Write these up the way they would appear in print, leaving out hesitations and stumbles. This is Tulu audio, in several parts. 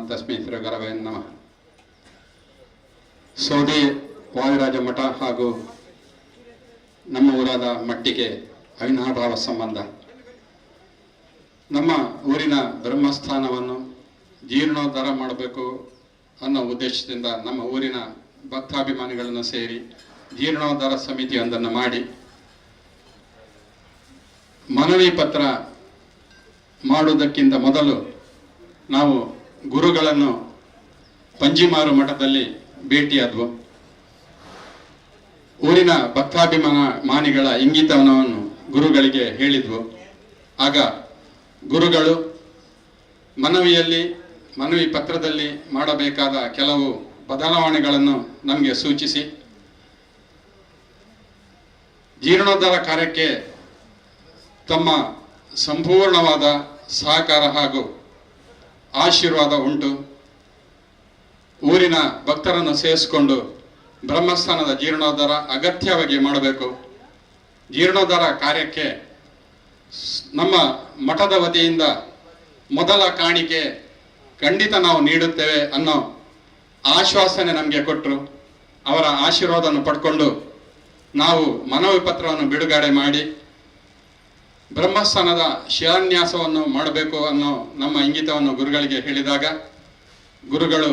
ತಸ್ಮೈ ಶ್ರೀ ಗುರವೇ ನಮಃ. ಸೋದೆ ವಾದಿರಾಜ ಮಠ ಹಾಗೂ ನಮ್ಮ ಊರಾದ ಮಟ್ಟಿಗೆ ಅವಿನಾಭಾವ ಸಂಬಂಧ. ನಮ್ಮ ಊರಿನ ಬ್ರಹ್ಮಸ್ಥಾನವನ್ನು ಜೀರ್ಣೋದ್ಧಾರ ಮಾಡಬೇಕು ಅನ್ನೋ ಉದ್ದೇಶದಿಂದ ನಮ್ಮ ಊರಿನ ಭಕ್ತಾಭಿಮಾನಿಗಳನ್ನು ಸೇರಿ ಜೀರ್ಣೋದ್ಧಾರ ಸಮಿತಿಯೊಂದನ್ನು ಮಾಡಿ ಮನವಿ ಪತ್ರ ಮಾಡುವುದಕ್ಕಿಂತ ಮೊದಲು ನಾವು ಗುರುಗಳನ್ನು ಪಂಜಿಮಾರು ಮಠದಲ್ಲಿ ಭೇಟಿಯಾದವು. ಊರಿನ ಭಕ್ತಾಭಿಮಾನ ಮಾನಿಗಳ ಇಂಗಿತವನ್ನು ಗುರುಗಳಿಗೆ ಹೇಳಿದ್ವು. ಆಗ ಗುರುಗಳು ಮನವಿ ಪತ್ರದಲ್ಲಿ ಮಾಡಬೇಕಾದ ಕೆಲವು ಬದಲಾವಣೆಗಳನ್ನು ನಮಗೆ ಸೂಚಿಸಿ ಜೀರ್ಣೋದ್ಧಾರ ಕಾರ್ಯಕ್ಕೆ ತಮ್ಮ ಸಂಪೂರ್ಣವಾದ ಸಹಕಾರ ಹಾಗೂ ಆಶೀರ್ವಾದ ಉಂಟು. ಊರಿನ ಭಕ್ತರನ್ನು ಸೇರಿಸಿಕೊಂಡು ಬ್ರಹ್ಮಸ್ಥಾನದ ಜೀರ್ಣೋದ್ಧಾರ ಅಗತ್ಯವಾಗಿ ಮಾಡಬೇಕು. ಜೀರ್ಣೋದ್ಧಾರ ಕಾರ್ಯಕ್ಕೆ ನಮ್ಮ ಮಠದ ವತಿಯಿಂದ ಮೊದಲ ಕಾಣಿಕೆ ಖಂಡಿತ ನಾವು ನೀಡುತ್ತೇವೆ ಅನ್ನೋ ಆಶ್ವಾಸನೆ ನಮಗೆ ಕೊಟ್ಟರು. ಅವರ ಆಶೀರ್ವಾದವನ್ನು ಪಡ್ಕೊಂಡು ನಾವು ಮನವಿ ಪತ್ರವನ್ನು ಬಿಡುಗಡೆ ಮಾಡಿ ಬ್ರಹ್ಮಸ್ಥಾನದ ಶಿಲಾನ್ಯಾಸವನ್ನು ಮಾಡಬೇಕು ಅನ್ನೋ ನಮ್ಮ ಇಂಗಿತವನ್ನು ಗುರುಗಳಿಗೆ ಹೇಳಿದಾಗ ಗುರುಗಳು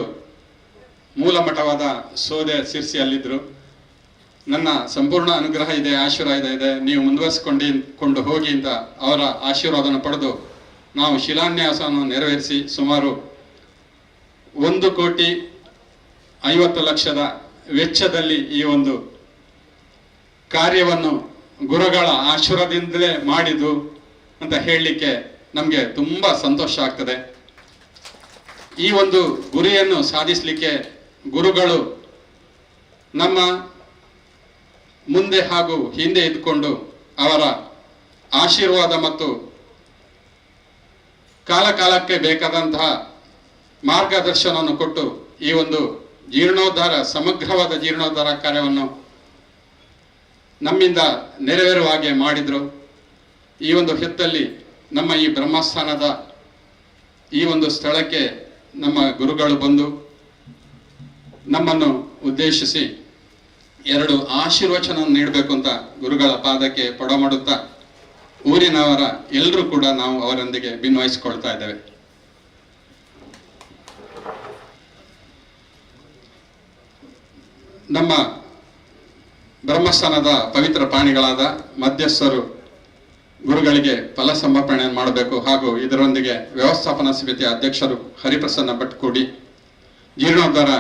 ಮೂಲ ಮಠವಾದ ಸೋದೆ ಸಿರ್ಸಿಯಲ್ಲಿದ್ದರು. ನನ್ನ ಸಂಪೂರ್ಣ ಅನುಗ್ರಹ ಇದೆ, ಆಶೀರ್ವಾದ ಇದೆ, ನೀವು ಮುಂದುವರಿಸಿಕೊಂಡು ಹೋಗಿ ಅಂತ ಅವರ ಆಶೀರ್ವಾದವನ್ನು ಪಡೆದು ನಾವು ಶಿಲಾನ್ಯಾಸವನ್ನು ನೆರವೇರಿಸಿ ಸುಮಾರು 1 ಕೋಟಿ 50 ಲಕ್ಷದ ವೆಚ್ಚದಲ್ಲಿ ಈ ಒಂದು ಕಾರ್ಯವನ್ನು ಗುರುಗಳ ಆಶೀರ್ವಾದದಿಂದಲೇ ಮಾಡಿದ್ದು ಅಂತ ಹೇಳಲಿಕ್ಕೆ ನಮಗೆ ತುಂಬ ಸಂತೋಷ ಆಗ್ತದೆ. ಈ ಒಂದು ಗುರಿಯನ್ನು ಸಾಧಿಸಲಿಕ್ಕೆ ಗುರುಗಳು ನಮ್ಮ ಮುಂದೆ ಹಾಗೂ ಹಿಂದೆ ಇದ್ಕೊಂಡು ಅವರ ಆಶೀರ್ವಾದ ಮತ್ತು ಕಾಲ ಕಾಲಕ್ಕೆ ಬೇಕಾದಂತಹ ಮಾರ್ಗದರ್ಶನವನ್ನು ಕೊಟ್ಟು ಈ ಒಂದು ಜೀರ್ಣೋದ್ಧಾರ, ಸಮಗ್ರವಾದ ಜೀರ್ಣೋದ್ಧಾರ ಕಾರ್ಯವನ್ನು ನಮ್ಮಿಂದ ನೆರವೇರುವ ಹಾಗೆ ಮಾಡಿದರು. ಈ ಒಂದು ಹೊತ್ತಲ್ಲಿ ನಮ್ಮ ಈ ಬ್ರಹ್ಮಸ್ಥಾನದ ಈ ಒಂದು ಸ್ಥಳಕ್ಕೆ ನಮ್ಮ ಗುರುಗಳು ಬಂದು ನಮ್ಮನ್ನು ಉದ್ದೇಶಿಸಿ ಎರಡು ಆಶೀರ್ವಚನವನ್ನು ನೀಡಬೇಕು ಅಂತ ಗುರುಗಳ ಪಾದಕ್ಕೆ ಪೊಡಮಡುತ್ತಾ ಊರಿನವರ ಎಲ್ಲರೂ ಕೂಡ ನಾವು ಅವರೊಂದಿಗೆ ಭಿನ್ವಹಿಸಿಕೊಳ್ತಾ ಇದ್ದೇವೆ. ನಮ್ಮ ಬ್ರಹ್ಮಸ್ಥಾನದ ಪವಿತ್ರ ಪ್ರಾಣಿಗಳಾದ ಮಧ್ಯಸ್ಥರು ಗುರುಗಳಿಗೆ ಫಲ ಸಮರ್ಪಣೆಯನ್ನು ಮಾಡಬೇಕು ಹಾಗೂ ಇದರೊಂದಿಗೆ ವ್ಯವಸ್ಥಾಪನಾ ಸಮಿತಿಯ ಅಧ್ಯಕ್ಷರು ಹರಿಪ್ರಸನ್ನ ಭಟ್ ಕೂಡಿ, ಜೀರ್ಣೋದ್ಧಾರ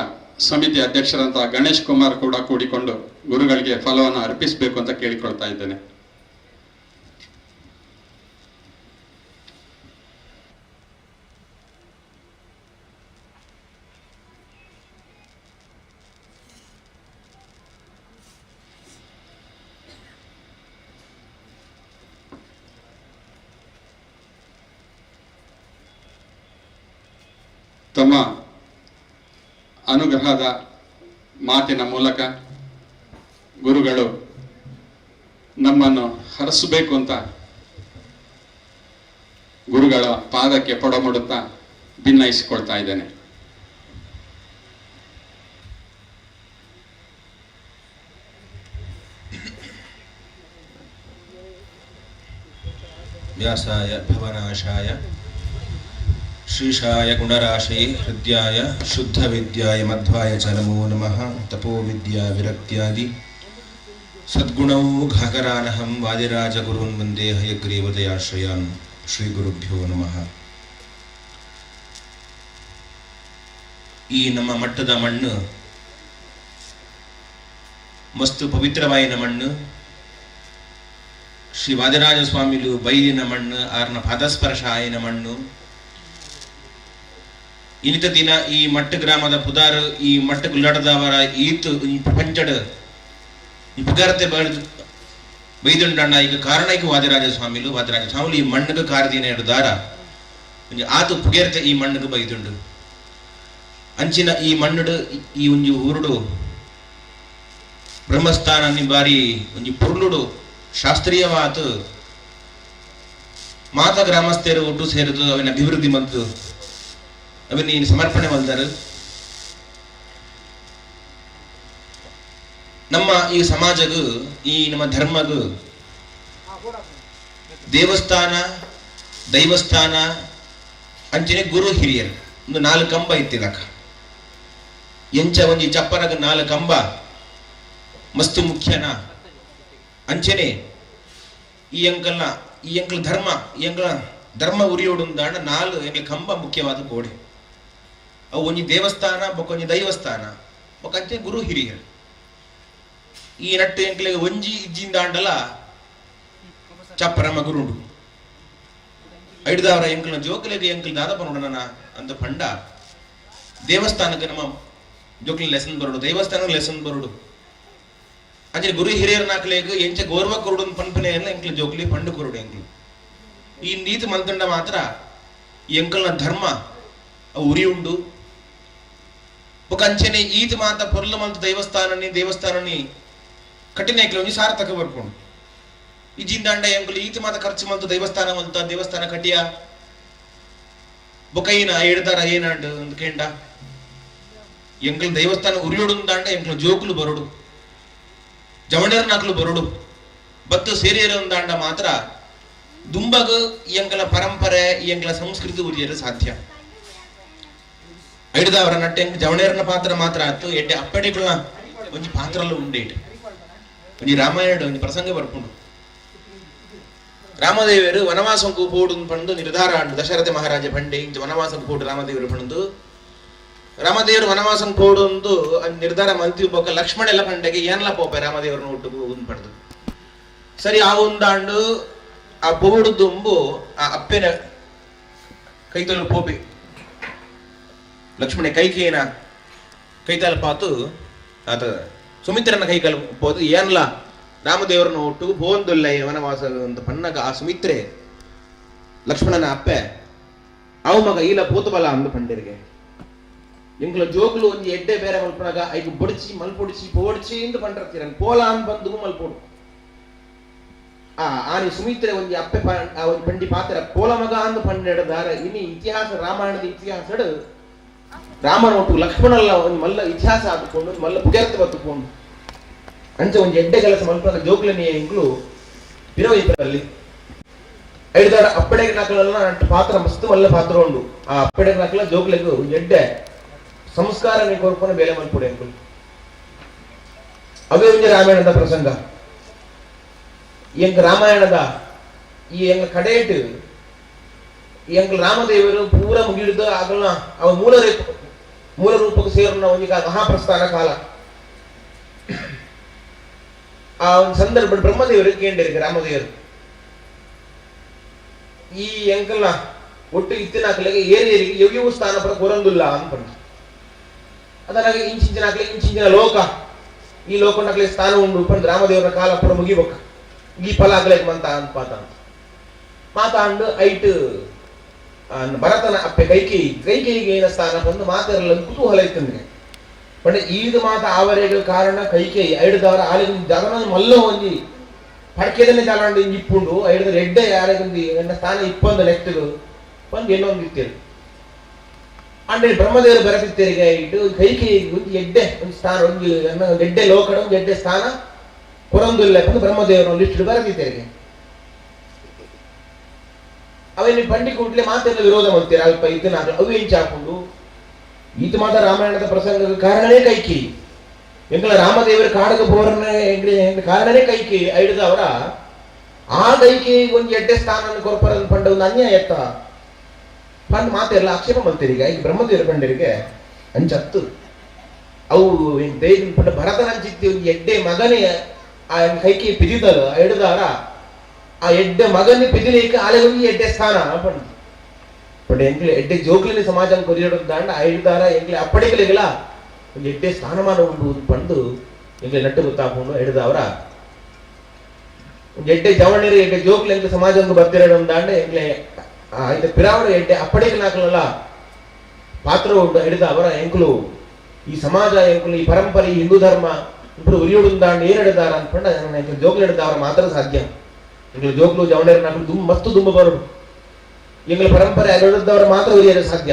ಸಮಿತಿ ಅಧ್ಯಕ್ಷರಂತಹ ಗಣೇಶ್ ಕುಮಾರ್ ಕೂಡ ಕೂಡಿಕೊಂಡು ಗುರುಗಳಿಗೆ ಫಲವನ್ನು ಅರ್ಪಿಸಬೇಕು ಅಂತ ಕೇಳಿಕೊಳ್ತಾ ಇದ್ದೇನೆ. ತಮ್ಮ ಅನುಗ್ರಹದ ಮಾತಿನ ಮೂಲಕ ಗುರುಗಳು ನಮ್ಮನ್ನು ಹರಸಬೇಕು ಅಂತ ಗುರುಗಳ ಪಾದಕ್ಕೆ ಪೊಡಮುಡುತ್ತಾ ಭಿನ್ನಯಿಸಿಕೊಳ್ತಾ ಇದ್ದೇನೆ. ವ್ಯಾಸಾಯ ಭವನಾಶಾಯ ಶ್ರೀಶಾಯ ಗುಣರಾಶಯೇ ಹೃದಯಾಯ ಶುದ್ಧವಿದ್ಯಾಯ ಮಧ್ವಾಯ ಚ ನಮೋ ನಮಃ. ತಪೋವಿದ್ಯಾ ವಿರಕ್ತ್ಯಾದಿ ಸದ್ಗುಣೌ ಘಾಗರಾನಹಂ ವಾದಿರಾಜಗುರುನ್ ವಂದೇ ಹಯಗ್ರೀವದಯಾಶ್ರಯಾನ್. ಶ್ರೀ ಗುರುಭ್ಯೋ ನಮಃ. ಈ ನಮ್ಮ ಮಟ್ಟದ ಮಣ್ಣು ಮಸ್ತು ಪವಿತ್ರವಾಯಿನ ಮಣ್ಣು. ಶ್ರೀ ವಾದಿರಾಜ ಸ್ವಾಮಿಲು ಬೈದಿನ ಮಣ್ಣು, ಆರ್ನ ಪಾದಸ್ಪರ್ಶ ಆಯಿನ ಮಣ್ಣು. ಇನಿತ ದಿನ ಈ ಮಟ್ಟ ಗ್ರಾಮದ ಪುದಾರು, ಈ ಮಟ್ಟ ಗುಲ್ಲಾಟದವರ ಈತ್ ಈ ಪ್ರಪಂಚಡ್ ಈ ಪುಗಾರತೆ ಬೈದುಂಡಣ್ಣ ಈಗ ಕಾರಣ ಈಗ ವಾದಿರಾಜ ಸ್ವಾಮಿಲು. ವಾದಿರಾಜ ಸ್ವಾಮಿಲು ಈ ಮಣ್ಣುಗೆ ಕಾರದಿನ ದಾರ ಆತು ಪುಗೇರ್ತೆ ಈ ಮಣ್ಣುಗೆ ಬೈದುಂಡು. ಅಂಚಿನ ಈ ಮಣ್ಣುಡು ಈ ಒಂಜಿ ಊರುಡು ಬ್ರಹ್ಮಸ್ಥಾನ ಬಾರಿ ಒಂಜಿ ಪೊರ್ಲುಡು ಶಾಸ್ತ್ರೀಯವಾತು ಮಾತ ಗ್ರಾಮಸ್ಥರು ಒಟ್ಟು ಸೇರಿದು ಅವನ ಅಭಿವೃದ್ಧಿ ಮತ್ತು ಅವನ್ನ ಸಮರ್ಪಣೆ ಮಲ್ದರು. ನಮ್ಮ ಈ ಸಮಾಜಗು ಈ ನಮ್ಮ ಧರ್ಮಗು ದೇವಸ್ಥಾನ ದೈವಸ್ಥಾನ ಅಂಚನೆ ಗುರು ಹಿರಿಯರು ಒಂದು ನಾಲ್ಕು ಕಂಬ ಇತ್ತಿಲಕ ಎಂಚ ಒಂಜಿ ಚಪ್ಪರಗ ನಾಲ್ಕು ಕಂಬ ಮಸ್ತು ಮುಖ್ಯನ ಅಂಚನೆ ಈ ಅಂಕಲ್ನ ಈ ಅಂಕಲ್ ಧರ್ಮ ಈ ಅಂಕಲ ಧರ್ಮ ಉರಿಯೋಡುಂದಾಂಡ ನಾಲ್ ಎಂಗ್ಲ ಕಂಬ ಮುಖ್ಯವಾದ ಕೋಡೆ. ಅವು ಒಂಜಿ ದೇವಸ್ಥಾನ ಬೊಕ್ಕ ದೈವಸ್ಥಾನ ಬೊಕ್ಕ ಅಂಚನೆ ಗುರು ಹಿರಿಯರು. ಈ ನಟ್ಟು ಎಂಕ್ಲೆಗ್ ಒಂಜಿ ಇಜ್ಜಿಂದಾಂಡಲ ಚಪ್ಪರಮ ಗುರುಂಡು ಐಡ್ದಾವರ ಎಂಕ್ಲನ ಜೋಕುಲೆಗ್ ಎಂಕ್ಲು ದಾದ ಪನೊಡನ ಅಂತ ಪಂಡ ದೇವಸ್ಥಾನಕ್ಕೆ ನಮ್ಮ ಜೋಕ್ಲಿ ಲೆಸನ್ ಬರೋಡು, ದೇವಸ್ಥಾನಕ್ಕೆ ಲೆಸನ್ ಬರೋಡು. ಅಂಚನೆ ಗುರು ಹಿರಿಯರ್ನಾಕ್ಲೆಗ್ ಎಂಚ ಗೌರವ ಕೊರಡು ಪನ್ಪನೆ ಎಂಕ್ಲು ಜೋಕ್ಲಿ ಪಂಡು ಕೊರಡು ಎಂಕ್ಲು. ಈ ನೀತಿ ಮಲ್ತಂಡ ಮಾತ್ರ ಎಂಕಲ್ನ ಧರ್ಮ ಅವು ಉರಿ ಉಂಡು. ಬೊಕ ಅಂಚನೆ ಈತ ಮಾತ ಪೊರ್ಲು ಮಂತ ದೇವಸ್ಥಾನನಿ ದೇವಸ್ಥಾನನಿ ಕಠಿಣ ಎಂಕ್ಲು ಒಂಜಿ ಸಾರ್ಥಕ ಬರ್ಪುಂಡು. ಈ ಜಿಂದಾಂಡ ಎಂಕುಲು ಈತ ಮಾತ ಖರ್ಚು ಮಂತ ದೇವಸ್ಥಾನ ಮಂತ ದೇವಸ್ಥಾನ ಕಟಿಯ ಬೊಕೈನ ಎಡ್ದಾರ ಏನಾಂಡ್ ಅಂದ್ ಕೇಂಡ ಎಂಕಲ್ ದೇವಸ್ಥಾನ ಉರಿಯೋಡುಂದಾಂಡ ಎಂಕ್ಲು ಜೋಕುಲು ಬರೋಡು, ಜವಣರ್ನಾಕ್ಲು ಬರೋಡು, ಬತ್ತು ಸೇರಿಯರಂದಾಂಡ ಮಾತ್ರ ದುಂಬಗ ಎಂಕಲ ಪರಂಪರೆ ಎಂಕಲ ಸಂಸ್ಕೃತಿ ಉರಿಯಲು ಸಾಧ್ಯ. ಐಡ್ದವರ ನಟ್ಟೆ ಎಂಕ್ ಜವಣೇರನ ಪಾತ್ರ ಮಾತ್ರ ಆತು ಎಡ್ಡೆ ಅಪ್ಪಡಿಗಳ ಒಂಜಿ ಪಾತ್ರಲ ಉಂಡೇಟ್ ಒಂಜಿ ರಾಮಾಯಣ ಒಂಜಿ ಪ್ರಸಂಗ ಬರ್ಪುಂಡು. ರಾಮದೇವರು ವನವಾಸಂಕು ಪೋಡು ಪಂಡು ನಿರ್ಧಾರ ಆಂಡು. ದಶರಥ ಮಹಾರಾಜ ಪಂಡೆ ಇಂಚ ವನವಾಸಂಕು ಪೋಡು ರಾಮದೇವರು ಪಂಡು. ರಾಮದೇವರು ವನವಾಸಂ ಪೋಡು ಒಂದು ನಿರ್ಧಾರ ಮಲ್ತಿ ಬೊಕ್ಕ ಲಕ್ಷ್ಮಣ ಎಲ್ಲ ಪಂಡೆಗೆ ಏನ್ಲ ಪೋಪೆ ರಾಮದೇವರನ್ನ ಒಟ್ಟುಗು ಪಂಡು. ಸರಿ ಆ ಒಂದಾಂಡು ಆ ಪೋಡು ದುಂಬು ಆ ಅಪ್ಪೆನ ಕೈತಲು ಪೋಪೆ ಲಕ್ಷ್ಮಣ ಕೈಕೇನ ಕೈತಾಲ ಪಾತು ಆತ ಸುಮಿತ್ರನ ಕೈಕಾಲು ಪೋತು ಏನ್ಲ ರಾಮದೇವರನ್ನ ಒಟ್ಟು ಪೋಂದುಲ್ಲ ವನವಾಸ ಅಂತ ಪನ್ನಗ ಆ ಸುಮಿತ್ರೆ ಲಕ್ಷ್ಮಣನ ಅಪ್ಪೆ ಅವು ಮಗ ಈಲ ಪೋತು ಬಲ ಅಂದು ಪಂಡಿರಿಗೆ. ಎಂಕ್ಲ ಜೋಕುಲು ಒಂಜಿ ಎಡ್ಡೆ ಬೇರೆ ಮಲ್ಪನಾಗ ಐಕ್ ಬೊಡಿಚಿ ಮಲ್ಪೊಡಿಚಿ ಪೋಡಿಚಿ ಇಂದು ಪಂಡಿರ್ತೀರ ಪೋಲ ಅಂದ್ ಬಂದು ಮಲ್ಪೊಡು. ಆ ಆನಿ ಸುಮಿತ್ರೆ ಒಂಜಿ ಅಪ್ಪೆ ಒಂಜಿ ಪಂಡಿ ಪಾತ್ರ ಪೋಲ ಮಗ ಅಂದು ಪಂಡೆಡದಾರ. ಇನಿ ಇತಿಹಾಸ ರಾಮಾಯಣದ ಇತಿಹಾಸಡು ರಾಮನ ಒಟ್ಟು ಲಕ್ಷ್ಮಣಲ್ಲ ಒಂದು ಮಲ್ಲ ಇತಿಹಾಸ ಹಾಕಿಕೊಂಡು ಒಂದು ಮಲ್ಲ ಪುಗೆರ್ತ ಬತ್ತುಕೊಂಡು ಅಂಚ ಒಂಜಿ ಎಡ್ಡೆ ಕೆಲಸ ಮಲ್ಪನಾಗ ಜೋಕುಲನಿ ಎಂಕ್ಲು ಪಿರವೈಪರಲ್ಲಿ ಐದಾರ ಅಪ್ಪಡೆಗೆ ನಾಕಲೆಲ್ಲ ಪಾತ್ರ ಮಸ್ತ್ ಮಲ್ಲ ಪಾತ್ರ ಉಂಡು. ಆ ಅಪ್ಪಡೆಗೆ ನಾಕಲ ಜೋಕುಲೆಗ್ ಒಂಜಿ ಎಡ್ಡೆ ಸಂಸ್ಕಾರ ಕೊರ್ಪುನ ಬೇಲೆ ಮಲ್ಪುಡು ಎಂಕುಲು. ಅವೇ ಒಂಜಿ ರಾಮಾಯಣದ ಪ್ರಸಂಗ. ಎಂಕ್ ರಾಮಾಯಣದ ಈ ಎಂಗ ಕಡೇಟ್ ಎಂಕ್ ರಾಮದೇವರು ಪೂರ ಮುಗಿಡಿದ ಆಗಲ್ನ ಅವ ಮೂಲ ರೂಪಕ್ಕೆ ಸೇರುನ ಒಂಜಿ ಮಹಾಪ್ರಸ್ಥಾನ ಕಾಲ. ಆ ಒಂದು ಸಂದರ್ಭ ಬ್ರಹ್ಮದೇವರು ಕೇಂಡಿருக்கு ರಾಮದೇವರು ಈ ಎಂಕಲ್ನ ಒಟ್ಟು ಇತ್ತಿನಾಕಲಿಗೆ ಏರಿ ಏರಿಗೆ ಯವ್ಯವು ಸ್ಥಾನ ಪರ ಕೊರಂದುಲ್ಲ ಅನ್ಪಂಡು. ಅದರಾಗ ಇಂಚಿಂಚಿನಾಕಲೆ ಇಂಚಿಂಚಿನ ಲೋಕ ಈ ಲೋಕನಕಲೆ ಸ್ಥಾನ ಉಂಡು ಪಂಡ್ ರಾಮದೇವರ ಕಾಲ ಪೂರ ಮುಗಿಬೊಕ್ಕ ಈ ಫಲ ಆಗಲೇಕ ಮಂತ ಅನ್ಪಾತ ಮಾತಾಂಡು ಐಟ್ ಭರತನ ಅಪ್ಪೆ ಕೈಕೇಯಿ ಕೈಕೇಯಿಗೆ ಏನ ಸ್ಥಾನ ಬಂದು ಮಾತಾಡಲ್ಲ ಕುತೂಹಲ ಇತ್ತಂದ್ರೆ ಪಂಡ ಈದು ಮಾತ ಆವರೆಗೆ ಕಾರಣ ಕೈಕೇಯಿ ಐಡ್ದವರ ಆಲಿಗೆ ಜಗನ ಮಲ್ಲ ಒಂಜಿ ಪಡ್ಕೆದನ್ನೇ ಚಾಲಂಡು ಇಂಜಿ ಇಪ್ಪುಂಡು ಐಡ್ದ ಎಡ್ಡೆ ಯಾರಿಗೊಂದು ಎನ್ನ ಸ್ಥಾನ ಇಪ್ಪೊಂದು ಲೆಕ್ಕದು ಬಂದು ಎಲ್ಲೊಂದು ಇತ್ತೇರು ಅಂಡ್ ಬ್ರಹ್ಮದೇವರು ಬರತಿತ್ತೇರಿಗೆ ಇಟ್ಟು ಕೈಕೇಯಿಗೆ ಒಂದು ಎಡ್ಡೆ ಒಂದು ಸ್ಥಾನ ಒಂದು ಎಡ್ಡೆ ಲೋಕಡ ಒಂದು ಎಡ್ಡೆ ಸ್ಥಾನ ಕೊರಂದುಲ್ಲ ಬಂದು ಬ್ರಹ್ಮದೇವರು ಲಿಸ್ಟ್ ಬರತಿತ್ತೇರಿಗೆ. ಅವೇನು ಪಂಡಿ ಕೂಡ್ಲೆ ಮಾತೆಲ್ಲ ವಿರೋಧ ಮಾಡ್ತೀರ ಅಲ್ಪ ಇದನ್ನ ಅವು ಏನ್ ಚಾಕೊಂಡು ಈತ ಮಾತ ರಾಮಾಯಣದ ಪ್ರಸಂಗದ ಕಾರಣನೇ ಕೈಕೇಯಿ. ಎಂಕಲ ರಾಮದೇವರ ಕಾಡಗ ಬೋರನ ಕಾರಣನೇ ಕೈಕೇಯಿ. ಐಡ್ದವರ ಆ ಕೈಕೇಯಿ ಒಂದು ಎಡ್ಡೆ ಸ್ಥಾನ ಕೊರ್ಪರ ಪಂಡ ಒಂದು ಅನ್ಯಾಯ ಎತ್ತ ಪಂಡ್ ಮಾತೆಲ್ಲ ಆಕ್ಷೇಪ ಮಾಡ್ತೀರಿ. ಈಗ ಬ್ರಹ್ಮದೇವರ ಪಂಡರಿಗೆ ಅಂಚತ್ತು ಅವು ದೇವಿನ ಪಂಡ ಭರತನಂಚಿತ್ತಿ ಒಂದು ಎಡ್ಡೆ ಮಗನೇ ಆ ಕೈಕೇಯಿ ಪಿದಿದಳು ಐಡ್ದವರ ಆ ಎಡ್ಡೆ ಮಗನಿ ಪಿದಿಲೇಕ ಆಲೆಗೊಂದು ಎಡ್ಡೆ ಸ್ಥಾನ ಪಂಡ ಪಂಡ ಎಂಕ್ಲೆ ಎಡ್ಡೆ ಜೋಕ್ಲಿನ ಸಮಾಜ ಕೊರಿಯಡು ದಾಂಡ ಐಡ್ದಾರ ಎಂಕ್ಲೆ ಅಪ್ಪಡಿಗಳಿಗೆಲ್ಲ ಒಂದು ಎಡ್ಡೆ ಸ್ಥಾನಮಾನ ಉಂಡು ಪಂಡು ಎಂಕ್ಲೆ ನಟ್ಟು ಗೊತ್ತಾಪುಂಡು. ಎಡ್ದವರ ಒಂದು ಎಡ್ಡೆ ಜವಣರು ಎಡ್ಡೆ ಜೋಕ್ಲು ಎಂಕ್ಲೆ ಸಮಾಜ ಬರ್ತಿರಡು ದಾಂಡ ಎಂಕ್ಲೆ ಇದು ಪಿರಾವಣ ಎಡ್ಡೆ ಅಪ್ಪಡಿಗಳಾಕಲಲ್ಲ ಪಾತ್ರ ಉಂಡು. ಹಿಡಿದ ಅವರ ಎಂಕುಲು ಈ ಸಮಾಜ ಎಂಕುಲು ಈ ಪರಂಪರೆ ಈ ಹಿಂದೂ ಧರ್ಮ ఇప్పుడు ಉರಿಯುಡುಂದಾಂಡ ಏನ್ ಹಿಡಿದಾರ ಅನ್ಕೊಂಡ ಎಂಕ್ಲು ಜೋಕ್ಲು ಹಿಡಿದವರ ಮಾತ್ರ ಸಾಧ್ಯ. ಎಂಕ್ಲು ಜೋಕ್ಲು ಜವಣರು ನಾಕಲು ಮಸ್ತು ದುಂಬ ಬರೋಡು ಎಂಗ್ಲ ಪರಂಪರೆ ಹಿಡಿದವರ ಮಾತ್ರ ಉರಿಯಲು ಸಾಧ್ಯ.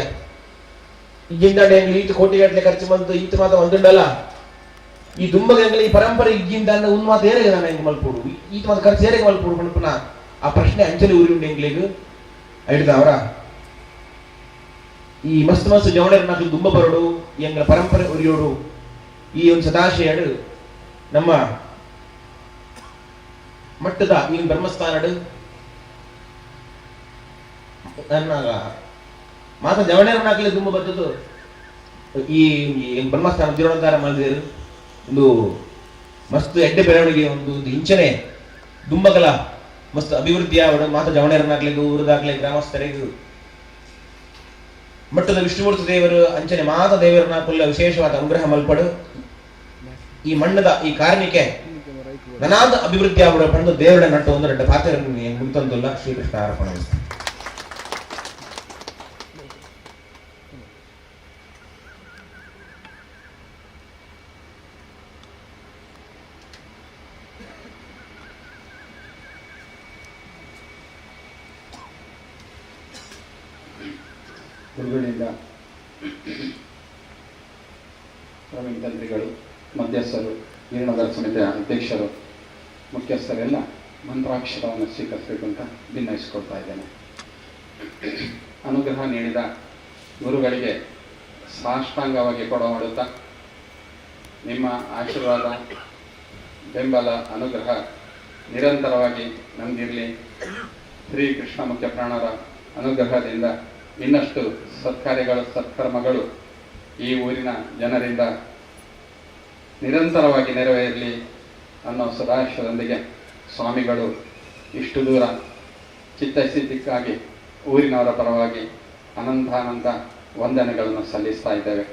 ಇಜ್ಜಿಂದಾಂಡ ಎಂಗ್ಲು ಈತ್ ಕೋಟಿಗಟ್ಟಲೆ ಖರ್ಚು ಮಲ್ತು ಈತ್ ಮಾತ ಮಲ್ತುಂಡಲ ಈ ದುಂಬಗ ಎಂಗ್ಲ ಈ ಪರಂಪರೆ ಇಜ್ಜಿಂದಾಂಡ ಉಂದು ಮಾತ ಏರೆಗ್ ನನ ಎಂಕ್ ಮಲ್ಪೊಡು ಈತ್ ಮಾತ ಖರ್ಚು ಏರೆಗ್ ಮಲ್ಪೊಡು ಪನ್ಪುನ ಆ ಪ್ರಶ್ನೆ ಅಂಚನೆ ಉರಿಯುಂಡು ಎಂಗ್ಲೆಗ್ ಐಡ್ದಾವರ ಈ ಮಸ್ತ್ ಮಸ್ತ್ ಜವಣೆರ್ ನಕಲು ದುಂಬ ಬರೊಡು ಎಂಗ್ಲ ಪರಂಪರೆ ಉರಿಯೋಡು ಈ ಒಂದು ಸದಾಶಯಡು ನಮ್ಮ ಮಟ್ಟದ ಈ ಬ್ರಹ್ಮಸ್ಥಾನಡು ನನ್ನ ಮಾತ ಜವಣೆರ್ ನಕಲು ದುಂಬ ಬತ್ತದು ಈ ಬ್ರಹ್ಮಸ್ಥಾನ ಜೀರ್ಣೋದ್ಧಾರ ಮಲ್ದೇರು ಒಂದು ಮಸ್ತ್ ಎಡ್ಡೆ ಬೆಳವಣಿಗೆ ಒಂದು ಒಂದು ಇಂಚನೆ ದುಂಬಗಲ ಮಸ್ತ್ ಅಭಿವೃದ್ಧಿ ಆವಡು ಮಾತ ಜವಣೆರನಾಗ್ಲಿಗೂ ಊರುದಾಗ್ಲಿ ಗ್ರಾಮಸ್ಥರಿಗೂ ಮಟ್ಟದ ವಿಷ್ಣುಮೂರ್ತಿ ದೇವರು ಅಂಚನೆ ಮಾತ ದೇವರನ್ನ ಕುಲ್ಲ ವಿಶೇಷವಾದ ಅನುಗ್ರಹ ಮಲ್ಪಡು ಈ ಮಣ್ಣದ ಈ ಕಾರಣಿಕೆ ನನಾದ ಅಭಿವೃದ್ಧಿ ಆವಡ ಪಂಡು ದೇವರ ನಟ್ಟು ಒಂದು ಎರಡು ಪಾತ್ರ ಮುಗಿತಂದುಲ್ಲ. ಶ್ರೀಕೃಷ್ಣ ಅರ್ಪಣ. ಗುರುಗಳಿಂದ ಪ್ರವೀಣ್ ತಂತ್ರಿಗಳು, ಮಧ್ಯಸ್ಥರು, ಜೀರ್ಣೋದ್ಧಾರ ಸಮಿತಿಯ ಅಧ್ಯಕ್ಷರು, ಮುಖ್ಯಸ್ಥರೆಲ್ಲ ಮಂತ್ರಾಕ್ಷರವನ್ನು ಸ್ವೀಕರಿಸಬೇಕು ಅಂತ ಭಿನ್ನಯಿಸಿಕೊಳ್ತಾ ಇದ್ದೇನೆ. ಅನುಗ್ರಹ ನೀಡಿದ ಗುರುಗಳಿಗೆ ಸಾಷ್ಟಾಂಗವಾಗಿ ಕೊಡ ಮಾಡುತ್ತಾ ನಿಮ್ಮ ಆಶೀರ್ವಾದ, ಬೆಂಬಲ, ಅನುಗ್ರಹ ನಿರಂತರವಾಗಿ ನಮಗಿರಲಿ. ಶ್ರೀ ಕೃಷ್ಣ ಮುಖ್ಯ ಪ್ರಾಣರ ಅನುಗ್ರಹದಿಂದ ಇನ್ನಷ್ಟು ಸತ್ಕಾರ್ಯಗಳು, ಸತ್ಕರ್ಮಗಳು ಈ ಊರಿನ ಜನರಿಂದ ನಿರಂತರವಾಗಿ ನೆರವೇರಲಿ ಅನ್ನೋ ಸದಾಶಯದೊಂದಿಗೆ ಸ್ವಾಮಿಗಳು ಇಷ್ಟು ದೂರ ಚಿತ್ತಸ್ಥಿತಿಕ್ಕಾಗಿ ಊರಿನವರ ಪರವಾಗಿ ಅನಂತಾನಂತ ವಂದನೆಗಳನ್ನು ಸಲ್ಲಿಸ್ತಾ ಇದ್ದೇವೆ.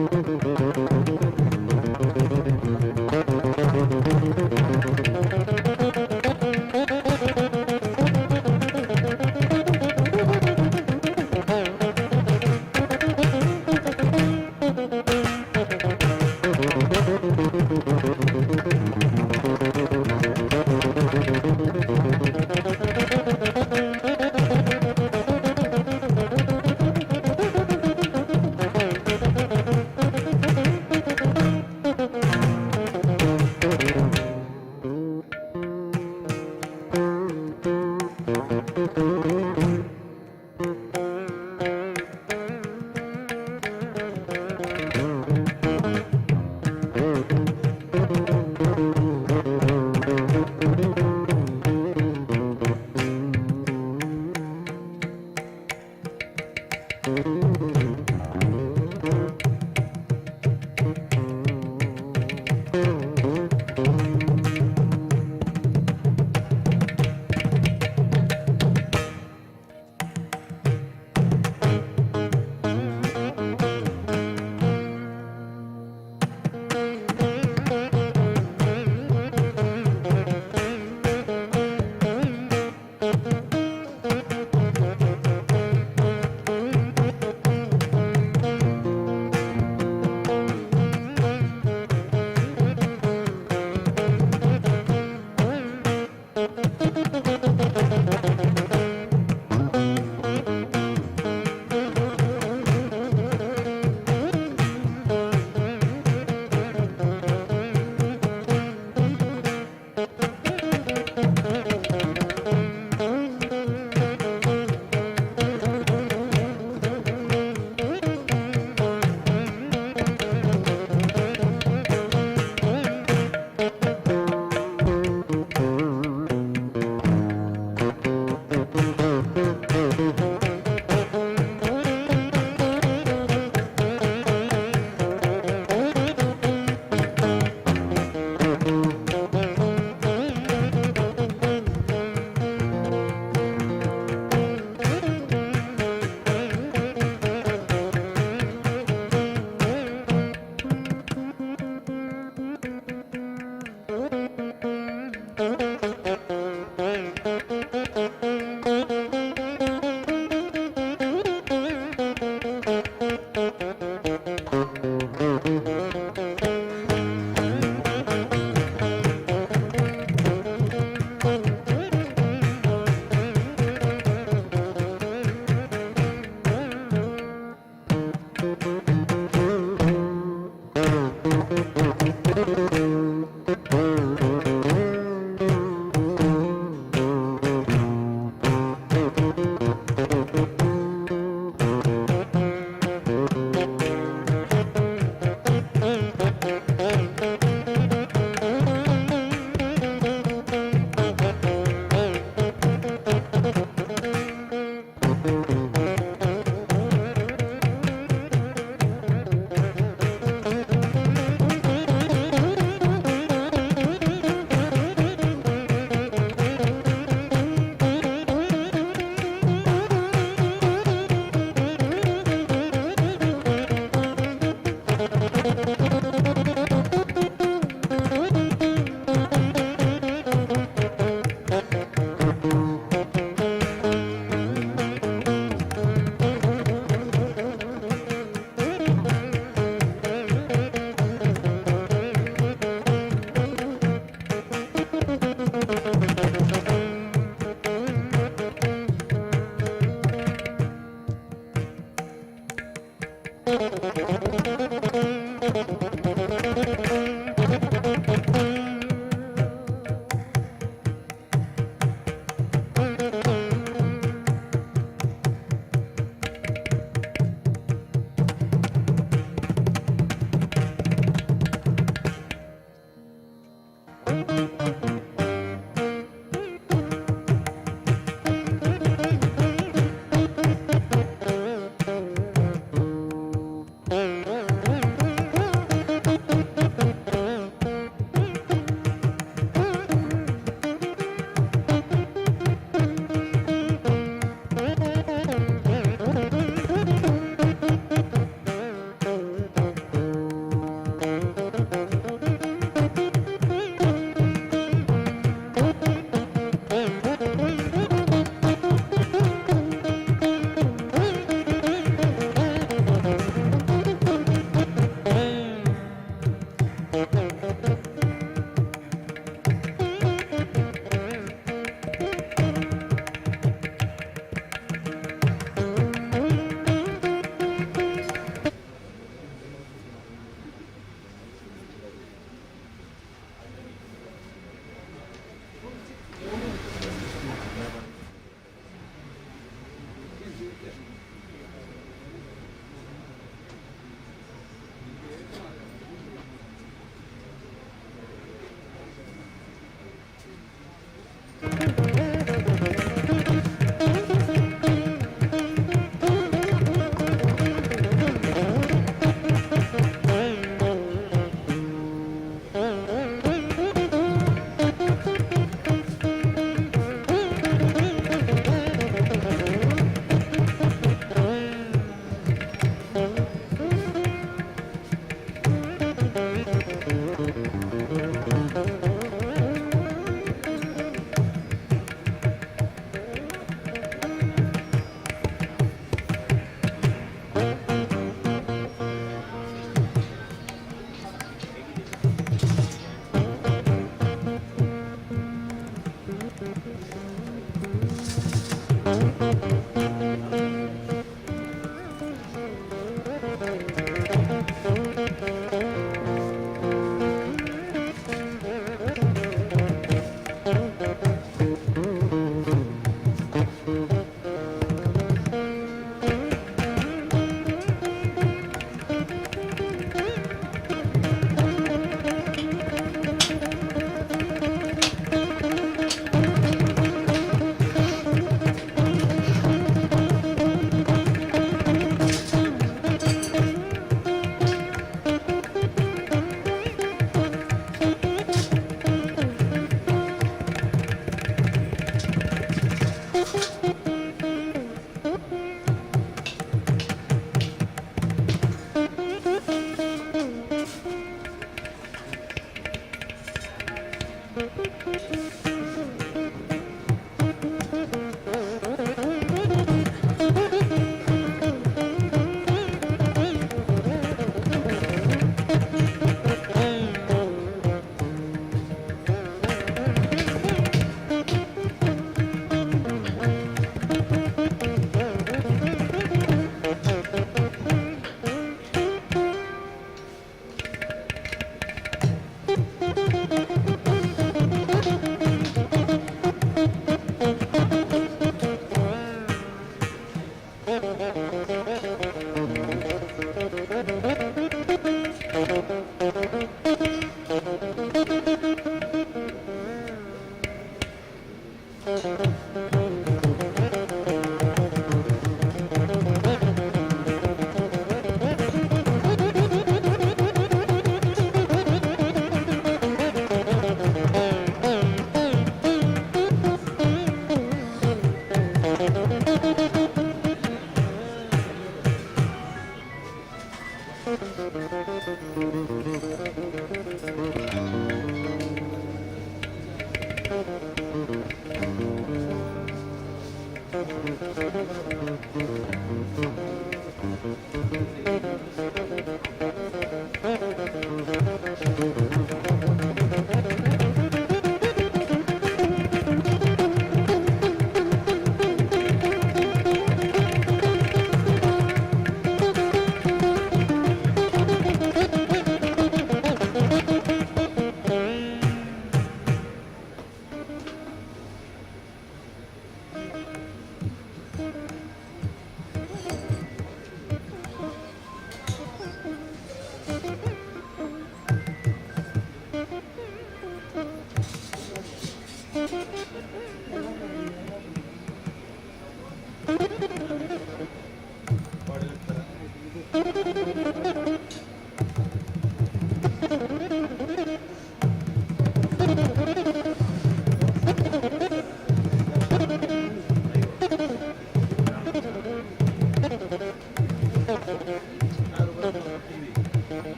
Thank you.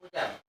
Thank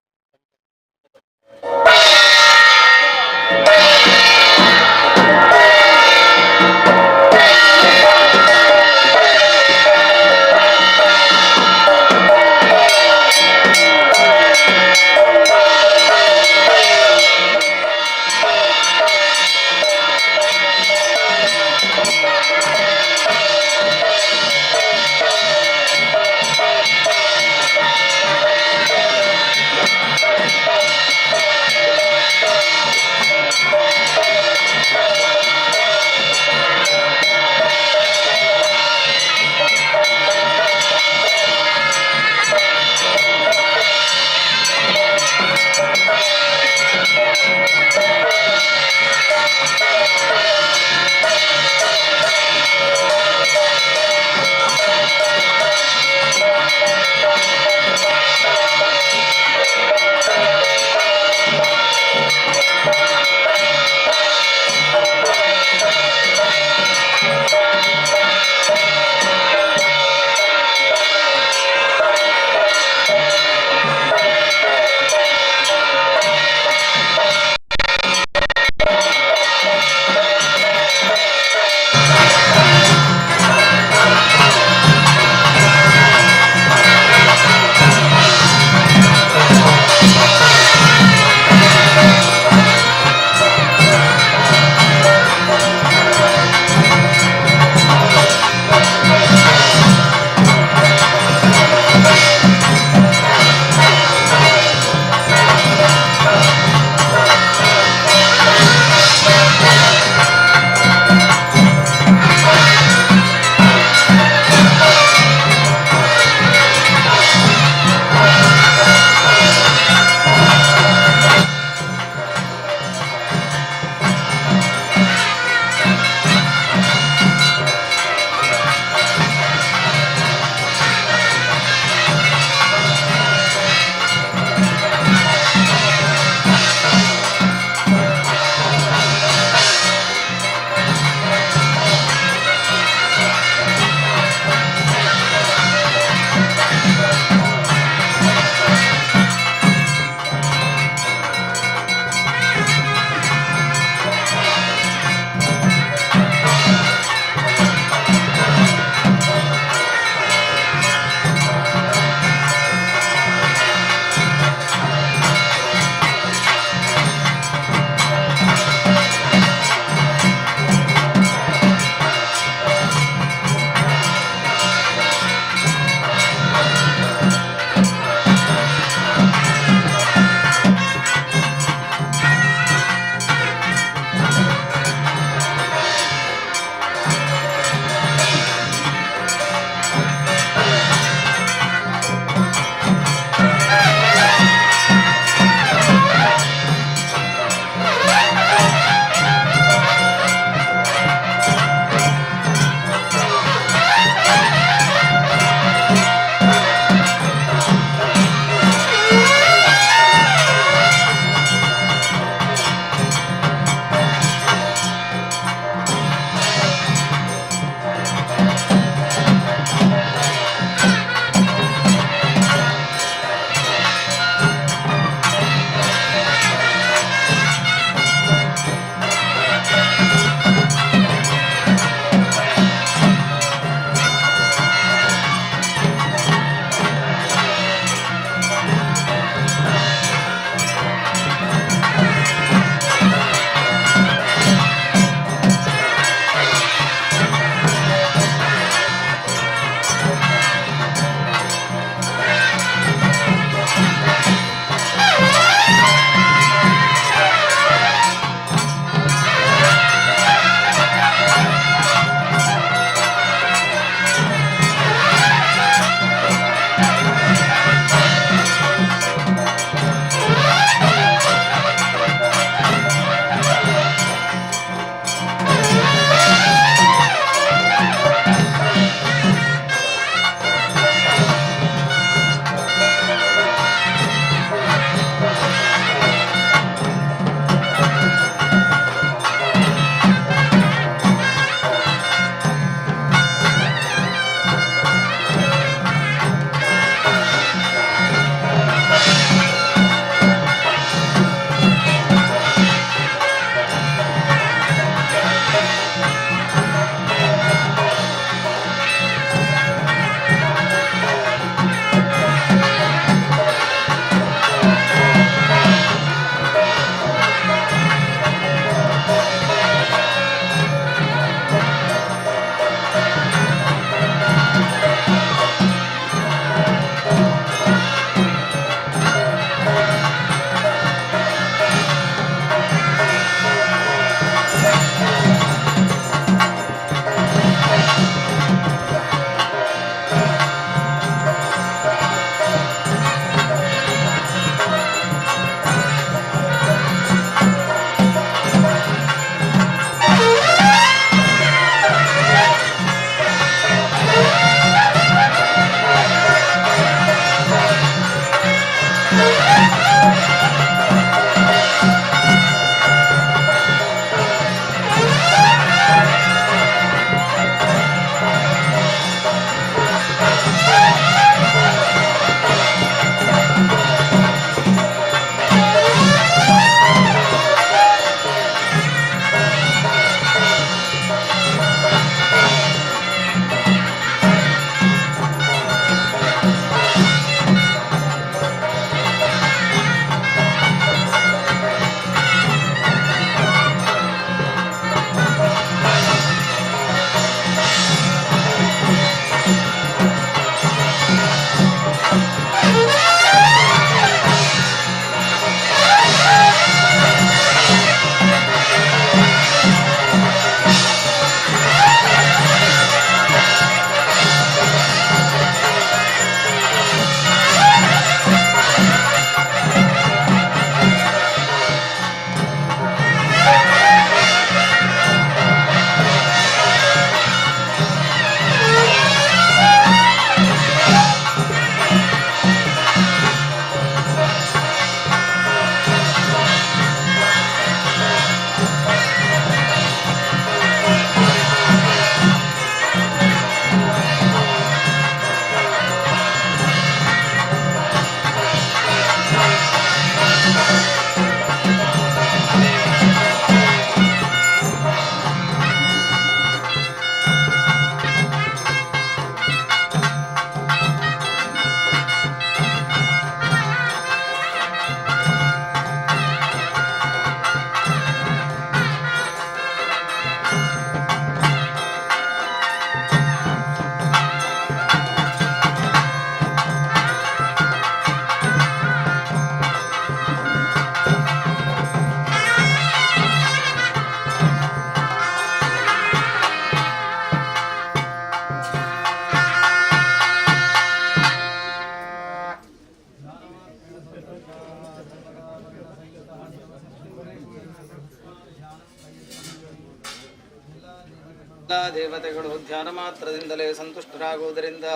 ದೇವತೆಗಳು ಧ್ಯಾನ ಮಾತ್ರದಿಂದಲೇ ಸಂತುಷ್ಟರಾಗುವುದರಿಂದ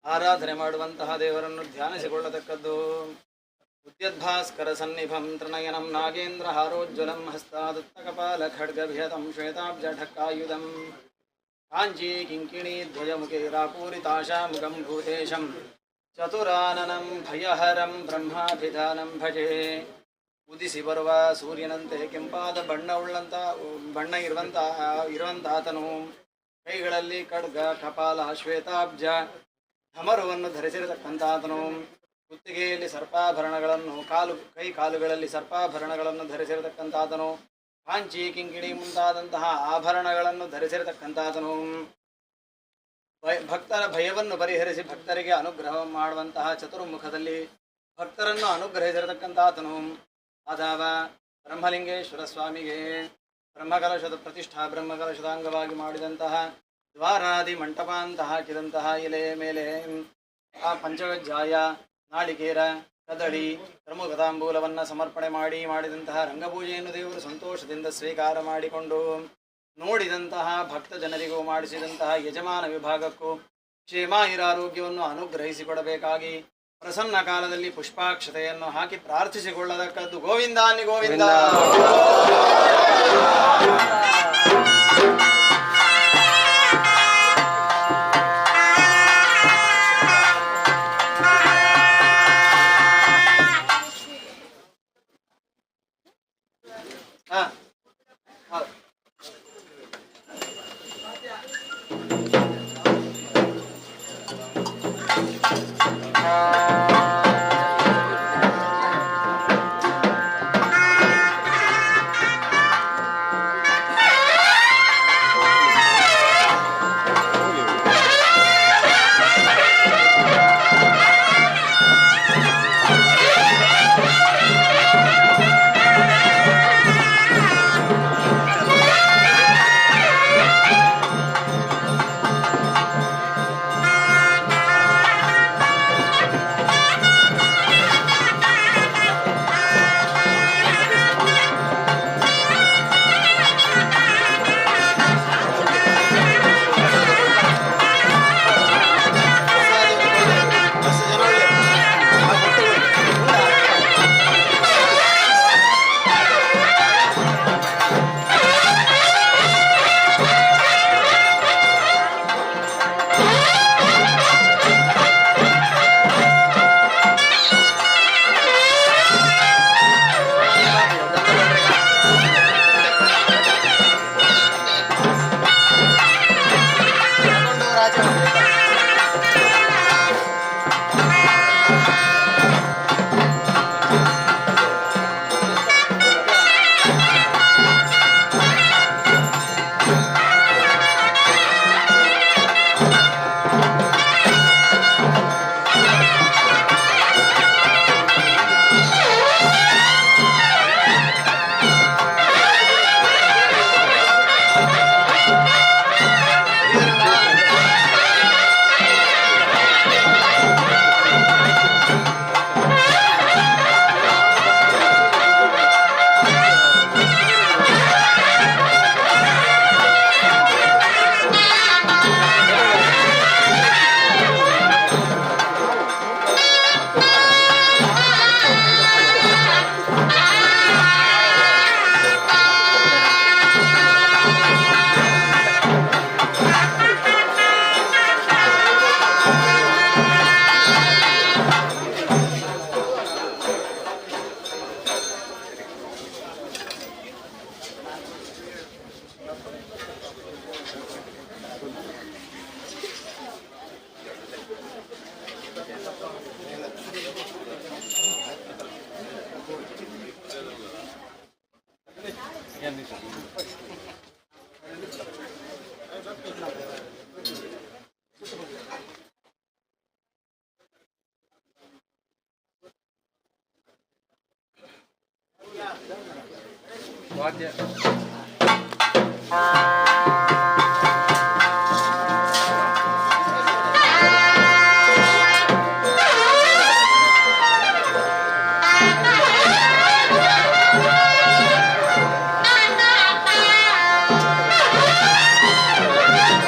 ಆರಾಧನೆ ಮಾಡುವಂತಹ ದೇವರನ್ನು ಧ್ಯಾನಿಸಿಕೊಳ್ಳತಕ್ಕದ್ದು. ಉದ್ಯದ್ಭಾಸ್ಕರ ಸನ್ನಿಭಂ ತ್ರಿನಯನಂ ನಾಗೇಂದ್ರ ಹಾರೋಜ್ವಲಂ ಹಸ್ತಾದತ್ತಕಪಾಲ ಖಡ್ಗಭಿಹತಂ ಶ್ವೇತಾಬ್ಜ ಢಕ್ಕಾಯುಧಂ ಕಾಂಚೀ ಕಿಂಕಿಣೀ ಧ್ವಜಮುಖೇ ರಾಪೂರಿತಾಶಾಮುಖಂ ಭೂತೇಶಂ ಚತುರಾನನಂ ಭಯಹರಂ ಬ್ರಹ್ಮಾಭಿಧಾನಂ ಭಜೆ. ಉದಿಸಿ ಬರುವ ಸೂರ್ಯನಂತೆ ಕೆಂಪಾದ ಬಣ್ಣವುಳ್ಳಂತ ಬಣ್ಣ ಇರುವಂತಾತನು ಕೈಗಳಲ್ಲಿ ಖಡ್ಗ, ಕಪಾಲ, ಶ್ವೇತಾಬ್ಜ, ಧಮರುವನ್ನು ಧರಿಸಿರತಕ್ಕಂತಾತನು, ಕುತ್ತಿಗೆಯಲ್ಲಿ ಸರ್ಪಾಭರಣಗಳನ್ನು, ಕೈ ಕಾಲುಗಳಲ್ಲಿ ಸರ್ಪಾಭರಣಗಳನ್ನು ಧರಿಸಿರತಕ್ಕಂತಾತನು, ಕಾಂಚಿ ಕಿಂಕಿಣಿ ಮುಂತಾದಂತಹ ಆಭರಣಗಳನ್ನು ಧರಿಸಿರತಕ್ಕಂತಾತನು, ಭಕ್ತರ ಭಯವನ್ನು ಪರಿಹರಿಸಿ ಭಕ್ತರಿಗೆ ಅನುಗ್ರಹ ಮಾಡುವಂತಹ ಚತುರ್ಮುಖದಲ್ಲಿ ಭಕ್ತರನ್ನು ಅನುಗ್ರಹಿಸಿರತಕ್ಕಂತಾತನು ಆದಾವ ಬ್ರಹ್ಮಲಿಂಗೇಶ್ವರ ಸ್ವಾಮಿಗೆ ಬ್ರಹ್ಮಕಲಶದ ಪ್ರತಿಷ್ಠಾ ಬ್ರಹ್ಮಕಲಶದ ಅಂಗವಾಗಿ ಮಾಡಿದಂತಹ ದ್ವಾರಾದಿ ಮಂಟಪ ಅಂತ ಹಾಕಿದಂತಹ ಎಲೆಯ ಮೇಲೆ ಆ ಪಂಚಕಜ್ಜಾಯ, ನಾಳಿಕೇರ, ಕದಳಿ, ಪ್ರಮುಖತಾಂಬೂಲವನ್ನು ಸಮರ್ಪಣೆ ಮಾಡಿ ಮಾಡಿದಂತಹ ರಂಗಪೂಜೆಯನ್ನು ದೇವರು ಸಂತೋಷದಿಂದ ಸ್ವೀಕಾರ ಮಾಡಿಕೊಂಡು ನೋಡಿದಂತಹ ಭಕ್ತ ಜನರಿಗೂ ಮಾಡಿಸಿದಂತಹ ಯಜಮಾನ ವಿಭಾಗಕ್ಕೂ ಕ್ಷೇಮಾಹಿರಾರೋಗ್ಯವನ್ನು ಅನುಗ್ರಹಿಸಿಕೊಡಬೇಕಾಗಿ ಪ್ರಸನ್ನ ಕಾಲದಲ್ಲಿ ಪುಷ್ಪಾಕ್ಷತೆಯನ್ನು ಹಾಕಿ ಪ್ರಾರ್ಥಿಸಿಕೊಳ್ಳತಕ್ಕದ್ದು. ಗೋವಿಂದ ಅನ್ನಿ ಗೋವಿಂದ. ಹಾ ಹೌದು. ವಾದ್ಯ. Thank you.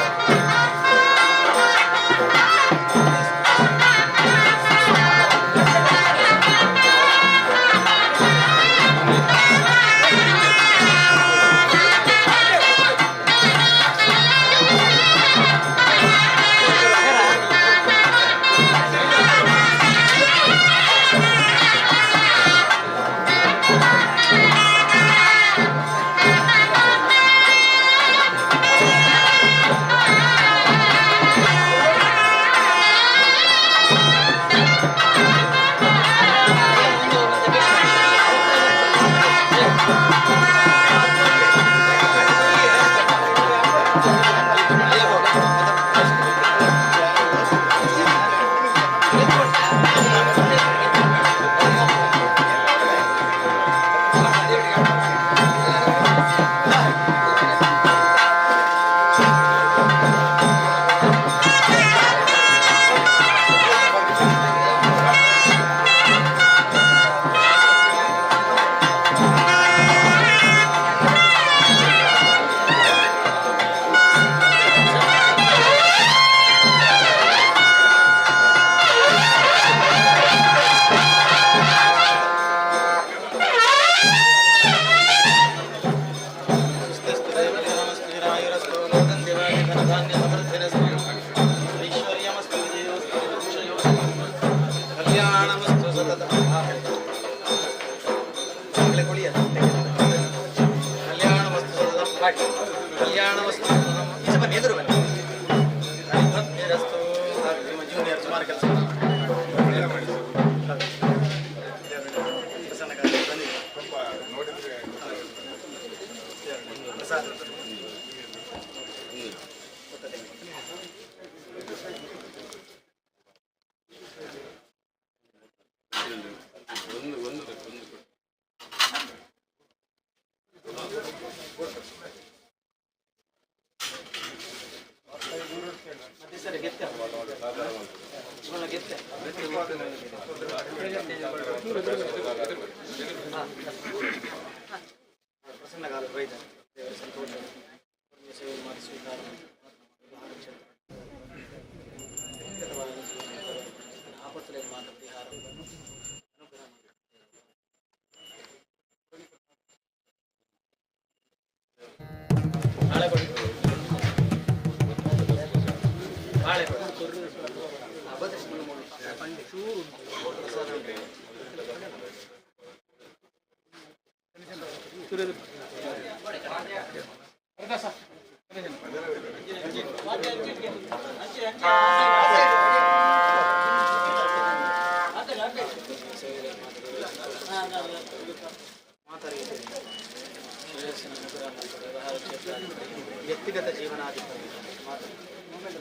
ಪ್ರಸನ್ನಗಾಲ ಬೈದ ದೇವರ ಸಂತೋಷ ಪುಣ್ಯ ಸೇವೆ ಮಾಡಿ ಸ್ವೀಕಾರ ಮಾಡಿ ವ್ಯವಹಾರ ಕ್ಷೇತ್ರ ವ್ಯಕ್ತಿಗತವಾದ ಜೀವನ ಆಪತ್ತುಗಳಿಗೆ ಮಾತ್ರ ಪರಿಹಾರ ಅನುಗ್ರಹ ಮಾಡಿ. ಬಾಳೆ ಕೊಡಿ. ಬಾಳೆ ಕೊಡಿ. ಮಾತರಿಗೆ ಶ್ರೇಯಸ್ಸಿನ ಅನುಗ್ರಹ ಮತ್ತು ವ್ಯವಹಾರ ಕ್ಷೇತ್ರ ವ್ಯಕ್ತಿಗತ ಜೀವನಾದಿ ಮಾತು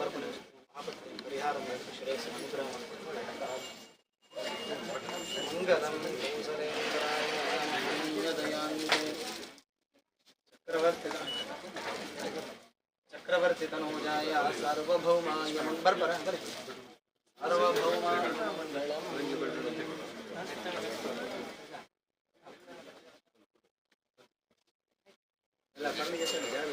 ಬರ್ಕೊಂಡು ಆಪತ್ತಿನ ಪರಿಹಾರ ಮತ್ತು ಶ್ರೇಯಸ್ಸಿನ ಅನುಗ್ರಹ ಮಾಡಿಕೊಂಡು. ಮಂಗಲಂ ಕೌಸಲೇಂದ್ರಾಯ ಮಹನೀಯದಯಾನಿಧೇ ಚಕ್ರವರ್ತಿ ಚಕ್ರವರ್ತಿ ತನೂಜಾಯ ಸಾರ್ವಭೌಮಾಯ ಬರ್ಬರ ಬರ್ರಿ ಸಾರ್ವಭೌಮಾಯ ಮಂಗಳಂ. ಎಲ್ಲ ಕಣ್ಣಿಗೆ ಜಾಗ.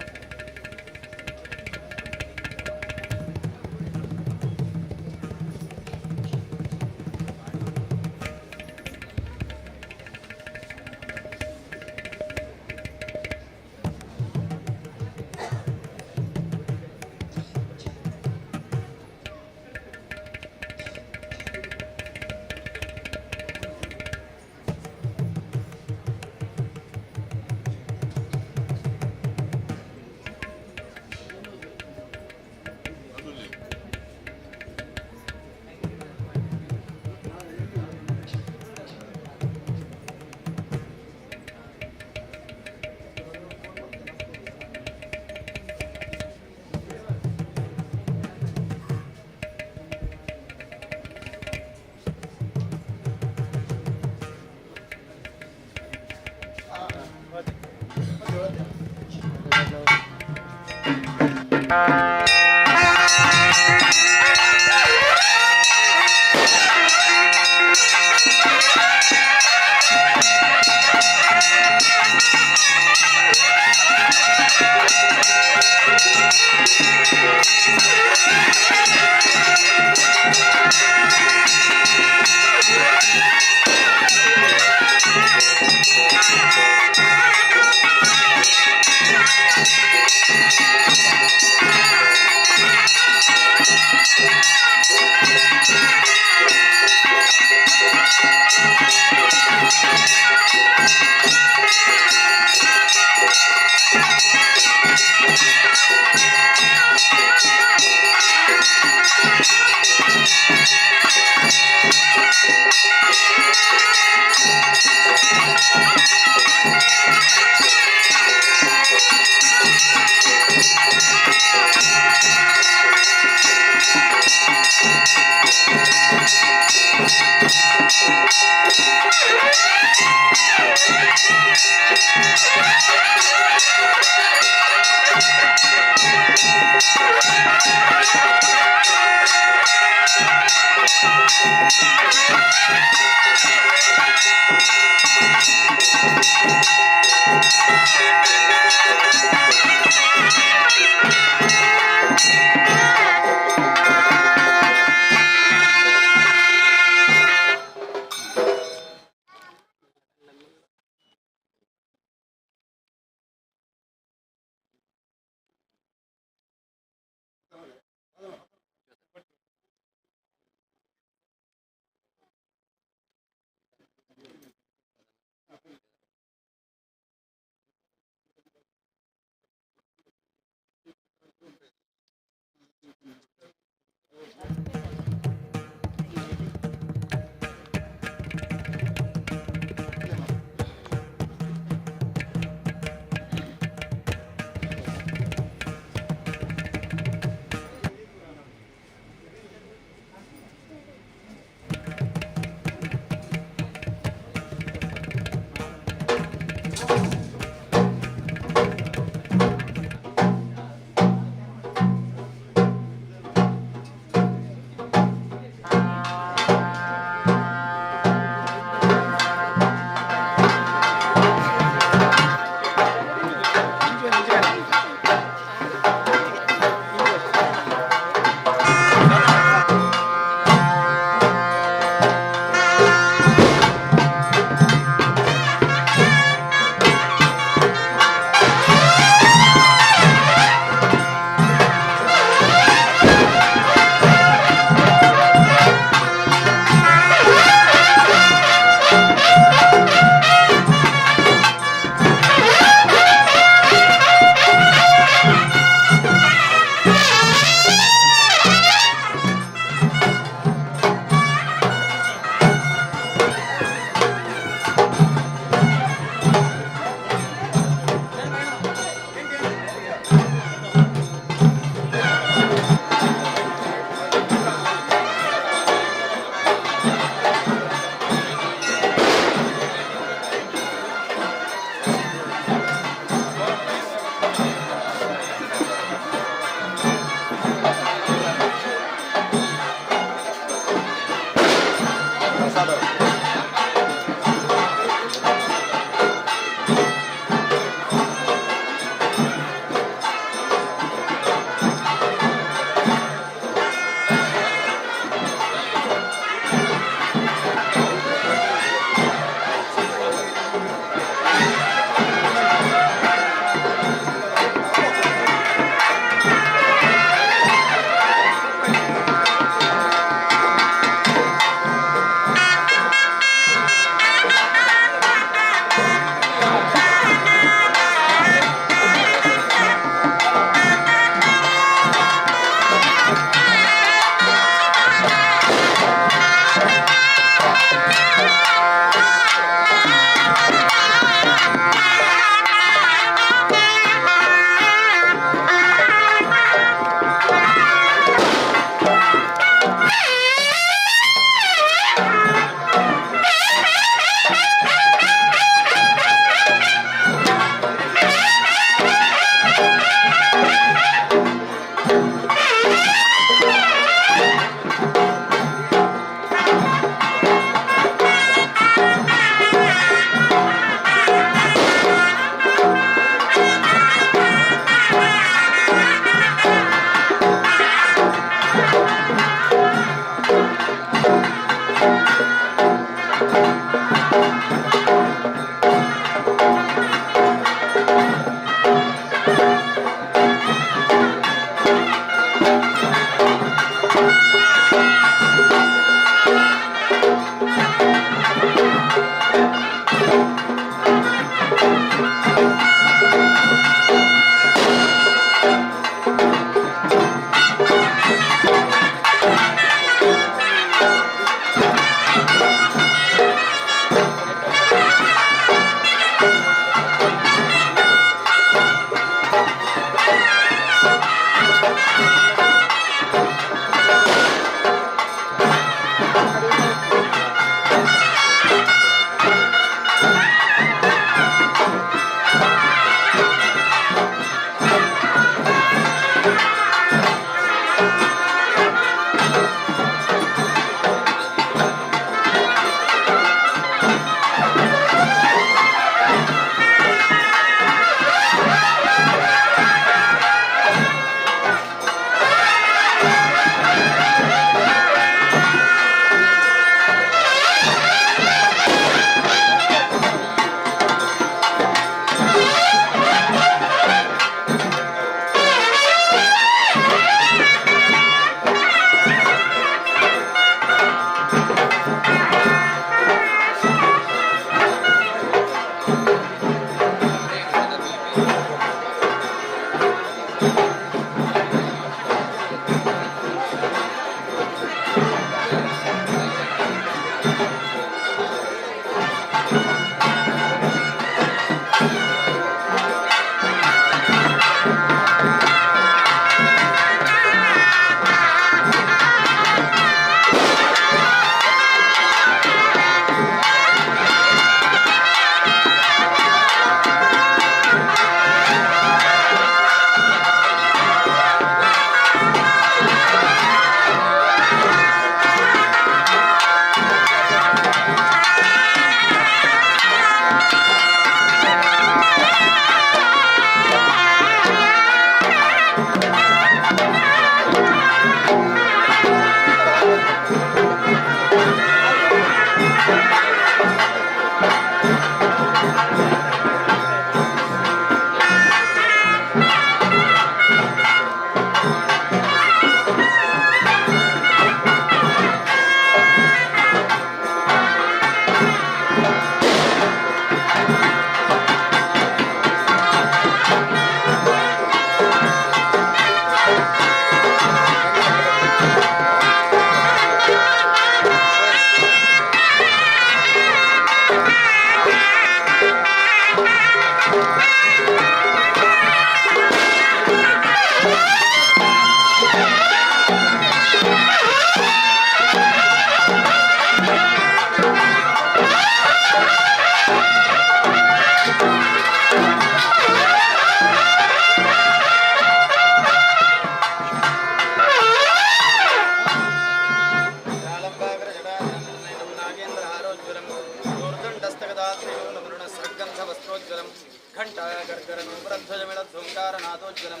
घण्टागर्गरनूपुरध्वजमिळद्धूङ्कारनादोज्ज्वलं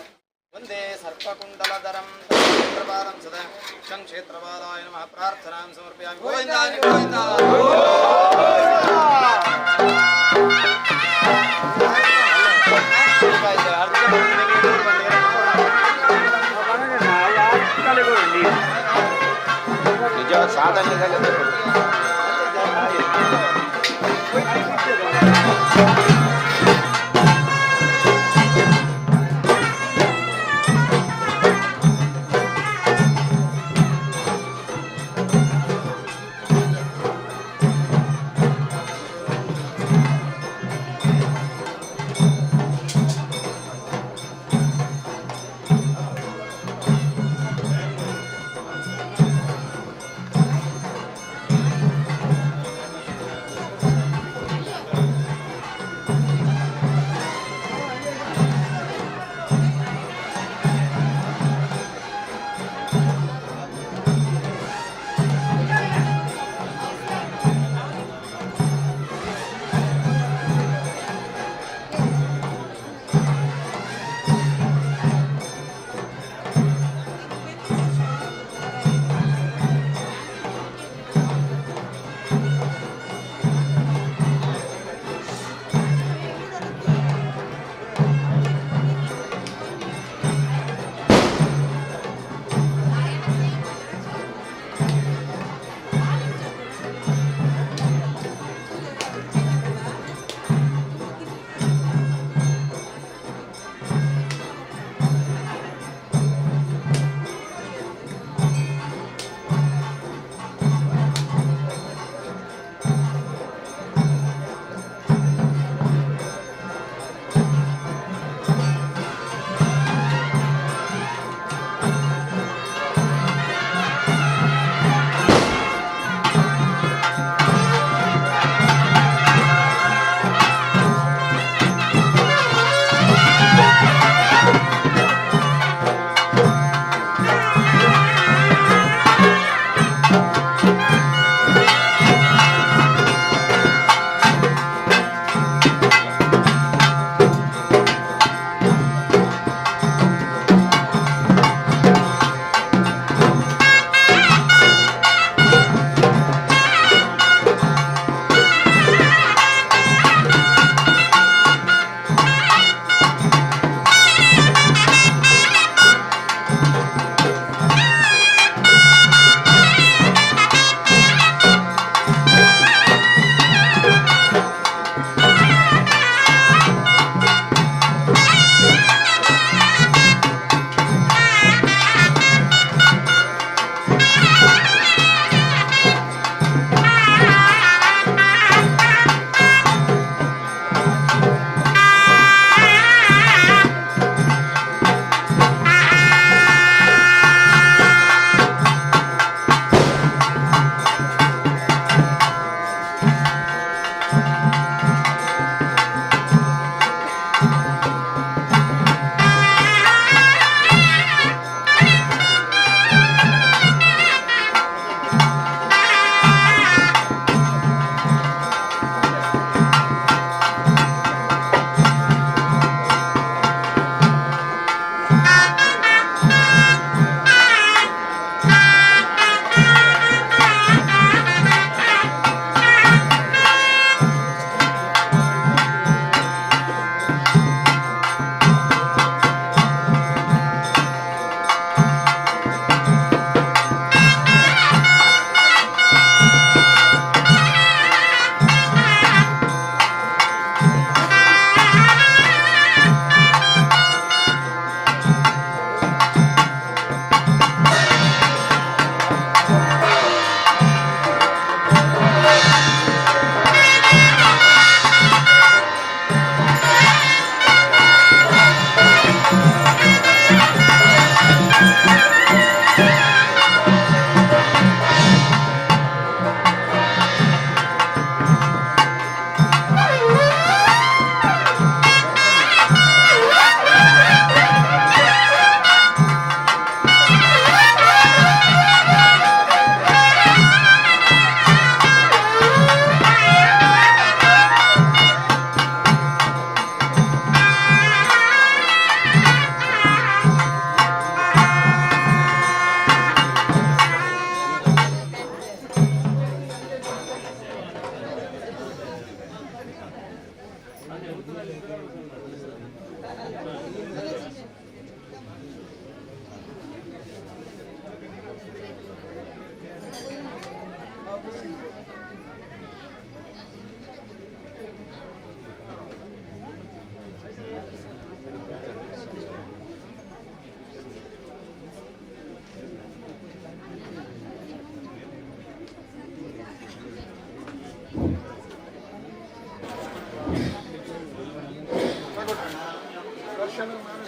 वन्दे सर्पकुण्डलधरं क्षेत्रपालं सदा शं क्षेत्रपालाय नमः। प्रार्थनां समर्पयामि। गोविन्दाय गोविन्द। ನಿಜ ಸಾಧನೆ.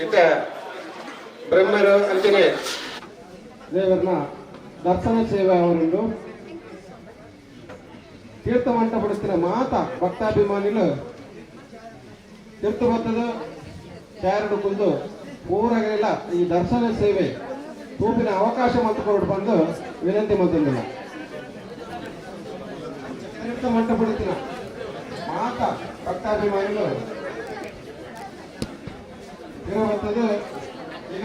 ಇತ್ತ ಬ್ರಹ್ಮರು ಅಂಚನೆ ದೇವರನ್ನ ದರ್ಶನ ಸೇವೆ ಅವರುಂಡು. ತೀರ್ಥ ಮಂಟಪಡಿಸ್ತಿನ ಮಾತ ಭಕ್ತಾಭಿಮಾನಿಲು ತೀರ್ಥ ಬತ್ತದ ಚಾರಡು ಕುಂದು ಪೂರಗಲೆಲ್ಲ ಈ ದರ್ಶನ ಸೇವೆ ತೂಪಿನ ಅವಕಾಶ ಮತ್ತು ಕೊರಡು ಬಂದು ವಿನಂತಿ ಮಂತೊಂದಿಲ್ಲ. ತೀರ್ಥ ಮಂಟಪಡಿಸ್ತಿನ ಮಾತ ಭಕ್ತಾಭಿಮಾನಿಲು ಬತ್ತದ ಈಗ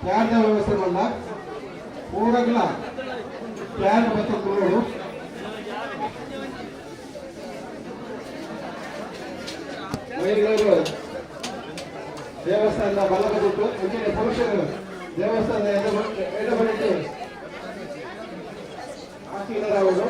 ಚಾರ್ಜ ವ್ಯವಸ್ಥೆ ಮಲ್ಲ ಪೂರಗ್ಲ ಚಾರ್ಜ್ ಬತ್ತ ಕುಳ್ಳೋಡು. ಮಹಿಳೆಯರು ದೇವಸ್ಥಾನದ ಬಲಬದಿಟ್ಟು, ಅಂಚನೆ ಪುರುಷರು ದೇವಸ್ಥಾನದ ಎಡಬದಿಟ್ಟು ಆಸೀನರಾವರು.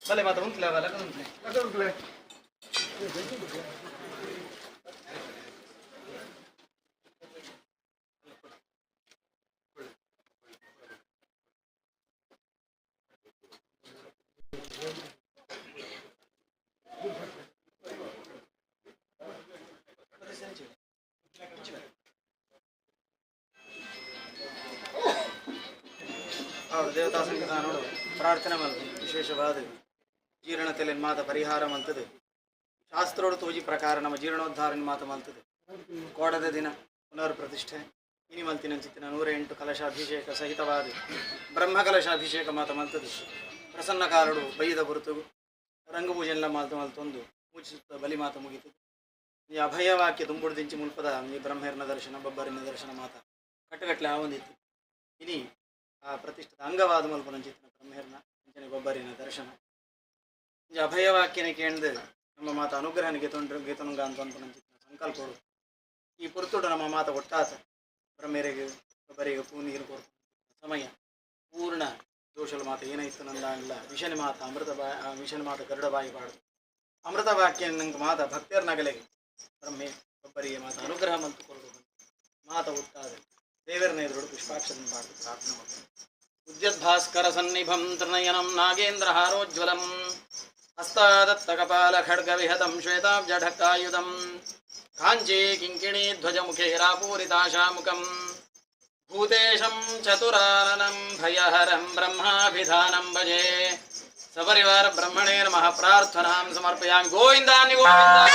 ಬಲೆ ಮಾತ್ರ ಉಂಟ್ಲೆ ಅವಲ್ಲ ಉಂಟ್ಲೆ. ದೇವತಾ ಸನ್ನಿಧಾನೋಡು ಪ್ರಾರ್ಥನೆ ಮಲ್ಪುನು. ವಿಶೇಷವಾದ ಜೀರ್ಣತೆಲೆನ್ ಮಾತ ಪರಿಹಾರ ಮಲ್ತದೆ. ಶಾಸ್ತ್ರೋಡು ತೋಜಿ ಪ್ರಕಾರ ನಮ್ಮ ಜೀರ್ಣೋದ್ಧಾರನ ಮಾತ ಮಲ್ತದೆ. ಕೋಡದ ದಿನ ಪುನರ್ ಪ್ರತಿಷ್ಠೆ ಇನಿ ಮಲ್ತಿನಂಚಿತ್ತಿನ 108 ಕಲಶಾಭಿಷೇಕ ಸಹಿತವಾದ ಬ್ರಹ್ಮ ಕಲಶಾಭಿಷೇಕ ಮಾತ ಮಲ್ತದೆ. ಪ್ರಸನ್ನ ಕಾಲಡು ಬೈದ ಬರುತುಗು ರಂಗಪೂಜೆಲ್ಲ ಮಾಲ್ತ ಮಲ್ತೊಂದು ಮುಚ್ಚಿಸುತ್ತ ಬಲಿ ಮಾತ ಮುಗಿತು. ಈ ಅಭಯವಾಕ್ಯ ದುಂಬುಡ್ದಿಂಚಿ ಮುಲ್ಪದ ಈ ಬ್ರಹ್ಮರ್ನ ದರ್ಶನ, ಬಬ್ಬರಿನ ದರ್ಶನ ಮಾತ ಕಟ್ಟುಗಟ್ಟಲೆ ಆವೊಂದಿತ್ತು. ಇನಿ ಆ ಪ್ರತಿಷ್ಠಿತ ಅಂಗವಾದ ಮಲ್ಪನಂಚಿತ್ತಿನ ಬ್ರಹ್ಮರ್ನ ಅಂಚನೆ ಬಬ್ಬರಿನ ದರ್ಶನ ಈ ಅಭಯವಾಕ್ಯನೆ ಕೇಂದ್ರ ನಮ್ಮ ಮಾತ ಅನುಗ್ರಹನ ಗೆತೊಂಡ್ರು ಗೆತೊನುಗ ಅಂತ ಅನ್ಪನಂಚಿತ್ತಿನ ಸಂಕಲ್ಪಡು ಈ ಪುರ್ತುಡು ನಮ್ಮ ಮಾತ ಒಟ್ಟಾತ ಬ್ರಹ್ಮರಿಗೆ ಬಬ್ಬರಿಗೆ ಪೂ ನೀರು ಕೊಡ್ತು ಸಮಯ ಪೂರ್ಣ ದೋಷಲ ಮಾತ ಏನಾಯ್ತು ನಂದಾಂಗ್ಲ ವಿಷನ ಮಾತ ಅಮೃತ ಬಾ ವಿಷನ ಮಾತ ಗರುಡ ಬಾಯಿ ಬಾಡುದು ಅಮೃತ ವಾಕ್ಯ ನಂಗೆ ಮಾತ ಭಕ್ತಿಯರ್ ನಗಲೆಗೆ ಬ್ರಹ್ಮೆ ಒಬ್ಬರಿಗೆ ಮಾತ ಅನುಗ್ರಹ ಮಂತು ಕೊರಡು ಮಾತ ಹುಟ್ಟಾದ ದೇವರನ್ನ ಎದುರು ಪುಷ್ಪಾಕ್ಷರನ್ನು ಬಾಡ್ದು ಪ್ರಾರ್ಥನೆ ಮಾಡ್ತಾರೆ. ಉದ್ಯದ್ಭಾಸ್ಕರ ಸನ್ನಿಭಂ ತ್ರಿನಯನಂ ನಾಗೇಂದ್ರ ಹಾರೋಜ್ವಲಂ ಹಸ್ತಾದತ್ತ ಕಪಾಲ ಖಡ್ಗ ವಿಹತಂ ಶ್ವೇತಾಬ್ಜಢಕ್ಕಾಯುಧಂ ಕಾಂಚೀ ಕಿಂಕಿಣೀ ಧ್ವಜಮುಖೇರಾಪೂರಿತಾಶಾಮುಖಂ ಭೂತೇಶಂ ಚತುರಾನನಂ ಭಯಹರಂ ಬ್ರಹ್ಮಾಭಿಧಾನಂ ಭಜೆ. ಸಪರಿವಾರ ಬ್ರಹ್ಮಣೇ ನಮಃ. ಪ್ರಾರ್ಥನಾಂ ಸಮರ್ಪಯಾಮಿ. ಗೋವಿಂದಾನಿ ಗೋವಿಂದ.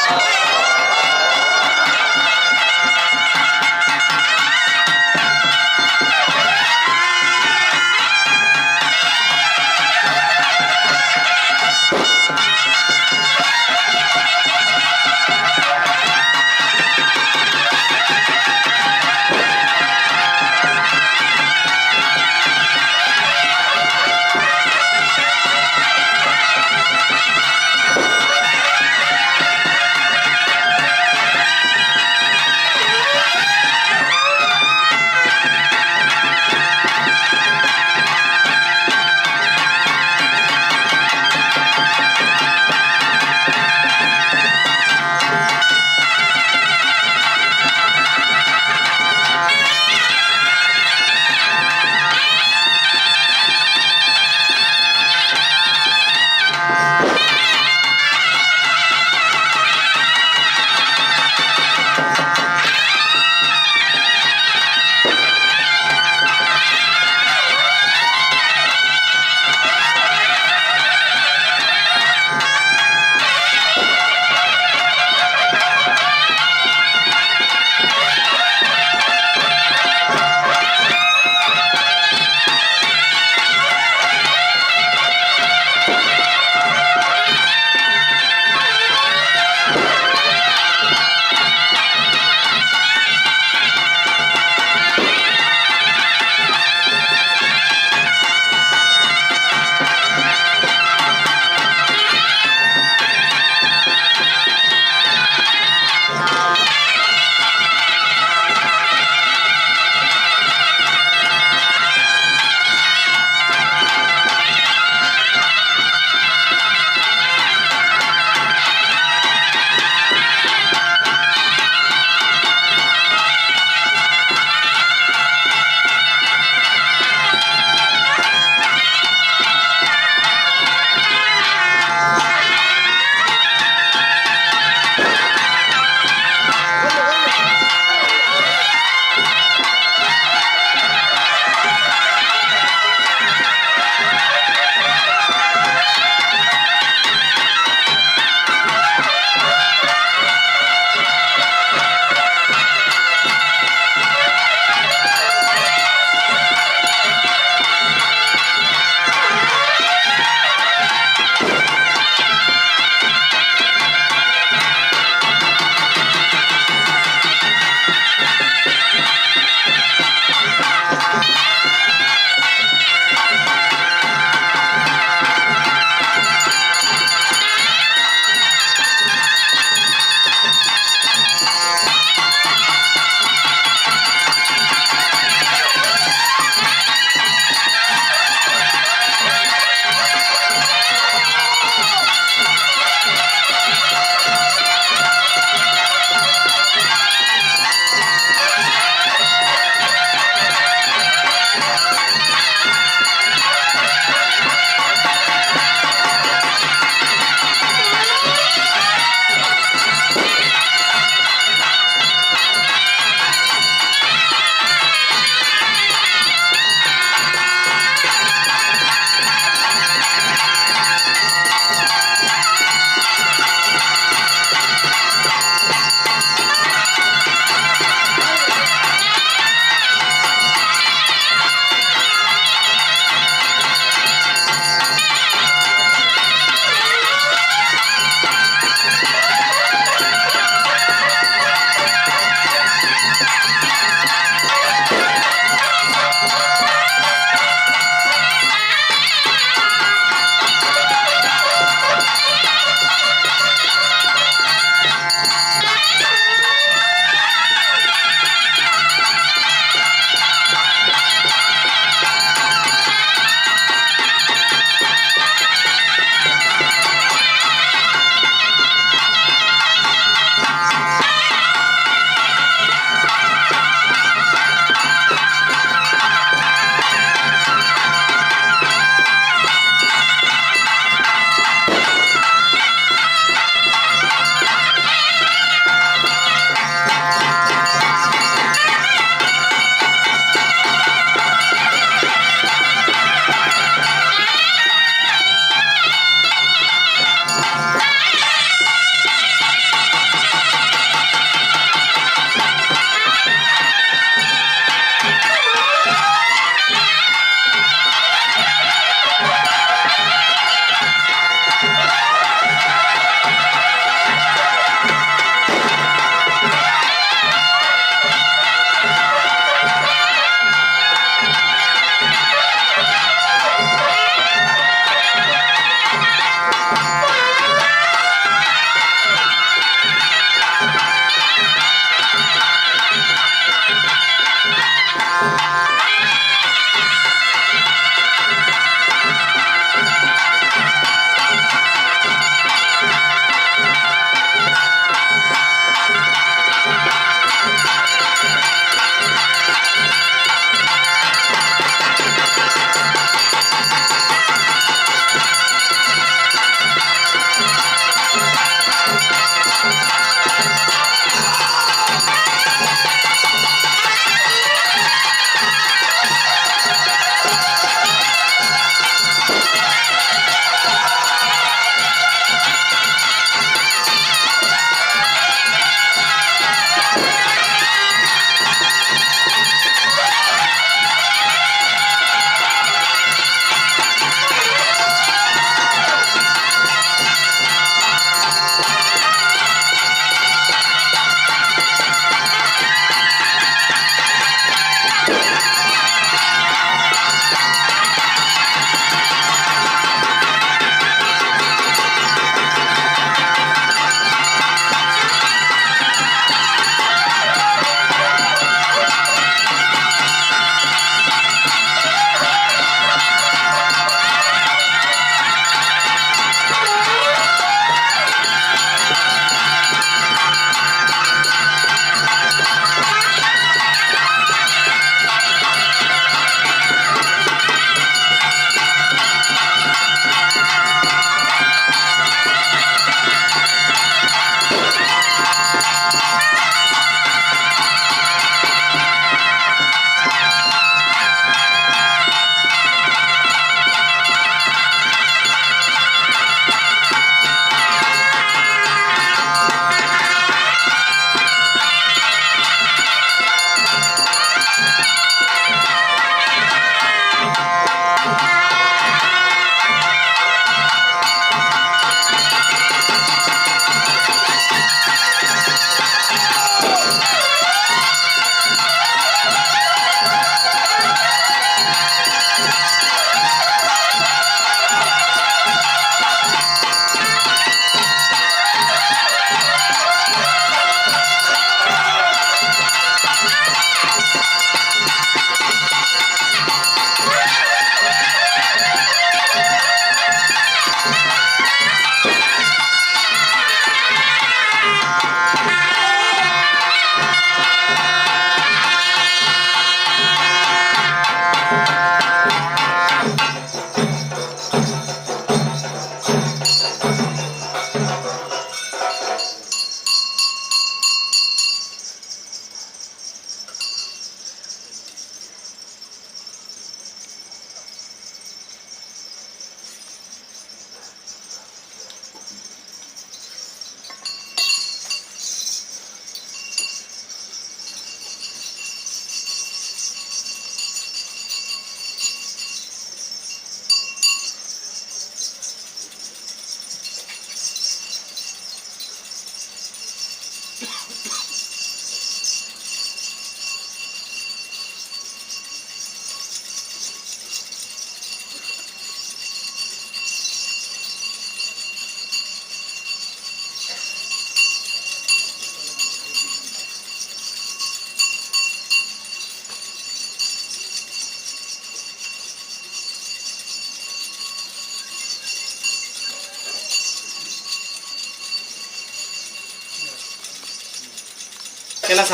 ಕೆಲಸ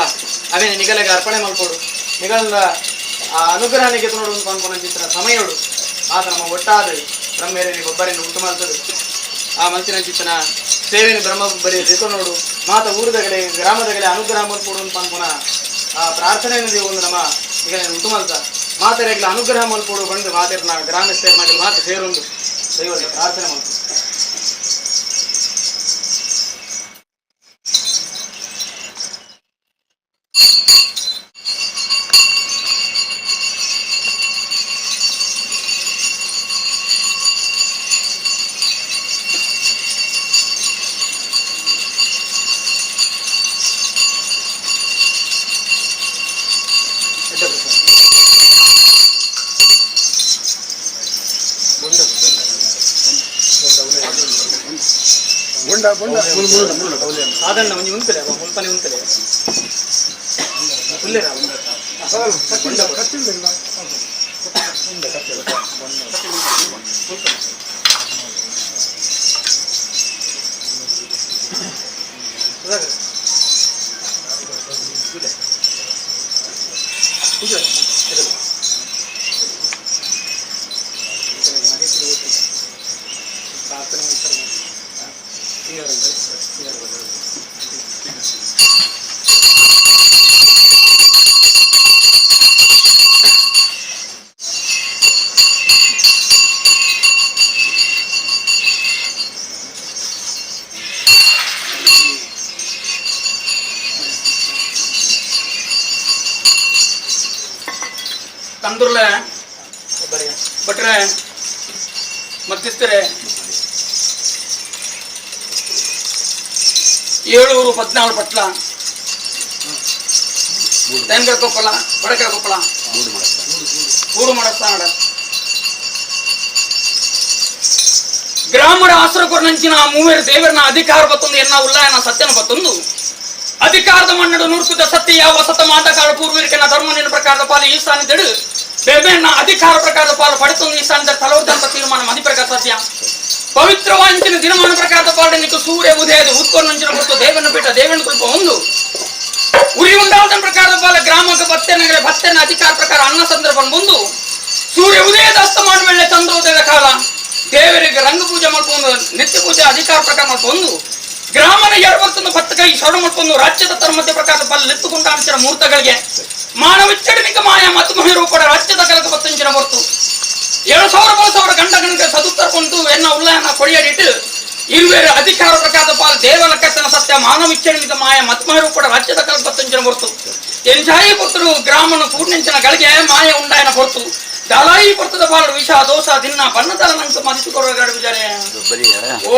ಅವೇನೆ ನಿಗಲೆಗೆ ಅರ್ಪಣೆ ಮಲ್ಪೋಡು ನಿಗಲ ಆ ಅನುಗ್ರಹನಿಗೆ ನೋಡು ಪನ್ಪುನಂಚಿತ್ತಿನ ಸಮಯೋಡು ಆತ ನಮ್ಮ ಒಟ್ಟಾದ ಬ್ರಹ್ಮೇರನಿ ಒಬ್ಬರನ್ನು ಉಂಟು ಮಾಡ್ತದೆ ಆ ಮಂಚಿನಂಚಿತ್ತಿನ ಸೇವೆನ ಬ್ರಹ್ಮ ಬರಿ ನೋಡು ಮಾತ ಊರುದಗಲೆ ಗ್ರಾಮದಗಲೆ ಅನುಗ್ರಹ ಮಲ್ಪೋಡು ಪನ್ಪುನ ಆ ಪ್ರಾರ್ಥನೆಯನ್ನು ಒಂದು ನಮ್ಮ ಈಗ ಉಂಟು ಮಲ್ತ ಮಾತೆರೆಗ್ಲ ಅನುಗ್ರಹ ಮಲ್ಪೋಡು ಬಂದು ಮಾತೆರ್ನ ಗ್ರಾಮಸ್ಥರ ಮಾತು ಸೇರೊಂದು ದೈವದ ಪ್ರಾರ್ಥನೆ ಮಾಡ್ತು. ಸಾಧಾರಣ ಒಂಜಿ ಉಂತಲೆ ಮುಲ್ಪನೆ ಉಂತಲೆ ತಂದೂರ್ಲ ಭಟ್ರೆ ಮಧ್ಯಸ್ಥರೇ ಏಳೂರು 14 ಪಟ್ಲ ತೆಂಗರ ಕೊಪ್ಪಳ ಬಡಕರ ಕೊಪ್ಪಳ ಊರು ಮಾಡಸ್ಥಾನ ಗ್ರಾಮದ ಆಸರಕೊರನಂಚಿನ ಮೂವರು ದೇವರನ ಅಧಿಕಾರ ಬತ್ತೊಂದು ಎನ್ನ ಉಲ್ಲಾಯನ ಸತ್ಯನ ಬತ್ತೊಂದು ಅಧಿಕಾರದ ಮನ್ನಡು ನುರುಕುದ ಸತ್ಯ ಯಾವ ಸತ ಮಾತಕಾರ ಪೂರ್ವರಿಕನ ಧರ್ಮ ನಿನ್ನ ಪ್ರಕಾರದ ಪಾಲು ಈ ಸ್ಥಾನದಡು ಬೇಬೇನ ಅಧಿಕಾರ ಪ್ರಕಾರದ ಪಾಲು ಪಡೆತೊಂದು ಈ ಸ್ಥಾನದ ತಲವರ್ದಂತ ತೀರ್ಮಾನ ಮದಿ ಪ್ರಕಾರ ಸತ್ಯ ಪವಿತ್ರವಾಂಚಿನ ದಿನಮಾನ ಪ್ರಕಾರದ ಪಾಲನಿக்கு ಸೂರ್ಯ ಉದಯದ ಉತ್ಪನ್ನಂಚಿನ ಹೊರತು ದೇವನ ಪೀಠ ದೇವನ ಕೃಪ ಒಂದು ಉರಿ ಉಂಡಾದ ಪ್ರಕಾರದ ಪಾಲ ಗ್ರಾಮಕ್ಕೆ ಬತ್ತೆನಗರ ಭತ್ತನ ಅಧಿಕಾರ ಪ್ರಕಾರ ಅನ್ನ ಸಂದರ್ಭ ಬಂದು ಸೂರ್ಯ ಉದಯದ ಅಸ್ತಮಾನ ವೇಳೆ ಚಂದ್ರೋದಯದ ಕಾಲ ದೇವರಿಗೆ ರಂಗ ಪೂಜೆ ಮಾಡ್ಕೊಂಡು ನಿತ್ಯ ಪೂಜೆ ಅಧಿಕಾರ ಪ್ರಕಾರ ಮಾಡ್ಕೊಂಡು ಗ್ರಾಮನ ಎರಬತ್ತನ್ನು ಭತ್ತ ಕೈ ಶರಣ ಮಾಡ್ಕೊಂಡು ರಾಜ್ಯದ ತರ್ಮಧ್ಯ ಪ್ರಕಾರದ ಪಾಲ ಲೆತ್ತುಕೊಂಡ ಅಂಚಿನ ಮುಹೂರ್ತಗಳಿಗೆ ಮಾನವ ಚಡನಿಕ ಮಾಯ ಮತ್ತು ಮಹಿರೂಪಡ ರಾಜ್ಯದ ಕಲಕ ಬತ್ತಂಚಿನ ಹೊರತು 2000 ಸಾವಿರ ಗಂಡ ಗಣಕ ಸದುತ್ತರ್ಕೊಂಡು ಎನ್ನ ಉಲ್ಲಯನ ಕೊಡಿಯಡಿಟ್ಟು ಇರುವೇರು ಅಧಿಕಾರ ಪ್ರಕಾರದ ಪಾಲ್ ದೇವನ ಕರ್ತನ ಸತ್ಯ ಮಾನವ ಇಚ್ಛೆನಿಕ ಮಾಯ ಮತ್ಮಹಿರೂಪಡ ರಾಜ್ಯದ ಕಲಕ ಬತ್ತಂಚಿನ ಹೊರತು ಎಂಜಾಯಿ ಪುತ್ರರು ಗ್ರಾಮನ ಕೂಡ್ನೆಂಚಿನ ಗಳಿಗೆ ಮಾಯ ಉಂಡಾಯನ ಹೊರತು ದಲಾಯಿ ಪುರ್ತದ ಪಾಲು ವಿಷ ದೋಷ ದಿನ್ನ ಬಣ್ಣದಲ ನಂಗೆ ಮದಿಸಿಕೊರಗಾಡು ವಿಚಾರೆ. ಓ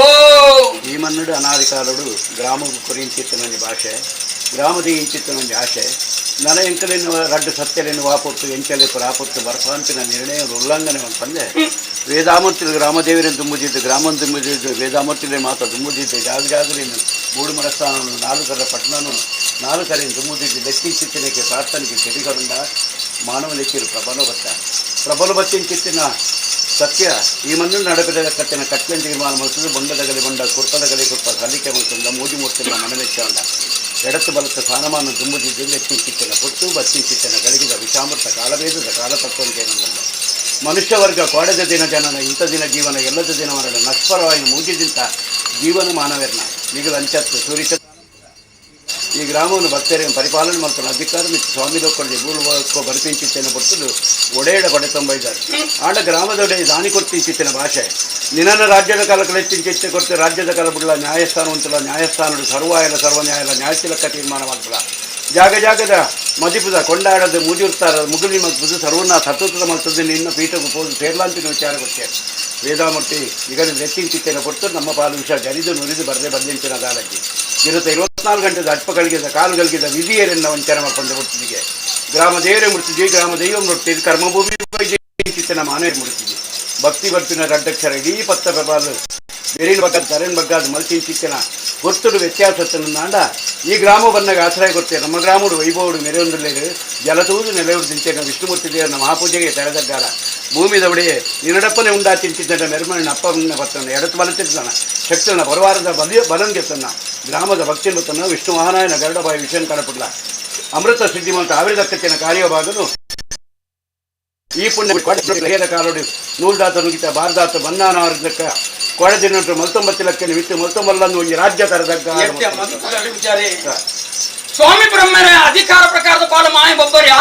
ಈ ಮನ್ನಡು ಅನಾದಿಕಾಲಡು ಗ್ರಾಮకు ಕುರಿಂಚಿತ್ತನೊಂಜಿ ಭಾಷೆ ಗ್ರಾಮದ ಇಂಚಿತ್ತನೊಂಜಿ ಆಶೆ ನನ ಎಂಕಲೆನ್ನು ರಡ್ಡು ಸತ್ಯಲೆನ್ನು ವಾಪೊತ್ತು ಎಂಚಲೆ ಪುರಾಪೊತ್ತು ಬರ್ಪಾಂತಿನ ನಿರ್ಣಯ ಉಲ್ಲಂಘನೆ ಅಂತಂದೆ ವೇದಾಮೂರ್ತಿ ಗ್ರಾಮದೇವರನ್ನು ತುಂಬುದಿದ್ದು ಗ್ರಾಮನ್ ತುಂಬುದಿದ್ದು ವೇದಾಮೂರ್ತಿಲೇ ಮಾತ್ರ ತುಂಬುದಿದ್ದು ಜಾಗ ಜಾಗಲಿನ್ನು ಮೂಡು ಮರಸ್ಥಾನನು ನಾಲ್ಕು ಕರ ಪಟ್ಟಣನು ನಾಲ್ಕು ಕರೆಯನ್ನು ತುಂಬುದಿದ್ದು ಲೆಕ್ಕಿಂಚಿತ್ತನಕ್ಕೆ ಪ್ರಾರ್ಥನೆಗೆ ಕೆಡಿಗರುಂಡ ಮಾನವ ಲೆಕ್ಕಿರು ಪ್ರಬಲ ಬತ್ತ ಪ್ರಬಲ ಬತ್ತಿಂಚಿತ್ತಿನ ಸತ್ಯ ಈ ಮಣ್ಣು ನಡಪಿದ ಕತ್ತಿನ ಕಟ್ಟೆನ ತೀರ್ಮಾನ ಮಲ್ತದು ಬೊಂಡದಗಲಿ ಬೊಂಡ ಕುರ್ಪದಗಲಿ ಕುರ್ಪ ಸಲ್ಲಿಕೆ ಮಲ್ತಂದ ಮೂಜಿ ಮೂರ್ತಿನ ಮನಮೆಚ್ಚಂಡ ಎಡತ್ತು ಬಲತ್ತ ಸ್ಥಾನಮಾನ ದುಂಬುದಿದ್ದು ಲೆಕ್ಕಿಂಚಿತ್ತನ ಪುಟ್ಟು ಬತ್ತಿಂಚಿತ್ತನ ಗಳಿಗಿದ ವಿಷಾಮೃತ ಕಾಲಭೇದದ ಕಾಲತತ್ವಂತೇನಲ್ಲ ಮನುಷ್ಯ ವರ್ಗ ಕೋಡೆದ ದಿನ ಜನನ ಇಂಥ ದಿನ ಜೀವನ ಎಲ್ಲದ ದಿನ ಮರಣ ನಶ್ವರವಾಗಿ ಮೂಜಿದಿಂತ ಜೀವನ ಮಾನವೆರ್ನ ಮಿಗುಲು ಅಂಚತ್ತು ಸೂರಿತ ಈ ಗ್ರಾಮವನ್ನು ಭಕ್ತರನ್ನು ಪರಿಪಾಲನೆ ಮಾಡ್ತಾನೆ ಅಧಿಕಾರ ಮಿತ್ತು ಸ್ವಾಮಿ ಲೋಕರಿಗೆ ಭೂಲೋಕ ಬರಿಪಿಂಚಿತ್ತೇನೆ ಪಡ್ತದು ಒಡೆಯಡ ಪಡೆ ಇದ್ದಾರೆ ಆಂಡ ಗ್ರಾಮದೊಡೆ ದಾನಿ ಕೊಡ್ತಿಂಚಿತ್ತಿನ ಭಾಷೆ ನಿನ್ನ ರಾಜ್ಯದ ಕಾಲ ಕಲೆಚ್ಚಿಂಚಿತ್ತೆ ಕೊಡ್ತು ರಾಜ್ಯದ ಕಾಲ ಬಿಡಲ ನ್ಯಾಯಸ್ಥಾನ ಉಂಟಲ್ಲ ನ್ಯಾಯಸ್ಥಾನಡು ಸರ್ವಾಯಲ ಸರ್ವನ್ಯಾಯಲ ನ್ಯಾಯತಿಲಕ್ಕ ತೀರ್ಮಾನ ಮಾಡ್ತಲ್ಲ ಜಾಗ ಜಾಗದ ಮದಿಪುದ ಕೊಂಡಾಡದ ಮುಜಿರ್ತಾರ ಮುಗುಲಿ ಮಲ್ಪುದು ಸರ್ವನ್ನ ಸತತದ ಮಲ್ತದ್ದು ನಿನ್ನ ಪೀಠకు ಪೋದು ಸೇರ್ಲಾಂತಿನ ವಿಚಾರ ಕೊಟ್ಟೆ ವೇದಾಮೂರ್ತಿ ಈಗ ಲೆಕ್ಕಿಂಚಿತ್ತೇನೆ ಕೊಡ್ತು ನಮ್ಮ ಪಾಲು ವಿಷ ಜರಿದು ನುರಿದು ಬರದೆ ಬಂದಿಂಚಿನ ದಾಲಕ್ಕೆ ಇರುತ್ತೆ 24 ಗಂಟೆದ ಅಟ್ಪಗಳಿಗಿದ ಕಾಲುಗಳಿಗಿದ ವಿಧಿಯರನ್ನ ವಂಚನೆ ಮಾಡ್ಕೊಂಡು ಮುಡ್ತಿದ್ದಿಗೆ ಗ್ರಾಮ ದೇವರೇ ಮುಡ್ತಿದ್ವಿ ಗ್ರಾಮ ದೈವ ಮುಡ್ತಿದ್ವಿ ಕರ್ಮಭೂಮಿ ಚಿತ್ತನ ಮಾನವೇ ಮುಡ್ತಿದ್ವಿ ಭಕ್ತಿ ಬರ್ತಿನ ರಡ್ಡಕ್ಷರ ಇಡೀ ಪತ್ತ ಪ್ರಬಾಲು ಬೇರಿನ ಬಗ್ಗದ ತರೇನ್ ಬಗ್ಗಾದ ಮಲ್ತಿಂಚಿತ್ತಿನ ಗೊತ್ತುಡು ವ್ಯತ್ಯಾಸತ್ತನ ಈ ಗ್ರಾಮ ಬಂದಾಗ ಆಶ್ರಯ ಕೊಡ್ತೇವೆ ನಮ್ಮ ಗ್ರಾಮಡು ವೈಭವಡು ಮೆರೆಯೊಂದುಲ್ಲೇರು ಜಲತೂದು ನೆಲೆಯುಡು ತಿಂತೇನೆ ವಿಷ್ಣುಮೂರ್ತಿ ದೇವರ ಮಹಾಪೂಜೆಗೆ ತೆರೆದಗ್ಗಾರ ಭೂಮಿದವಡೆಯೇ ನಿನ್ನಡಪ್ಪನೆ ಉಂಡಾ ತಿಂತಿದ್ದ ಮೆರಮಣ್ಣ ಅಪ್ಪನ ಬತ್ತನ ಎಡತ್ತು ಬಲತಿರ್ತಾನ ಶಕ್ತನ ಬರವಾರದ ಬಲಿಯ ಬಲನ್ ಗೆತ್ತನ್ನ ಗ್ರಾಮದ ಭಕ್ತಿ ಬತ್ತನ ವಿಷ್ಣು ಮಹಾನಾಯನ ಗರುಡಬಾಯಿ ವಿಷಯನ ಕಡಪಡ್ಲ ಅಮೃತ ಸಿದ್ಧಿ ಮಂತ ಆವಿರದಕ್ಕತ್ತಿನ ಕಾರ್ಯಭಾಗನು ಈ ಪುಣ್ಯ ಕಾಲೋಡಿ ನೂಲ್ದಾತ ನುಗಿತ ಬಾರದಾತ ಬಂದಾನಾರ್ದಕ್ಕ ಕೊಳದಿನಂಟು ಮಲ್ತೊಂಬತ್ತು ವಿತ್ತು ಮಲ್ತೊಂಬಲ್ಲನ್ನು ಒಂದು ರಾಜ್ಯ ತರದಕ್ಕ ಸ್ವಾಮಿ ಬ್ರಹ್ಮರ ಅಧಿಕಾರ ಪ್ರಕಾರದ ಪಾಲ ಮಾಯ ಬೊಬ್ಬರ್ಯ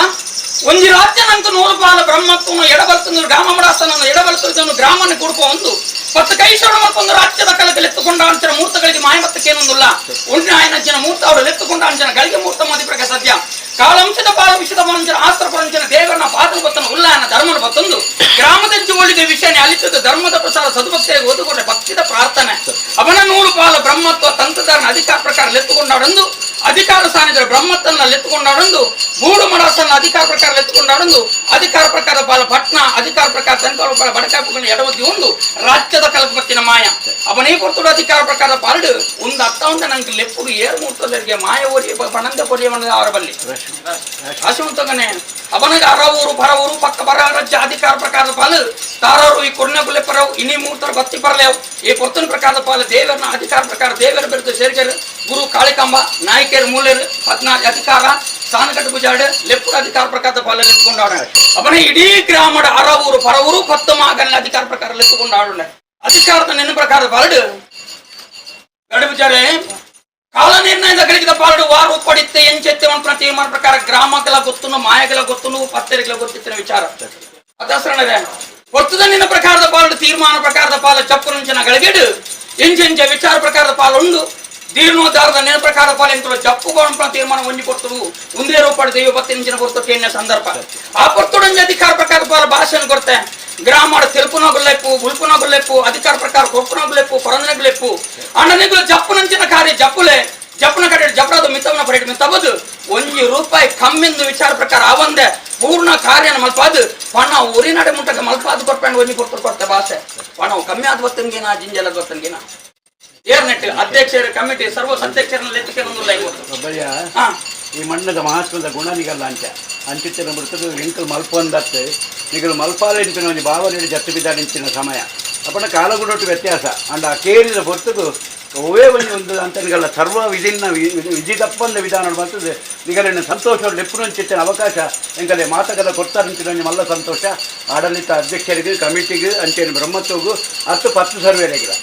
ಒಂದು ರಾಜ್ಯ ನಂತ ನೂರು ಪಾಲ ಬ್ರಹ್ಮತ್ವನು ಎಡಬಲ್ತಂದು ಗ್ರಾಮ ಮಡಾಸ್ತನನ್ನು ಎಡಬಲ್ತದನ್ನು ಗ್ರಾಮನ್ನು ಕುಡ್ಕೊ ಒಂದು ಪತ್ತು ಕೈಸೋಣ ಮತ್ತೊಂದು ರಾಜ್ಯದ ಕಲದಲ್ಲಿ ಎತ್ತುಕೊಂಡ ಅಂಚಿನ ಮೂರ್ತಗಳಿಗೆ ಮಾಯಮತ್ತಕ್ಕೇನೊಂದಿಲ್ಲ ಉಣ್ಣಾಯನಂಚಿನ ಮೂರ್ತ ಅವರು ಎತ್ತುಕೊಂಡ ಅಂಚಿನ ಗಳಿಗೆ ಮೂರ್ತ ಮಾದಿ ಪ್ರಕಾರ ಸದ್ಯ ಕಾಲಂಶದ ಪಾಲ ವಿಷದ ಮಂಚನ ಆಸ್ತ್ರ ಪರಂಚನ ದೇವರನ್ನ ಪಾದನ ಬತ್ತನ ಉಲ್ಲಾಯನ ಧರ್ಮನ ಬತ್ತೊಂದು ಗ್ರಾಮದಂಚು ಒಳ್ಳಿದ ವಿಷಯ ಅಲಿತದ ಧರ್ಮದ ಪ್ರಸಾರ ಸದ್ಭಕ್ತಿಗೆ ಓದುಕೊಂಡ ಭಕ್ತಿದ ಪ್ರಾರ್ಥನೆ ಅವನ ನೂರು ಪಾಲ ಬ್ರಹ್ಮತ್ವ ತಂತ್ರಧಾರನ ಅಧಿಕಾರ ಪ್ರಕಾರ ಲೆತ್ತುಕೊಂಡಾಡೊಂದು ಅಧಿಕಾರ ಸ್ಥಾನಿದ್ರ ಬ್ರಹ್ಮತ್ತನ್ನ ಲೆತ್ತುಕೊಂಡಾಡೊಂದು ಮೂಡು ಮಡಾಸನ್ನ ಅಧಿಕಾರ ಪ್ರಕಾರ ಲೆತ್ತುಕೊಂಡಾಡೊಂದು ಅಧಿಕಾರ ಪ್ರಕಾರ ಪಾಲ ಪಟ್ನ ಅಧಿಕಾರ ಪ್ರಕಾರ ತಂತ್ರ ಪಾಲ ಬಡಕಾಪುಗಳ ಎಡವದ್ದಿ ಒಂದು ರಾಜ್ಯದ ಕಲಪತ್ತಿನ ಮಾಯ ಅವನೇ ಕೊಡ್ತೋಡು ಅಧಿಕಾರ ಪ್ರಕಾರ ಪಾಲಡು ಒಂದು ಅತ್ತ ಒಂದು ನಂಗೆ ಲೆಪ್ಪುಡು ಏರ್ ಮೂರ್ತದರಿಗೆ ಮಾಯ ಓರಿ ಪಣಂದ ಕೊರಿಯವನ ಅವರ ಬಲ್ಲಿ ಅಶುಂತಗನೆ ಅವನಿಗೆ ಅರವೂರು ಬರವೂರು ಪಕ್ಕ ಬರ ರಾಜ್ಯ ಅಧಿಕಾರ ಪ್ರಕಾರದ ಪಾಲು ತಾರರು ಈ ಕೊರ್ನಗುಲೆ ಪರವು ಇನಿ ಮೂರ್ತರ ಬತ್ತಿ ಪರಲೇವು ಈ ಕೊರ್ತನ ಪ್ರಕಾರದ ಪಾಲು ದೇವರನ್ನ ಅಧಿಕಾರ ಪ್ರಕಾರ ದೇವರ ಬಿರುದು ಸೇರ್ಗರು ಗುರು ಕಾಳಿಕಾಂಬ ನಾಯಕರು ಮೂಲೆರು 14 ಅಧಿಕಾರ ಸಾನಕಟ್ಟು ಗುಜಾಡು ಲೆಪ್ಪುರ ಅಧಿಕಾರ ಪ್ರಕಾರದ ಪಾಲು ಲೆತ್ತುಕೊಂಡಾಡ ಅವನ ಇಡೀ ಗ್ರಾಮದ ಅರವೂರು ಪರವೂರು ಪತ್ತು ಮಾಗನ ಅಧಿಕಾರ ಪ್ರಕಾರ ಲೆತ್ತುಕೊಂಡಾಡ ಅಧಿಕಾರದ ನೆನ ಪ್ರಕಾರದ ಪಾಲಡು ಗಡುಬುಜಾರೆ ಕಾಲ ನಿರ್ಣಯದ ಗಳಿಸಿದ ಪಾಲಡು ವಾರು ಪಡಿತ್ತೆ ಎಂಚೆತ್ತೆ ಅಂತ ತೀರ್ಮಾನ ಪ್ರಕಾರ ಗ್ರಾಮಗಳ ಗೊತ್ತುನು ಮಾಯಗಳ ಗೊತ್ತುನು ಪತ್ತೆರಿಗಳ ಗೊತ್ತಿತ್ತಿನ ವಿಚಾರ ಅದಾಸರಣರೇ ಹೊರ್ತದ ನಿನ್ನ ಪ್ರಕಾರದ ಪಾಲಡು ತೀರ್ಮಾನ ಪ್ರಕಾರದ ಪಾಲ ಚಪ್ಪುರಂಚನ ಗಳಿಗೆಡು ಎಂಚೆಂಚ ವಿಚಾರ ಪ್ರಕಾರದ ಪಾಲುಂಡು ದೀರ್ಣೋದ್ಧಾರದ ನಿನ್ನ ಪ್ರಕಾರದ ಪಾಲ ಎಂತಲೋ ಚಪ್ಪು ತೀರ್ಮಾನ ಒಂಜಿ ಕೊಡ್ತರು ಒಂದೇ ರೂಪಾಡು ದೈವ ಪತ್ತಿನ ಕೊಡ್ತು ಕೇಳಿನ ಸಂದರ್ಭ ಆ ಪೊರ್ತುಡಂಜ ಅಧಿಕಾರ ಪ್ರಕಾರದ ಪಾಲ ಭಾಷೆಯನ್ನು ಕೊಡ್ತೆ ಗ್ರಾಮ తెలుపునగులెప్పు గుల్పునగులెప్పు ಅಧಿಕಾರ ಪ್ರಕಾರ ಕೊಪ್ಪುನಗುಲೆಪ್ಪು ಕೊರಂದನಗುಲೆಪ್ಪು ಅಣ್ಣನಿಗಳು ಜಪ್ಪುನಂಚಿನ ಕಾರ್ಯ ಜಪ್ಪುಲೆ ಜಪ್ಪನ ಕಡೆ ಜಪರಾದ ಮಿತವನ ಪರೇಟ್ ಮಿತಬದು ಒಂಜಿ ರೂಪಾಯಿ ಕಮ್ಮಿಂದು ವಿಚಾರ ಪ್ರಕಾರ ಆವಂದೆ ಪೂರ್ಣ ಕಾರ್ಯನ ಮಲ್ಪಾದು ಪಣ ಊರಿನಡೆ ಮುಟ್ಟಕ ಮಲ್ಪಾದು ಕೊರ್ಪಂಡು ಒಂಜಿ ಕೊಡ್ತು ಕೊಡ್ತೆ ಭಾಷೆ ಪಣ ಕಮ್ಮಿ ಆದ ಗೊತ್ತಂಗಿನ ಜಿಂಜಲ ಗೊತ್ತಂಗಿನ ಏರ್ನೆಟ್ ಅಧ್ಯಕ್ಷರ ಕಮಿಟಿ ಸರ್ವ ಅಧ್ಯಕ್ಷರನ್ನ ಲೆಕ್ಕಕ್ಕೆ ಈ ಮಣ್ಣದ ಮಹಾತ್ಮದ ಗುಣ ನಿಗಲ್ಲ ಅಂಚ ಅಂಚಿತ್ತಿನ ಮೃತದ ಎಂಕಲ್ ಮಲ್ಪೊಂದತ್ತೆ ನಿಗಲು ಮಲ್ಪಾಲೆಂಪಿನ ಒಂದು ಭಾವನೆ ಜತ್ತು ಬಿದ್ದಾಡಿಂಚಿನ ಸಮಯ ಅಪ್ಪಣ ಕಾಲಗುಣೊಟ್ಟು ವ್ಯತ್ಯಾಸ ಅಂಡ ಆ ಕೇರಿದ ಹೊರತುಗು ಒವೇ ಒಂದು ಒಂದು ಅಂತ ನಿಗಲ್ಲ ಸರ್ವ ವಿಧಿನ ವಿಧಿ ತಪ್ಪಂದ ವಿಧಾನ ಬರ್ತದೆ ನಿಗಲಿನ ಸಂತೋಷ ಲೆಪ್ಪುನಂಚಿತ್ತಿನ ಅವಕಾಶ ಎಂಕಲೆ ಮಾತಗಲ ಕೊಡ್ತಾರಂಚಿನ ಮಲ್ಲ ಸಂತೋಷ ಆಡಳಿತ ಅಧ್ಯಕ್ಷರಿಗೆ ಕಮಿಟಿಗೆ ಅಂಚೇನು ಬ್ರಹ್ಮತ್ವಗೂ ಹತ್ತು ಪತ್ತು ಸರ್ವೇರಿಗಿಲ್ಲ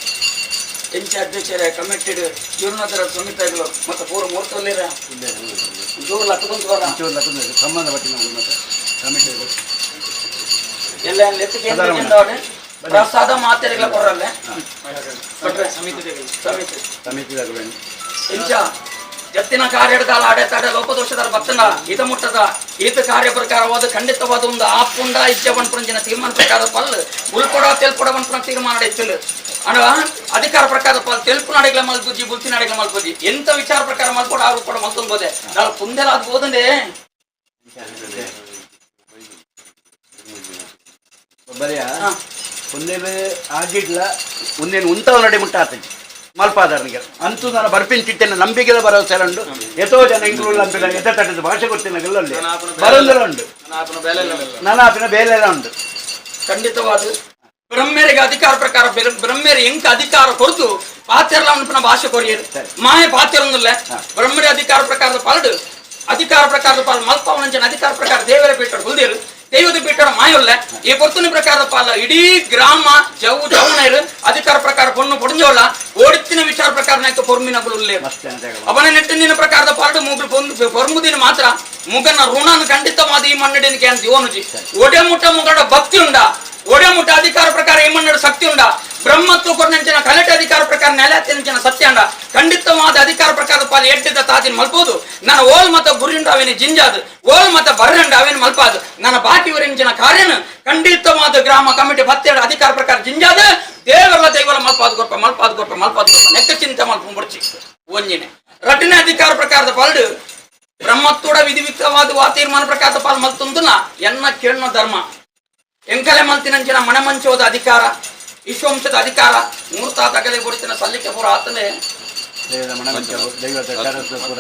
ಎಂಚ ಅಧ್ಯಕ್ಷರೇ ಕಮಿಟಿಡ್ ಜೀರ್ಣೋದ್ಧಾರ ಸಮಿತಿಗಳು ಮತ್ತು ಪೂರ್ವ ಮೂರ್ತಲ್ಲಿರ ಜೋರು ಲಕ್ಕುಂತ ಸಂಬಂಧಪಟ್ಟಿನ ಕಮಿಟಿ ಎಲ್ಲ ಪ್ರಸಾದ ಮಾತೆಗಳ ಕೊಡರಲ್ಲೇ ಸಮಿತಿ ಸಮಿತಿದಾಗ ಎಂಚ ಜತ್ತಿನ ಕಾರ್ಯದ ಅಡೆತಡೆ ಲೋಪದೋಷದ ಭಕ್ತನ ಹಿತ ಮುಟ್ಟದ ಈತ ಕಾರ್ಯ ಪ್ರಕಾರವಾದ ಖಂಡಿತವಾದ ಒಂದು ಆಪುಂಡ ಇಜ್ಜವನ್ ಪುರಂಜಿನ ತೀರ್ಮಾನ ಪ್ರಕಾರ ಪಲ್ ಉಲ್ಕೊಡ ತೆಲ್ಕೊಡ ಪುರ ತೀರ್ಮಾನ ಇತ್ತಲು ಅಣ್ಣ ಅಧಿಕಾರ ಪ್ರಕಾರ ಪಲ್ ತೆಲ್ಪು ನಾಡಿಗಳ ಮಲ್ಪುಜಿ ಬುಲ್ತಿ ನಾಡಿಗಳ ಮಲ್ಪುಜಿ ಎಂತ ವಿಚಾರ ಪ್ರಕಾರ ಮಲ್ಕೊಡ ಆರು ಕೂಡ ಮಲ್ತೊಂಬೋದೆ ನಾನು ಪುಂದೆಲ್ಲ ಆಗ್ಬೋದಂದೆ ಬರೆಯ ಒಂದೇನು ಆಗಿಡ್ಲ ಒಂದೇನು ಉಂತವ ನಡೆ ಮುಟ್ಟ ಆತಜಿ ಮಲ್ಪಾದಾರನಿಗೆ ಅಂತೂ ನಾನು ಬರ್ಪಿನ ಚಿಟ್ಟೆನ ನಂಬಿಕೆಲ್ಲ ಭರವಸೆ ಉಂಡು ಎತೋ ಜನ ಇಂಗ್ಲೂರು ಅಂಪಿನ ಎತ್ತ ತಟ್ಟದ ಭಾಷೆ ಗೊತ್ತಿನ ಗೆಲ್ಲಲ್ಲಿ ಬರೋದೆಲ್ಲ ಉಂಡು ನನ್ನ ಆಪಿನ ಬೇಲೆಲ್ಲ ಉಂಡು ಖಂಡಿತವಾದ ಬ್ರಹ್ಮೇರಿಗೆ ಅಧಿಕಾರ ಪ್ರಕಾರ ಬ್ರಹ್ಮೇರಿ ಎಂಕ ಅಧಿಕಾರ ಕೊರತು ಪಾತೆರ್ಲ ಅನ್ಪನ ಭಾಷೆ ಕೊರಿಯರು ಮಾಯ ಪಾತೆರೊಂದಿಲ್ಲ ಬ್ರಹ್ಮರಿ ಅಧಿಕಾರ ಪ್ರಕಾರದ ಪಾಲಡು ಅಧಿಕಾರ ಪ್ರಕಾರದ ಪಾಲು ಮಲ್ಪವನಂಚನ ಅಧಿಕಾರ ಪ್ರಕಾರ ದೇವರ ಪೀಠ ಹುಲ್ದೇರು ದೈವದ ಪೀಠ ಮಾಯೊಲ್ಲ ಈ ಪೊರ್ತುನಿ ಪ್ರಕಾರದ ಪಾಲ ಇಡೀ ಗ್ರಾಮ ಜವು ಜೌನೈರು ಅಧಿಕಾರ ಪ್ರಕಾರ ಪೊಣ್ಣು ಪೊಡಂಜೋಲ್ಲ ಓಡಿತ್ತಿನ ವಿಚಾರ ಪ್ರಕಾರ ನಾಯ್ಕ ಪೊರ್ಮಿನಗುಲುಲ್ಲೆ ಅವನ ನೆಟ್ಟಿನ ಪ್ರಕಾರದ ಪಾಲಡು ಮುಗುಲು ಪೊರ್ಮುದಿನ ಮಾತ್ರ ಮುಗನ ಋಣನ ಖಂಡಿತವಾದ ಈ ಮನ್ನಡಿನ ಅಂತ ಯೋನುಜಿ ಒಡೆ ಮುಟ್ಟ ಮುಗಡ ಭಕ್ತಿ ಉಂಡ ಒಡೆ ಮುಟ್ಟ ಅಧಿಕಾರ ಪ್ರಕಾರ ಈ ಮನ್ನಡ ಶಕ್ತಿ ಉಂಡ ಬ್ರಹ್ಮತ್ವ ಕೊಟ್ಟಂಚಿನ ಕಲೆಟ ಅಧಿಕಾರ ಪ್ರಕಾರ ನೆಲೆತ್ತಿನ ಸತ್ಯಾಂಡ ಖಂಡಿತವಾದ ಅಧಿಕಾರ ಪ್ರಕಾರ ಪಾಲು ಎಟ್ಟಿದ್ದ ತಾತಿನ ಮಲ್ಪೋದು ನನ್ನ ಓಲ್ ಮತ ಗುರಿಂಡ ಅವೇನು ಜಿಂಜಾದು ಓಲ್ ಮತ ಬರ್ರಂಡ ಅವೇನು ಮಲ್ಪಾದು ನನ್ನ ಬಾಕಿ ಊರಿನ ಕಾರ್ಯನ ಖಂಡಿತವಾದ ಗ್ರಾಮ ಕಮಿಟಿ ಪತ್ತೆರಡು ಅಧಿಕಾರ ಪ್ರಕಾರ ಜಿಂಜಾದ ದೇವರ ದೈವರ ಮಲ್ಪಾದು ಕೊರ್ಪ ಮಲ್ಪಾದು ಕೊರ್ಪ ಮಲ್ಪಾದು ಕೊರ್ಪ ನೆಕ್ಕ ಚಿಂತೆ ಮಲ್ಪುಂಬುಡ್ಚಿ ಒಂಜಿನೆ ರಡ್ಡನೇ ಅಧಿಕಾರ ಪ್ರಕಾರದ ಪಾಲು ಬ್ರಹ್ಮತ್ವಡ ವಿಧಿವಿಕ್ತವಾದ ವಾ ತೀರ್ಮಾನ ಪ್ರಕಾರದ ಪಾಲು ಮಲ್ತುಂದುನ ಎನ್ನ ಕೇಳ್ನ ಧರ್ಮ ಎಂಕಲೆ ಮಲ್ತಿನಂಚಿನ ಮಣಮಂಚೋದ ಅಧಿಕಾರ ವಿಶ್ವಂಶದ ಅಧಿಕಾರ ಮೂರ್ತ ತಗಲೆ ಕೊಡ್ತಿನ ಸಲ್ಲಿಕೆ ಪೂರ ಆತನೇ ದೈವದ ಮಣಮಂಚ, ದೈವದ ಚರಸ ಪೂರ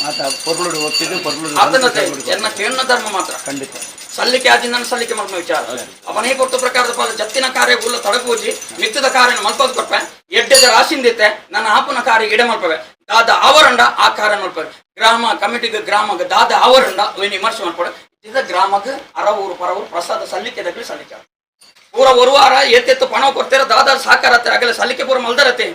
ಮಾತ ಪೊರ್ಲುಡು ಒತ್ತಿದ್ದು ಪೊರ್ಲುಡು ಆತನತೆ ಎನ್ನ ಕೇಣ್ಣ ಧರ್ಮ ಮಾತ್ರ. ಖಂಡಿತ. ಸಲ್ಲಿಕೆ ಆದಿಂದ ಸಲ್ಲಿಕೆ ಮಲ್ಪುನ ವಿಚಾರ ಅವನೇ ಕೊಟ್ಟು ಪ್ರಕಾರದ ಪಾಲ ಜತ್ತಿನ ಕಾರ್ಯ ಉಲ್ಲ ತಡಪೂಜಿ ಮಿತ್ತದ ಕಾರ್ಯ ಮಲ್ಪದ್ ಕೊರ್ಪೆ. ಎಡ್ಡೆದ ರಾಶಿಂದಿತ್ತೆ ನನ್ನ ಆಪುನ ಕಾರ್ಯ ಇಡೆ ಮಲ್ಪವೆ. ದಾದ ಆವರಂಡ ಆ ಕಾರ್ಯ ಮಲ್ಪವೆ. ಗ್ರಾಮ ಕಮಿಟಿಗೆ ಗ್ರಾಮಗ ದಾದ ಆವರಂಡ ಅವೇನು ವಿಮರ್ಶೆ ಮಲ್ಪಡ. ಇದ ಗ್ರಾಮಕ್ಕೆ ಅರವೂರು ಪರವೂರು ಪ್ರಸಾದ ಸಲ್ಲಿಕೆ ದಗ್ಲಿ ಸಲ್ಲಿಕೆ ಪೂರ ಒಂದು ವಾರ ಎತ್ತೆತ್ತು ಪಣ ಕೊಡ್ತೀರ. ದಾದ ಸಾಕಾರ ಅಗಲ ಸಲ್ಲಿಕೆ ಪೂರ ಮಲ್ದರತೆ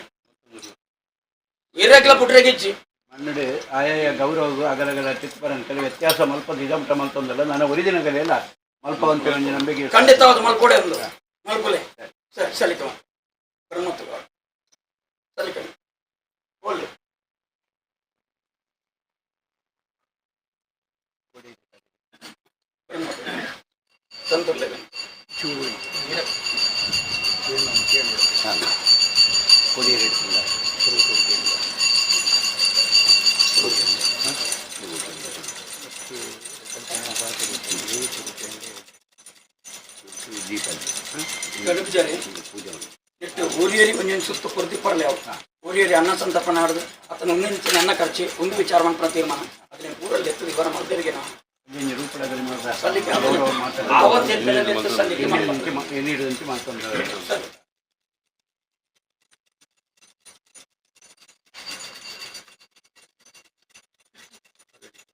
ಇರಗ್ಲ ಪುಟ್ರೆಗಿಜ್ಜಿ. ಮನ್ನಡೆ ಆಯಾಯ ಗೌರವ ಅಗಲಗಲ ಚಿಕ್ಕಪರನ್ ಕೆಲವು ವ್ಯತ್ಯಾಸ ಮಲ್ಪದ ಇದಮಟ ಮಲ್ತೊಂದಲ್ಲ. ನಾನು ಒರಿಜಿನ ಕಲೆಯಲ್ಲ ಮಲ್ಪ ಅಂತ ಒಂಜಿ ನಂಬಿಕೆ ಇತ್ತು. ಖಂಡಿತವಾದ ಮಲ್ಕೊಡೆ ಒಂದು ಮಲ್ಪುಲೆ. ಸರಿ, ಸಲ್ಲಿಕೆ ಮಾಡು. ಬ್ರಹ್ಮತ್ವ ಸಲ್ಲಿಕೆ ಒಳ್ಳೆ. ತಂತುರ್ಲೆ. ಹಾ. ಕೊಡಿ ರೇಟ್. ಗಡುಬುಜಾರಿ ಇಟ್ಟು ಊರಿಯರಿ ಒಂಜೊಂದು ಸುತ್ತು ಕೊರ್ದಿ ಪರ್ಲೆ ಅವು. ಊರಿಯರಿ ಅನ್ನ ಸಂತರ್ಪಣೆ ಆಡುದು ಅತನ ಒಂದೊಂದು ಅನ್ನ ಖರ್ಚಿ ಒಂದು ವಿಚಾರ ಮಾಡ್ಕೊಂಡು ತೀರ್ಮಾನ ಅದನ್ನ ಪೂರಲ್ಲಿ ಎತ್ತು ವಿವರ ಮಲ್ದರಿಗೆ ನಾವು ಒಂಜಿ ರೂಪದಲ್ಲಿ ಮಾತ್ರ ಸಲ್ಲಿಕೆ ಗೌರವ ಮಾತ್ರ. ಆವತ್ತು ಎತ್ತು ಸಲ್ಲಿಕೆ ಮಾಡ್ತಾರೆ. ಎನ್ನಿಡುವಂತೆ ಮಾತೊಂದು. ಸರಿ.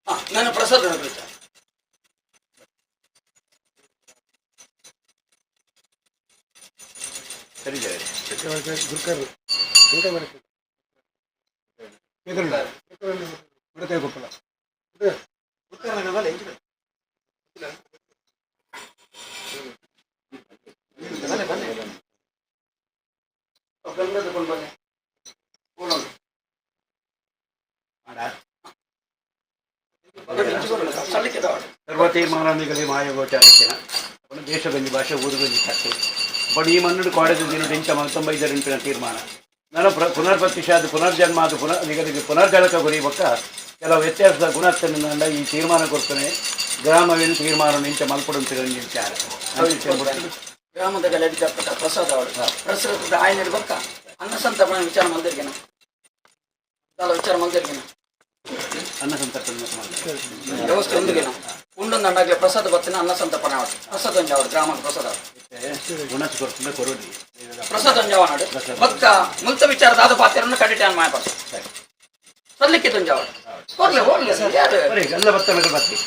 ಹಾ, ನನ್ನ ಪ್ರಸಾದ ವಿಚಾರ. ಸರಿ ಜಯ. ಗಂಧದ ಕೊಂಡು ಬನ್ನಿ. ಬೋಲೋಣ. ಮಾಡ. ಸಲ್ಲಿಕೆ ತಗೊಳ್ಳಿ. ಸರ್ವ ತೀರ್ಮಾನ ನಿಗದಿ ಮಾಯ ಗೋಚಾರಕ್ಕೆನ ಅವನು ದೇಶಗೊಂಜಿ ಭಾಷೆ ಊರುಗೊಂಜಿ ಕಟ್ಟು ಬಟ್ ಈ ಮನ್ನಡು ಕಾಡದ ದಿನ ಡಿಂಚ 95ರ ತೀರ್ಮಾನ ನನ್ನ ಪುನರ್ಪ್ರತಿಷಾದ ಪುನರ್ಜನ್ಮ ಅದು ಪುನರ್ ನಿಗದಿಗೆ ಪುನರ್ಜಲಕ ಗುರಿ ಬೊಕ್ಕ ಕೆಲವು ವ್ಯತ್ಯಾಸದ ಗುಣತ್ತನಿಂದ ಈ ತೀರ್ಮಾನ ಕೊಡ್ತಾನೆ. ಗ್ರಾಮವೇನು ತೀರ್ಮಾನ ನಿಂಚ ಮಲ್ಪಡುಂತ ವಿಚಾರ. ಗ್ರಾಮದ ಗಲಭೆ ಪ್ರಸಾದ ಅವಳು ಪ್ರಸಾದ ಆಯ್ನ ಬೊಕ್ಕ ಅನ್ನ ಸಂತರ್ಪಣೆ ವಿಚಾರ ಮಲ್ದಿರ್ಗೆನ ದಾಲ ವಿಚಾರ ಮಲ್ದಿರ್ಗೆನ. ಅನ್ನ ಸಂತರ್ಪಣೆ ಮಾಡ್ತಾರೆ. ವ್ಯವಸ್ಥೆ ಒಂದಿಗೆನ ಉಂಡೊಂದು ಅಂಡಾಗ್ಲೆ ಪ್ರಸಾದ ಬತ್ತಿನ ಅನ್ನ ಸಂತರ್ಪಣೆ ಅವಳು ಪ್ರಸಾದ ಒಂಜಿ ಅವಳು ಗ್ರಾಮದ ಪ್ರಸಾದ ಅವಳು. ಗುಣಸ್ ಕೊಡ್ತದೆ ಕೊರೋಡಿ. ಪ್ರಸಾದ ಒಂಜಿ ಅವನಾಡು ಬೊಕ್ಕ ಮುಲ್ತ ವಿಚಾರ ದಾದ ಪಾತ್ರವನ್ನು ಕಡಿಟೆ ಮಾಯ ಪರ್ಸ ಸಲ್ಲಿಕ್ಕೆ ತೊಂಜಿ ಅವಳು ಕೊರ್ಲೆ ಹೋಗ್ಲಿ ಸರ್ ಯಾರು. ಬರೀ ಎಲ್ಲ ಬರ್ತವೆ ಬರ್ತಿ.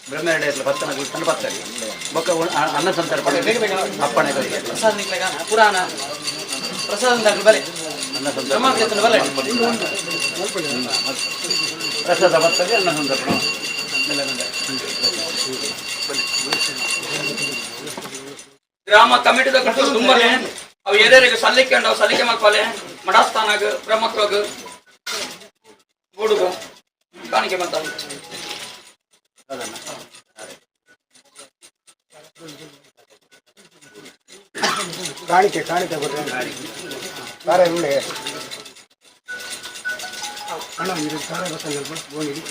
ಬ್ರಹ್ಮೆರಡೆ ಇರ್ಲ ಭತ್ತನ ತನ್ನ ಬರ್ತದೆ ಬೊಕ್ಕ ಅನ್ನ ಸಂತರ್ಪಣೆ ಅಪ್ಪಣೆಗಳಿಗೆ. ಪ್ರಸಾದ ನಿಕ್ಲೆಗ ಪುರಾಣ ಪ್ರಸಾದ ಬಲೆ. ಅನ್ನ ಬ್ರಹ್ಮಕ್ಷೇತ್ರ ಬಲೆ. ಪ್ರಸಾದ ಬರ್ತದೆ ಅನ್ನ ಸಂತರ್ಪಣೆ ಮೆಲ್ಲ ಮೆಲ್ಲ. ಗ್ರಾಮ ಕಮಿಟಿದ ಕಟ್ಟು ತುಂಬಲೆ ಅವು ಏರ್ಯಾರಿಗೆ ಸಲ್ಲಿಕೆ ಉಂಡು ಅವು ಸಲ್ಲಿಕೆ ಮಲ್ಪಾಲೆ. ಮಠಸ್ಥಾನಾಗ ಬ್ರಹ್ಮತ್ವಗ ಗೂಡುಗು ಕಾಣಿಕೆ ಬಂತ. ಅದನ್ನ. ಕಾಣಿಕೆ ಕಾಣಿಕೆ ಕೊಟ್ಟರೆ ಕಾರ ಉಳ್ಳೆ ಅಣ್ಣ ಇದು ಕಾರ ಗೊತ್ತಲ್ಲ ಗೋಣಿಗೆ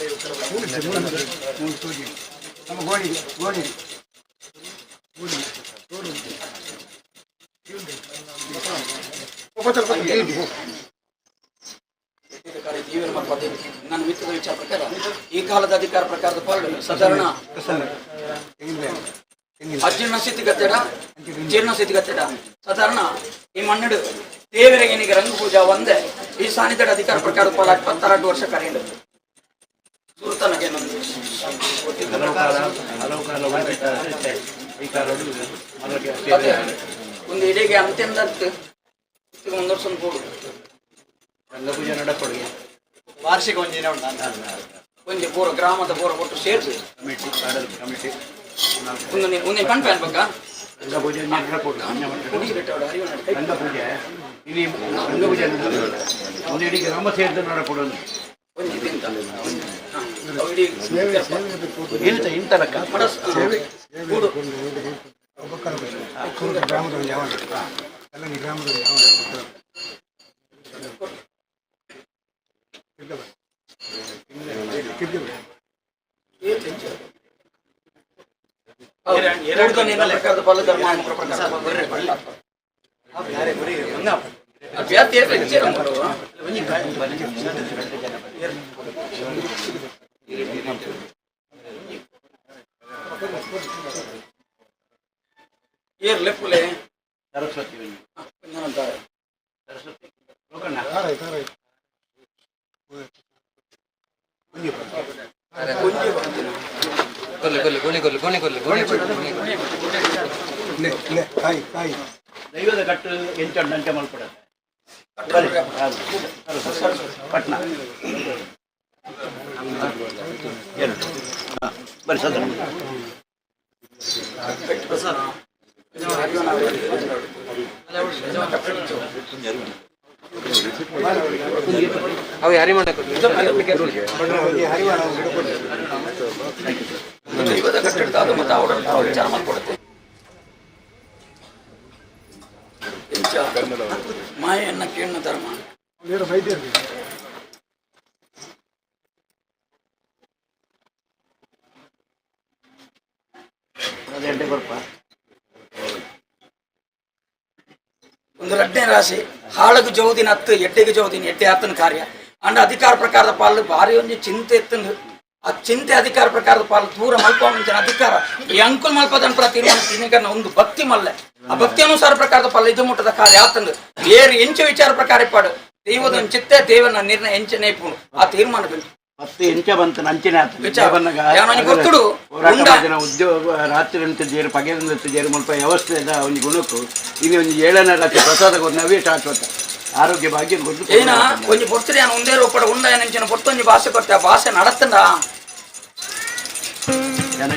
ಮೂರು ಸೂಜಿ ನಮ್ಮ ಗೋಣಿಗೆ ಗೋಣಿಗೆ. ನನ್ನ ಮಿತ್ರದ ವಿಚಾರ ಪ್ರಕಾರ ಈ ಕಾಲದ ಅಧಿಕಾರ ಪ್ರಕಾರದ ಪಾಲು ಸಾಧಾರಣ ಅಜೀರ್ಣ ಸ್ಥಿತಿಗತ್ತೆಡ ಜೀರ್ಣ ಸ್ಥಿತಿಗತ್ತೆಡ ಸಾಧಾರಣ ಈ ಮಣ್ಣಿಡು ದೇವರಿಗೆ ನಿಗೆ ರಂಗ ಪೂಜಾ ಒಂದೇ ಈ ಸಾನ್ನಿಧ್ಯದ ಅಧಿಕಾರ ಪ್ರಕಾರ ಪಾಲ 22 ವರ್ಷ ಕರೆಯಲು ಸುರುತನಗೆ ನಂದು. ಹಲವು ಕಾಲ ಹಲವು ಕಾಲ ಒಂದೇ ಈ ಕಾಲಡು ಮೊದಲಿಗೆ ಅದೇ ಒಂದು ಇಡೀಗೆ ಅಂತ್ಯಂದ ಒಂದು ವರ್ಷ ಒಂದು ಕೊಡು. ರಂಗಪೂಜೆ ನಡಕೊಡುಗೆ. ವಾರ್ಷಿಕ ಒಂದಿನ ಉಂಟು ಅಂತ. ಒಂಜಿ ಪೂರ ಗ್ರಾಮದ ಪೂರ ಕೊಟ್ಟು ಸೇರಿಸಿ. ಕಮಿಟಿ ಆಡಳಿತ ಕಮಿಟಿ ನಾಲ್ಕು. ಒಂದು ಒಂದು ಕಣ್ಪೆ ಅನ್ಬೇಕ. ರಂಗಪೂಜೆ ನಡಕೊಡು. ಕುಡಿ ಬಿಟ್ಟವಳು ಅರಿವು ನಡೆ. ರಂಗಪೂಜೆ ಇಲ್ಲಿ ರಂಗಪೂಜೆ ನಡಕೊಡು. ಒಂದು ಇಡೀ ಗ್ರಾಮ ಸೇರಿದ ನಡಕೊಡು. ಒಂಜಿ ತಿಂತ ಹಾ, ಅವು ಇಡೀ ಇಂತ ಇಂತ ಲೆಕ್ಕ. ಮಡಸ್ ಕೂಡು. ಗ್ರಾಮದ ಯಾವ ಎಲ್ಲ ಗ್ರಾಮದ ಯಾವ ಹೌದು. ಮೂರ್ದನೇ ಪ್ರಕಾರದ ಬಲ ಧರ್ಮ ಪ್ರಕಾರ ಬರ್ರೆ. ಅಭ್ಯರ್ಥಿ ಏರ್ ಇಜ್ಜೆರ್ ಮೂಲು. ಏರ್ ಲೆಪ್ಪುಲೆ. ಸರಸ್ವತಿ ಒಂಜಿ. ಸರಸ್ವತಿ ಲೋಕಣ್ಣ. ದೈವದ ಕಟ್ಟು ಎಂಚ ಅಂಚೆ ಮಲ್ಪಡ ಪಟ್ನ ಎರಡು ಹಾ, ಬರಿ ಸದನ. ದೈವದ ಕಟ್ಟಡ ಅದು ಮತ್ತೆ ಅವರ ವಿಚಾರ ಮಾಡ್ಕೊಡುತ್ತೆ. ಎಂಚ ಮಾಯೆಯನ್ನ ಕೇಳನ ಧರ್ಮ. ಎಡ್ಡೆ ಬರ್ಪ. ಒಂದು ರಡ್ಡನೇ ರಾಶಿ ಹಾಳಗು ಜೋದಿನ ಹತ್ತು ಎಡ್ಡೆಗೆ ಜೋದಿನ ಎಡ್ಡೆ ಆತನ ಕಾರ್ಯ ಅಂಡ ಅಧಿಕಾರ ಪ್ರಕಾರದ ಪಾಲು ಭಾರಿ ಒಂಜಿ ಚಿಂತೆ ಎತ್ತಂದು ಆ ಚಿಂತೆ ಅಧಿಕಾರ ಪ್ರಕಾರದ ಪಾಲು ದೂರ ಮಲ್ಪ ಮುಂಚಿನ ಅಧಿಕಾರ ಈ ಅಂಕುಲ್ ಮಲ್ಪದನ್ ಪ್ರ ತೀರ್ಮಾನ ತಿನ್ನಿಕನ್ನ ಒಂದು ಭಕ್ತಿ ಮಲ್ಲೆ ಆ ಭಕ್ತಿ ಅನುಸಾರ ಪ್ರಕಾರದ ಪಾಲು ಇದು ಮುಟ್ಟದ ಕಾರ್ಯ ಆತಂದು ಏರು ಎಂಚ ವಿಚಾರ ಪ್ರಕಾರ ಇಪ್ಪಾಡು ದೈವದ ಒಂದ್ ಚಿತ್ತೆ ದೇವನ ನಿರ್ಣಯ ಎಂಚನೆ ಇಪ್ಪುಂಡು ಆ ತೀರ್ಮಾನ ಬಂತು. ಮತ್ತೆ ಎಂಚ ಬಂತು ನಂಚಿನ ಆತು. ವಿಚಾರ. ಬಂದಾಗ ಯಾವನಿಗೆ ಗೊತ್ತುಡು, ಹೋರಾಟ ಉಂಡ. ಮಾಡಿದ ಉದ್ಯೋಗ ರಾತ್ರಿ ಅಂತ ಜೇರು ಪಗೆಲಂತ ಜೇರು ಮುಲ್ಪ ವ್ಯವಸ್ಥೆದ ಒಂದು ಗುಣಕ್ಕೂ ಇಲ್ಲಿ ಒಂದು ಏಳನೇ ರಾತ್ರಿ ಪ್ರಸಾದ ಕೊಟ್ಟು ನಾವೇ ಶಾಶ್ವತ ಆರೋಗ್ಯ ಭಾಗ್ಯ ಕೊಟ್ಟು. ಏನ ಒಂಜಿ ಪೊರ್ತುಡು ಯಾನ್ ಒಂದೇ ರೂಪಡ ಉಂಡ ಏನಂಚಿನ ಪೊರ್ತು ಒಂಜಿ ಭಾಷೆ ಕೊರ್ತೆ ಆ ಭಾಷೆ ನಡತ್ತಂಡ. ಜನ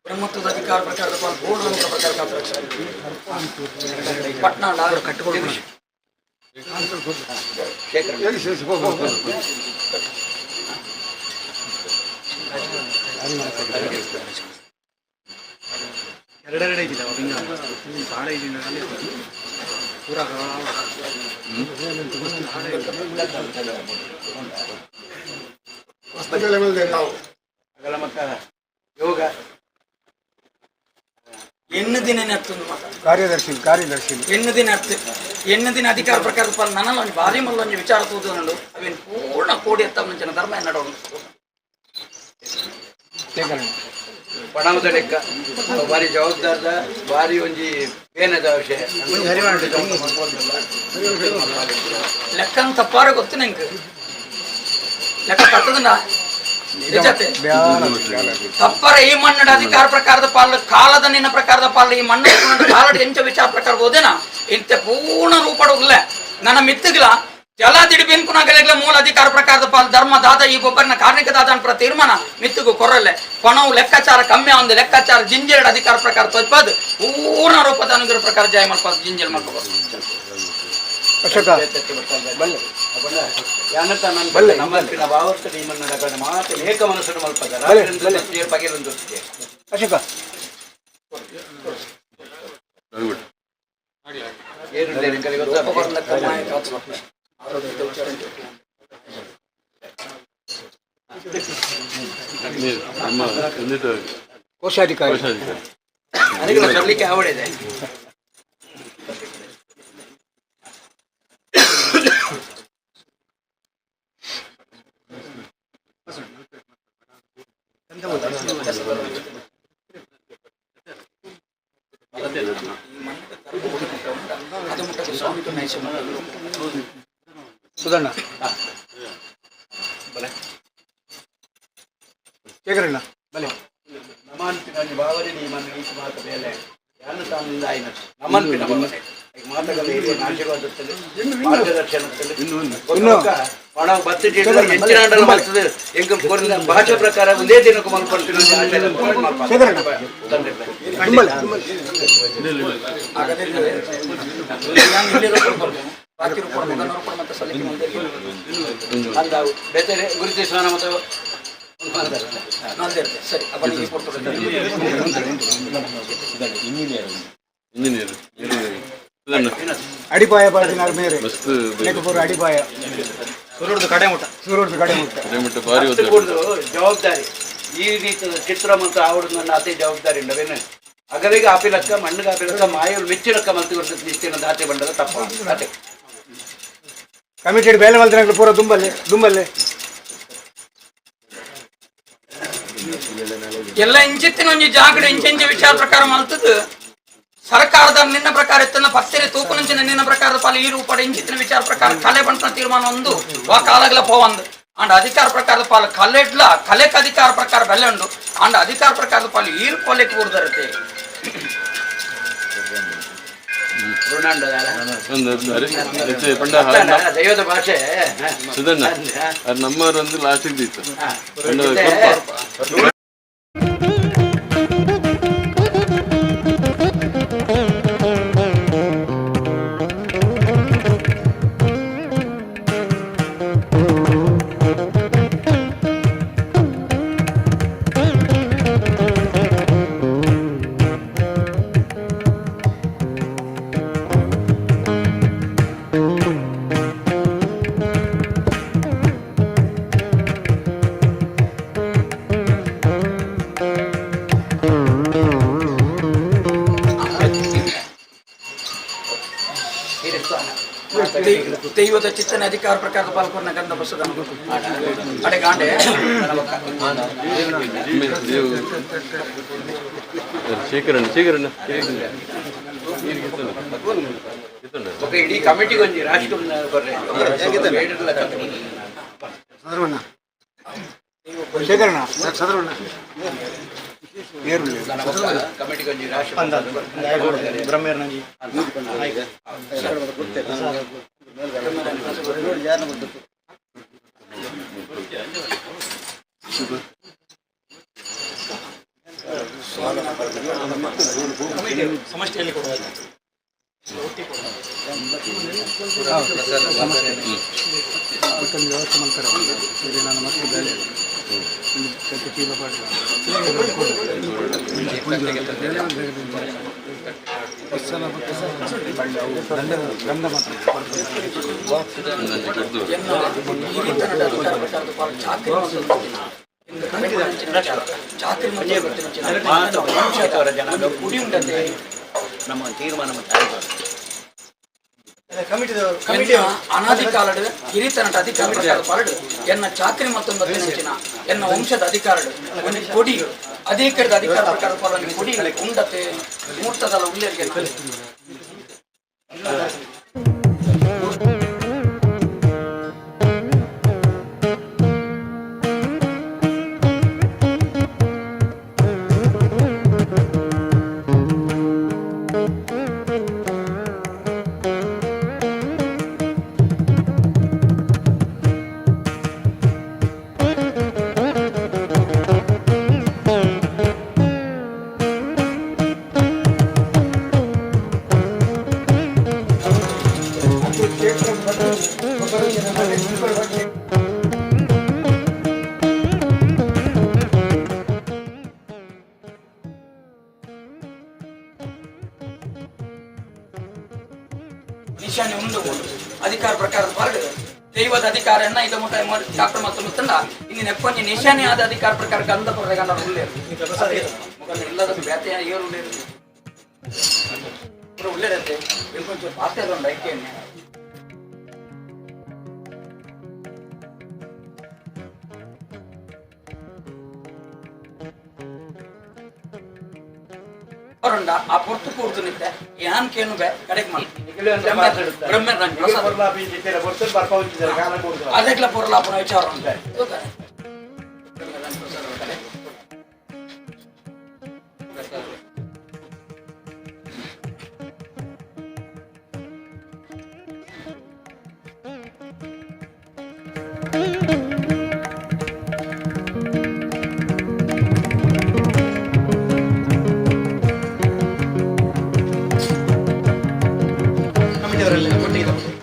ಬ್ರಹ್ಮತ್ವದ ಅಧಿಕಾರ ಪ್ರಕಾರದ ಪಾಲು ಪೂರ್ಣ ಪ್ರಕಾರ ಕಾತರಕ್ಷ ಪಟ್ನಾ ಕಟ್ಟಿಕೊಂಡು. ಅಗಲ ಮಕ್ಕ ಯೋಗ. ಎಣ್ಣು ದಿನ ಹತ್ತೊಂದು ಮಾತ. ಕಾರ್ಯದರ್ಶಿ ಕಾರ್ಯದರ್ಶಿ. ಎಣ್ಣು ದಿನ ಹತ್ತು ಎಣ್ಣು ದಿನ ಅಧಿಕಾರ ಪ್ರಕಾರದ ಪಾಲು ನನ್ನಲ್ಲ ಒಂಜಿ ಭಾರಿ ಮಲ್ಲ ಒಂಜಿ ವಿಚಾರ ತೂದು ಅವೇನು ಪೂರ್ಣ ಕೋಡಿ ಎತ್ತ ಮುಂಚಿನ ಧರ್ಮ ಎನ್ನಡ. ಪಣವದ ಲೆಕ್ಕ ಭಾರಿ ಜವಾಬ್ದಾರದ ಭಾರಿ ಒಂಜಿ ಬೇನದ ವಿಷಯ. ಲೆಕ್ಕನ್ ತಪ್ಪಾರ ಗೊತ್ತು ನಂಗೆ ಲೆಕ್ಕ ತತ್ತದಂಡ ನಿಜತೆ ತಪ್ಪರ ಈ ಮಣ್ಣಡ ಅಧಿಕಾರ ಪ್ರಕಾರದ ಪಾಲು ಕಾಲದ ನಿನ್ನ ಪ್ರಕಾರದ ಪಾಲು ಈ ಮಣ್ಣು ಕಾಲದ ಎಂಚ ವಿಚಾರ ಪ್ರಕಾರ ಹೋದೇನಾ ಇಂತೆ ಪೂರ್ಣ ರೂಪಡ ಉಲ್ಲ ನನ್ನ ಮಿತ್ತುಗಳ ಜಲ ದಿಡಿ ಮೂಲ ಅಧಿಕಾರ ಪ್ರಕಾರದ ಪಾಲು ಧರ್ಮ ದಾದ ಈ ಗೊಬ್ಬರನ ಕಾರ್ಮಿಕ ದಾದ ಅನ್ಪ್ರ ತೀರ್ಮಾನ ಮಿತ್ತುಗು ಕೊರಲ್ಲೆ ಪಣವು ಲೆಕ್ಕಾಚಾರ ಕಮ್ಮಿ ಒಂದು ಲೆಕ್ಕಾಚಾರ ಜಿಂಜೆರಡು ಅಧಿಕಾರ ಪ್ರಕಾರ ತೊಜ್ಪಾದು ಪೂರ್ಣ ರೂಪದ ಅನುಗ್ರಹ ಪ್ರಕಾರ ಜಯ ಮಲ್ಪಾದು ಜಿಂಜಲ್ ಮಲ್ಪಬೋದು. ಮಾತು ಏಕ ಮನಸ್ಸನ್ನು ಮಲ್ಪದ ಪಗೆಲೊಂದು. ಅಶೋಕ. ಕೋಶಾಧಿಕಾರಿ. ಅದಕ್ಕೆ ಬರ್ಲಿಕ್ಕೆ ಆವಡಿದೆ. ಸುಧಣ್ಣ ಶೇಖರಣ್ಣ ಬಲೆ. ನಮಾನ್ಪಿನ ಭಾವನೆ ನಿಮ್ಮ ಈ ಮಾತ ಬೇಲೆ ಯಾನು ತಾನಿಂದ ಆಯ್ನ ನಮನ್ಪಿನ ಭಾವನೆ ಈಗ ಮಾತಗಳ ಹಿರಿಯ ಆಶೀರ್ವಾದ ಇರ್ತದೆ, ಮಾರ್ಗದರ್ಶನ ಇರ್ತದೆ. ಬೊಕ್ಕ ಪಣ ಬತ್ತು ಚೀಟಿ ಎಂಚಿನ ಆಂಡಲ ಮಲ್ತದೆ ಎಂಕ್ ಕೊರಿನ ಭಾಷೆ ಪ್ರಕಾರ ಒಂದೇ ದಿನಕ್ಕೆ ಮಲ್ಪಂಪಿನ ತಂದೆ. ಅಂದ ಬೇತೆ ಗುರುತಿ ಸ್ನಾನ ಮತ್ತು ಸರಿ ಅಪ್ಪ ಈ ಕೊಡ್ತಾರೆ. ಇಂಜಿನಿಯರ್. ಅಡಿಪಾಯ ಪಾಡಿನಾರ್ ಮೇರೆ ಮಸ್ತ್. ಲೇಖಪುರ ಅಡಿಪಾಯ. ಸುರುಡ್ದು ಕಡೆ ಮುಟ್ಟ. ಸೂರೋಡ್ದು ಕಡೆ ಮುಟ್ಟ. ಭಾರಿ. ಅಷ್ಟು ಕೂಡ್ದು ಜವಾಬ್ದಾರಿ ಈ ರೀತಿಯ ಚಿತ್ರ ಮತ್ತು ಆವಡು ನನ್ನ ಅತಿ ಜವಾಬ್ದಾರಿ ಉಂಡವೇನು ಅಗಲಿಗೆ ಆಪಿಲಕ್ಕ ಮಣ್ಣಿಗೆ ಆಪಿಲಕ್ಕ ಮಾಯಲು ಮೆಚ್ಚಿಲಕ್ಕ ಮಲ್ತಿ ವರ್ಷದ ನಿಶ್ಚಿನ ದಾತೆ ಬಂಡದ ತಪ್ಪ ಅತೆ. ಕಮಿಟೆಡ್ ಬೇಲೆ ಮಲ್ತಿನಾಗ್ಲು ಪೂರ ದುಂಬಲ್ಲೆ ದುಂಬಲ್ಲೆ. ಎಲ್ಲ ಇಂಚಿತ್ತಿನ ಒಂಜಿ ಜಾಗಡೆ ಇಂಚೆಂಚ ವಿಚಾರ ಪ್ರಕಾರ ಮಲ್ತದ್ದು ಸರ್ಕಾರದ ನಿನ್ನ ಪ್ರಕಾರ ಇತ್ತನ್ನ ಪತ್ತೆರೆ ತೂಕುನಂಚಿನ ನಿನ್ನ ಪ್ರಕಾರದ ಪಾಲು ಈ ರೂಪದ ಇಂಚಿತ್ತಿನ ವಿಚಾರ ಪ್ರಕಾರ ಕಲೆ ಬಂಟನ ತೀರ್ಮಾನ ಒಂದು ವಾ ಕಾಲಗಲ ಪೋವಂದು ಅಂಡ್ ಅಧಿಕಾರ ಪ್ರಕಾರದ ಪಾಲು ಕಲೆಡ್ಲ ಕಲೆಕ್ ಅಧಿಕಾರ ಪ್ರಕಾರ ಬೆಲೆ ಉಂಡು ಅಂಡ್ ಅಧಿಕಾರ ಪ್ರಕಾರದ ಪಾಲು ಈರು ಕೊಲೆಕ್ ಊರ್ದರತೆ. ಪಂಡ. ದೈವದ ಭಾಷೆ. ಸುಧಣ್ಣ, ಅದು ನಮ್ಮವರೊಂದು ಲಾಸ್ಟ್ ಇದ್ದಿತ್ತು. ದೈವದ ಚಿತ್ತನೆ ಅಧಿಕಾರ ಪ್ರಕಾರದ ಪಾಲ್ಕೊರ್ನ ಗಂಧ ಬಸದ ಅಡೆ ಗಾಂಡೆ. ಶೇಖರಣ್ಣ, ಶೇಖರಣ್ಣ. ఒక ಇಡೀ ಕಮಿಟಿಗೆ ಒಂಜಿ ರಾಷ್ಟ್ರ ಬರ್ರೆ. ಸದರಣ್ಣ, ಶೇಖರಣ್ಣ, ಸದರಣ್ಣ. ಕಮಿಟಿಗೆ ಒಂಜಿ ರಾಷ್ಟ್ರ. ಸಮಷ್ಟಿಯಲ್ಲಿ ಕೊಡುವ. ವ್ಯವಸ್ಥೆ ಮಾಡ್ತಾರೆ. ನಾನು ಮತ್ತೆ ಬೇಲೆ ಚೀಲ. ಗಂಧ ಮಾತ್ರ. ಚಾಕರಿ ಕುಡಿ ಉಂಟಂತೆ. ನಮ್ಮ ತೀರ್ಮಾನ ಮತ್ತು ಅನಾದಿ ಕಾಲಡು ಹಿರಿತನಟ ಅಧಿಕಾರ ಪ್ರಕಾರ ಪಾಲಡು ಎನ್ನ ಚಾಕರಿ ಮತ್ತೊಂದು ನೆಂಚಿನ ಎನ್ನ ವಂಶದ ಅಧಿಕಾರಡು ಒಂದು ಕೊಡಿ ಅಧಿಕಾರದ ಅಧಿಕಾರ ಪ್ರಕಾರ ಪಾಲನ್ನು ಕೊಡಿ ಉಂಡತೆ ಮೂರ್ತದಲ್ಲ ಉಳ್ಳರಿಗೆ. ನಿಶಾನೆ ಉಂಡು ಅಧಿಕಾರ ಪ್ರಕಾರದ ಪಾಲಡು ದೈವದ ಅಧಿಕಾರ ಎನ್ನ ಇದು ಮುಟ್ಟ ಡಾಕ್ಟರ್ ಮತ್ತು ಮುತ್ತಂಡ ಇನ್ನು ನೆಪ್ಪಂಜಿ ನಿಶಾನೆ ಆದ ಅಧಿಕಾರ ಪ್ರಕಾರ ಗಂಧ ಪಡೆದ ಗಂಡ ಉಳ್ಳೇರು ಮುಖಂಡ ಇಲ್ಲದ ಬ್ಯಾತೆ ಏರು ಉಳ್ಳೇರು ಉಳ್ಳೇರಂತೆ ಇಂಕೊಂಚೂರು ಪಾತೆ ಉಂಡು ಐಕೆಯನ್ನು. ಬರಂಡ ಆ ಪೊರ್ತು ಪೂರ್ತು ನಿತ್ತೆ ಯಾನ್ ಕೇನು ಬೆ ಕಡೆಗೆ ಮಲ್ ಬ್ರಹ್ಮ ಅದಕ್ಲ ಪೊರ್ಲಾಪುನ ವಿಚಾರ ಉಂಟು. ಕಮಿಟಿಯವರೆಲ್ಲ ಒಟ್ಟಿಗೆ ತಗೊಳ್ಳಿ.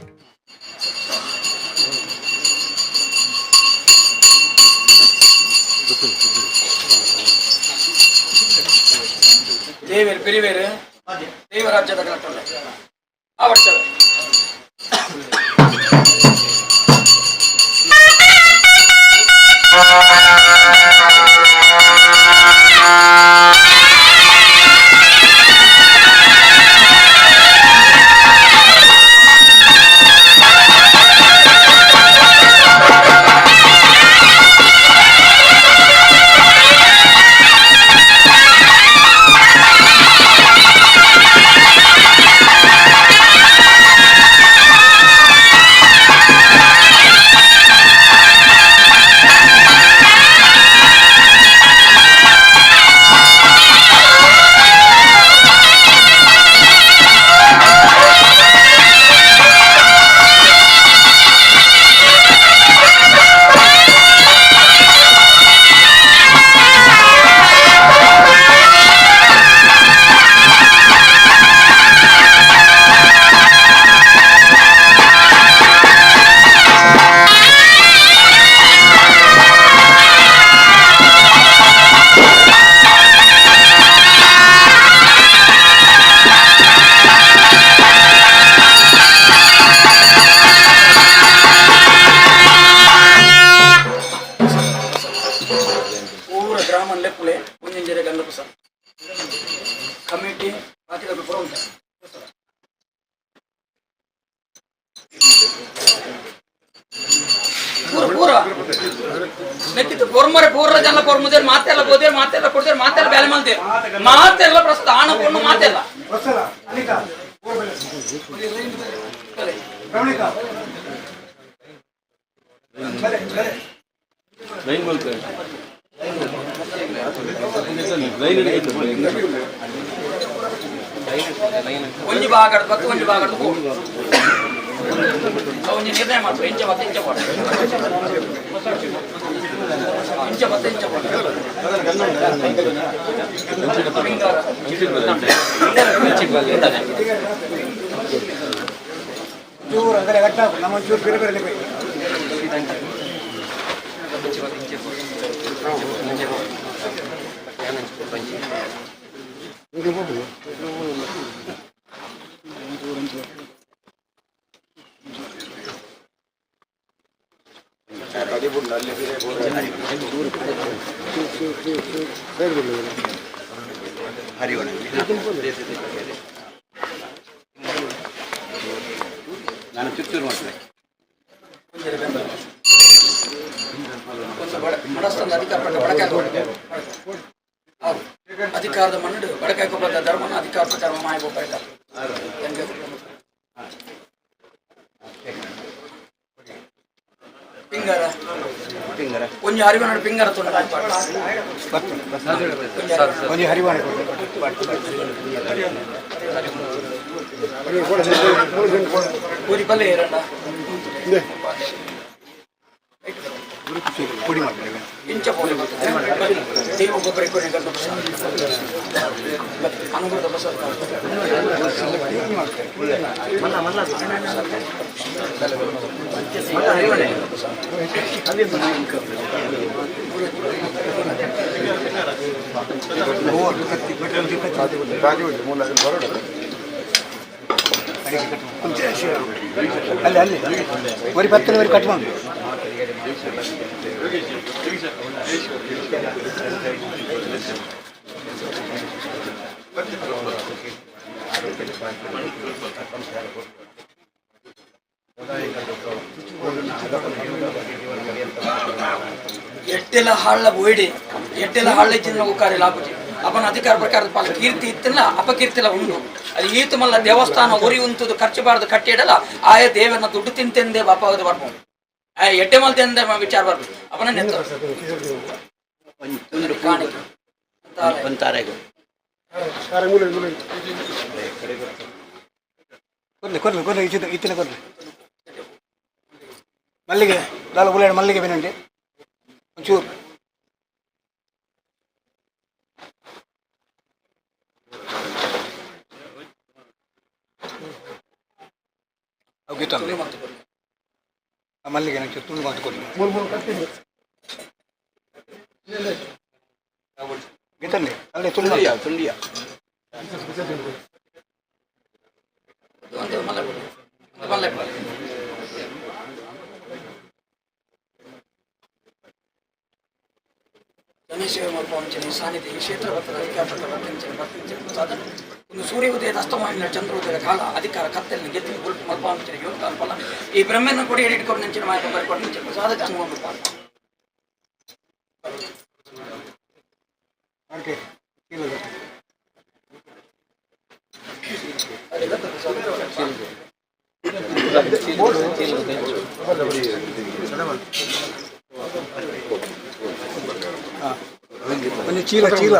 ದೇವೇರು ಪಿರಿವೇರು ದೇವರಾಜ್ಯದ ಗಲಟೊಳ್ಳೆ ಆ ವರ್ಷವೇ ಪೂರ ಗ್ರಾಮ ಲೆಪ್ಪುಲೆ ಒಂಜೊಂಜರೆ ಗಂಧ ಪ್ರಸಾದ ಕಮಿಟಿ ಬಾಕಿದ ಪೂರ ಉಂಟು. ಪೂರ ಪೂರ ನೆಕ್ಕಿತ್ತು ಪೊರ್ಮರೆ ಪೂರ ಜನ ಪೊರ್ಮುದೇರು ಮಾತೆಲ್ಲ ಬೋದೇರು ಮಾತೆಲ್ಲ ಕೊಡ್ತೇರು ಮಾತೆಲ್ಲ ಬೇಲೆ ಮಲ್ತೇರು ಮಾತೆಲ್ಲ ಪ್ರಸಾದ ಆಣ ಪೊಣ್ಣು ಮಾತೆಲ್ಲ. ಲೈನ್ ಮಲ್ತಾರೆ ಲೈನ್ ಒಂಜಿ ಭಾಗದ ಬತ್ತು ಒಂಜಿ ಭಾಗದ ಹೋಗು ಒಂಜಿ ನಿರ್ಣಯ ಮಾಡ್ತಾರೆ. ಇಂಚ ಬತ್ತ ಇಂಚ ಪಾಡು, ಇಂಚ ಬತ್ತ ಇಂಚ ಪಾಡು. ಪಿಂಗಾರ. ಚೂರು ಅಂದರೆ ಕಟ್ಟಾಕು ನಮ್ಮ ಚೂರು ಬೇರೆ ಬೇರೆ. ನಾನು ಚುಚ್ಚೂರು ಮಾಡ್ತೇನೆ. ಒಂದು ಬಡಸ್ತನ ಅಧಿಕಾರ ಪ್ರಕಾರ ಬಡಕಾಯಿ ಹೌದು ಅಧಿಕಾರದ ಮಣ್ಣು ಬಡಕಾಯಿ ಕೊಬ್ಬದ ಧರ್ಮನ ಅಧಿಕಾರ ಪ್ರಕಾರ ಮಾಯ ಪಿಂಗಾರ ಪಿಂಗರ. ಒಂಜಿ ಅರಿವನ ಪಿಂಗಾರ ತುಂಡ. ಒಂಜಿ ಹರಿವಾಣೆ. ಊರಿ ಬಲ್ಲೆ ಏರಣ್ಣ. ಪುಡಿ ಮಾಡ್ತಾರೆ. ಇಂಚ ಪೋಲಿ ದೇವ ಗೊಬ್ಬರ ಕೊನೆ ಗಂಧ ಪ್ರಸಾದ ಅನುಗ್ರಹದ ಪ್ರಸಾದ. ಅಲ್ಲಿ ಅಲ್ಲಿ ಒಂದು ಪತ್ತನೇ ವರೆ ಕಟ್ ಮಾಡಿ. ಎಟ್ಟೆಲ್ಲ ಹಾಳ್ಳ ಬೋಯ್ಡಿ ಎಟ್ಟೆಲ್ಲ ಹಾಳ್ಳ ಇಚ್ಚಿನ ಉಕ್ಕಾರಿ ಲಾಪುಜಿ. ಅಪನ ಅಧಿಕಾರ ಪ್ರಕಾರದ ಪಾಲ ಕೀರ್ತಿ ಇತ್ತಿಲ್ಲ, ಅಪಕೀರ್ತಿಲ ಉಂಡು. ಅದು ಈತ ಮಲ್ಲ ದೇವಸ್ಥಾನ ಉರಿ ಉಂತುದು ಖರ್ಚು ಬಾರದು ಕಟ್ಟಿಡಲ್ಲ, ಆಯ ದೇವನ ದುಡ್ಡು ತಿಂತೆಂದೇ ಬಾಪಾಗದು ಬರ್ಬೋದು, ಆಯ ಎಡ್ಡೆ ಮಲ್ತೆಂದೇ ವಿಚಾರ ಬರ್ಬೋದು. ಅಪನ ನೆತ್ತ ಒಂಜಿ ತುಂಡು ಕಾಣಿಕೆ ಒಂತಾರೆಗು. ಕೊರ್ಲಿ ಕೊರ್ಲಿ ಕೊರ್ಲಿ, ಇತ್ತಿನ ಇತ್ತಿನ ಕೊರ್ಲಿ. ಮಲ್ಲಿಗೆ ಲಾಲ ಉಳ್ಳಾಡ ಮಲ್ಲಿಗೆ ಬೆನಂಡಿ ಒಂಚೂರು. ಅವು ಗಿತ್ತಂದೆ ಆ ಮಲ್ಲಿಗೆ ಒಂಚೂರು ತುಂಡು ಮಾತು ಕೊಡಿ. ಗಿತ್ತಂದೆ ಅಲ್ಲೇ ತುಂಡು ತುಂಡಿಯ ತುಂಡಿಯ. ಒಂದು ಮಲ್ಲ ಮಲ್ಲ. ಗಣೇಶ ಮಲ್ಪಂಚನೆ ಸಾನ್ನಿಧ್ಯ ಈ ಕ್ಷೇತ್ರ ಬರ್ತದೆ, ಅಧಿಕಾರ ಬರ್ತದೆ, ಬರ್ತಿಂಚನೆ ಬರ್ತಿಂಚನೆ ಪ್ರಸಾದ. ಒಂದು ಸೂರ್ಯೋದಯದ ಅಸ್ತಮಾನ ಚಂದ್ರೋದಯದ ಕಾಲ ಅಧಿಕಾರ ಕತ್ತಲಿನ ಗೆದ್ದಿನ ಗುಲ್ಪು ಮಲ್ಪಾಂಚನೆ ಯೋಗ ಅನ್ಪಲ್ಲ. ಈ ಬ್ರಹ್ಮನ ಕೊಡಿ ಹಿಡಿಕೊಂಡು ನೆಂಚಿನ ಮಾಯಕ ಬರ್ಕೊಂಡು ನೆಂಚಿನ ಪ್ರಸಾದ ಚಂದ. ಓಕೆ. ಒಂಜಿ ಚೀಲ ಚೀಲ.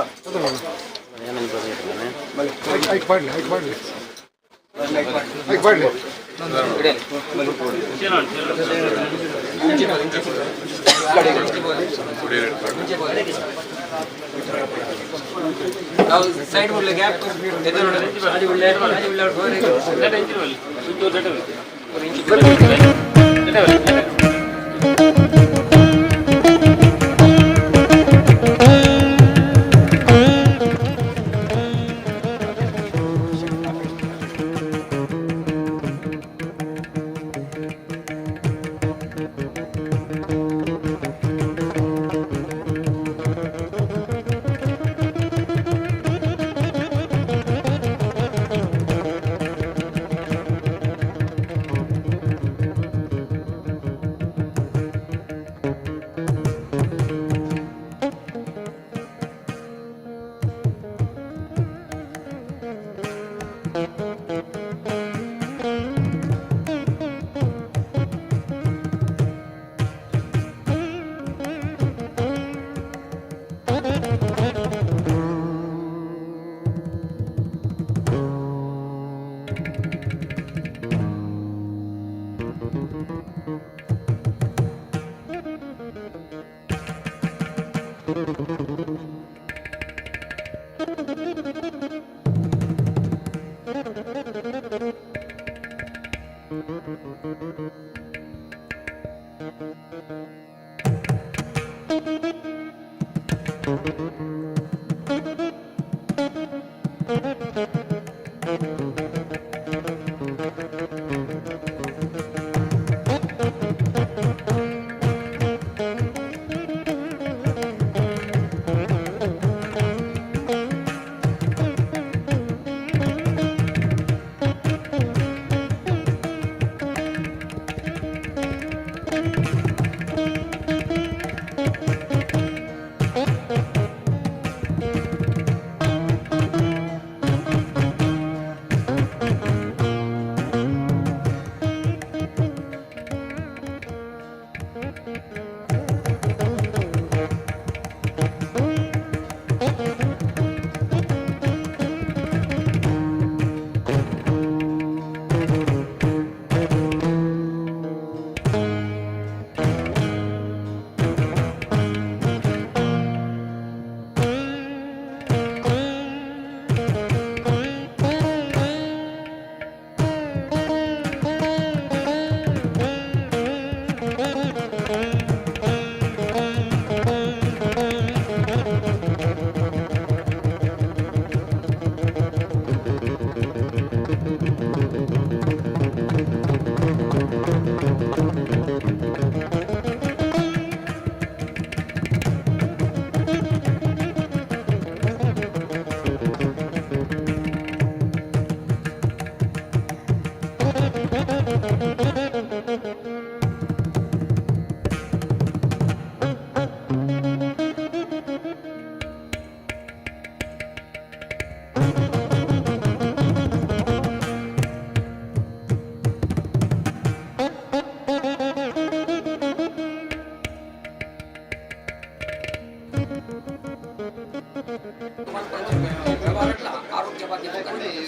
ಆರೋಗ್ಯ ಬಗ್ಗೆ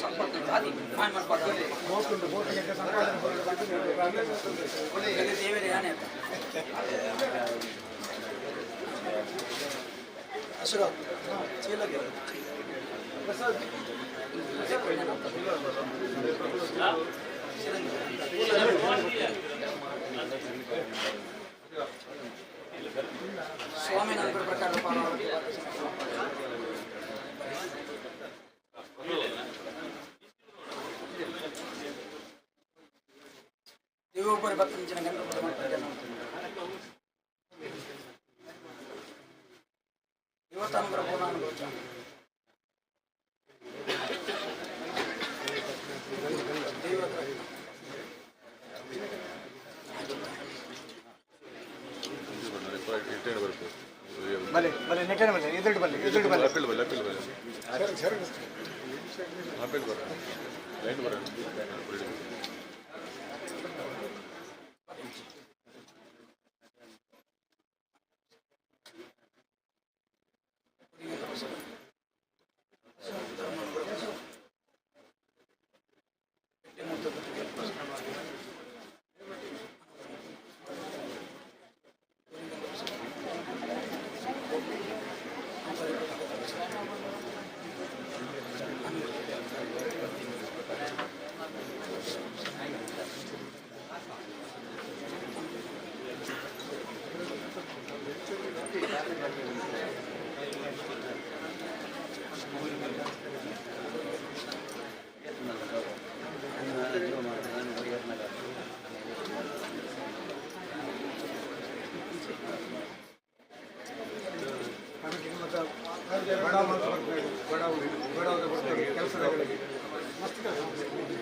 ಸಂಪರ್ಕ ದೇವರೇ ಯಾನೆ ಸ್ವಾಮಿ ನನ್ನ ಪ್ರಕಾರ ದೇವೊಬ್ಬರ ಭಕ್ತನ ಜನ ದೇವತಾನುಗ್ರಹ ಪೂರ್ಣಾನುಭವ. ಬಲೆ ಬಲೆ ನೆಟ್ಟನೆ ಬಲೆ ಎದುರು ಬಲೆ ಎದುರು ಬಲೆ. ಅಪಿಲ್ ಬಲೆ, ಅಪಿಲ್ ಬಲೆ, ಅಪಿಲ್ ಬರ ಲೈನ್ ಬರ.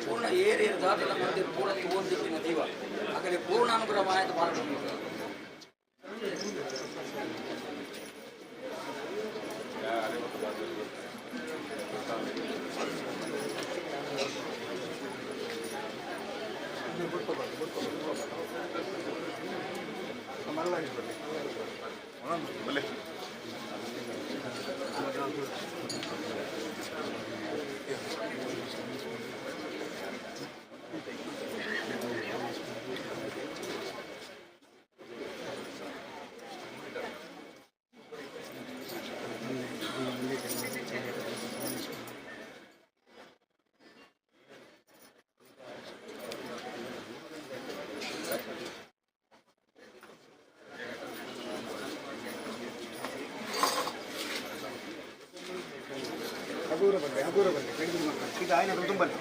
ಪೂರ್ಣ ಏರಿಯರ್ ದಾದಲ ಮಂದಿರ ಪೂರ್ಣ ಓದಿಕ್ಕಿನ ದೈವ ಹಾಗಾದ್ರೆ ಪೂರ್ಣಾನುಗ್ರಹ ಮಾಯದ ಭಾರತ. ಹಗೂರ ಬಲ್ಲೆ, ಹಗೂರ ಬಲ್ಲೆ ಕಡಿಮೆ ಮಾಡ್ತಾರೆ. ಇದು ಆಯ್ನ ತುಂಬಲ್ಲಿ.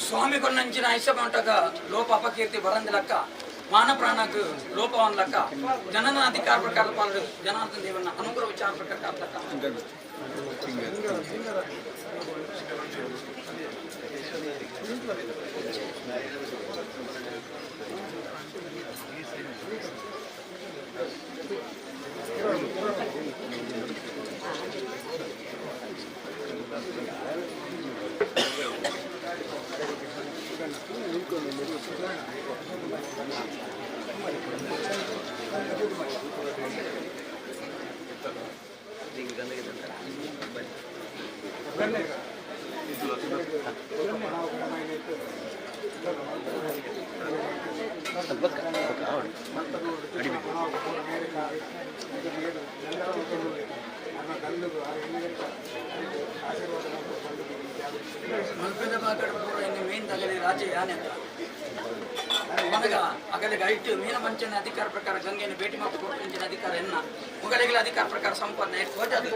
ಸ್ವಾಮಿ ಕೊನ್ನಂಚಿನ ಐಸಮಂಟಕ ಲೋಪ ಅಪಕೀರ್ತಿ ಬರಂದಿಲಕ್ಕ ಮಾನ ಪ್ರಾಣಕ್ಕೆ ಲೋಪವನ್ಲಕ್ಕ ಜನನ ಅಧಿಕಾರ ಪ್ರಕಾರ ಪಾಲು ಜನಾರ್ದನ ದೇವನ ಅನುಗ್ರಹ ವಿಚಾರ ಪ್ರಕಾರ ಕಾಪ್ಲಕ್ಕ. ಮಲ್ಪೆದ ಬಾಗಡ ಪೂರ ಇನ್ನು ಮೀನ್ ತಗಲಿ ರಾಜ ಯಾನೆ ಮನಗ ಅಗಲಿಗೆ ಐಟು ಮೀನ ಮಂಚನ ಅಧಿಕಾರ ಪ್ರಕಾರ ಗಂಗೆಯನ್ನು ಭೇಟಿ ಮತ್ತು ಕೊಟ್ಟಂಚಿನ ಅಧಿಕಾರ ಎನ್ನ ಮುಗಲಿಗಳ ಅಧಿಕಾರ ಪ್ರಕಾರ ಸಂಪಾದನೆ ಅದು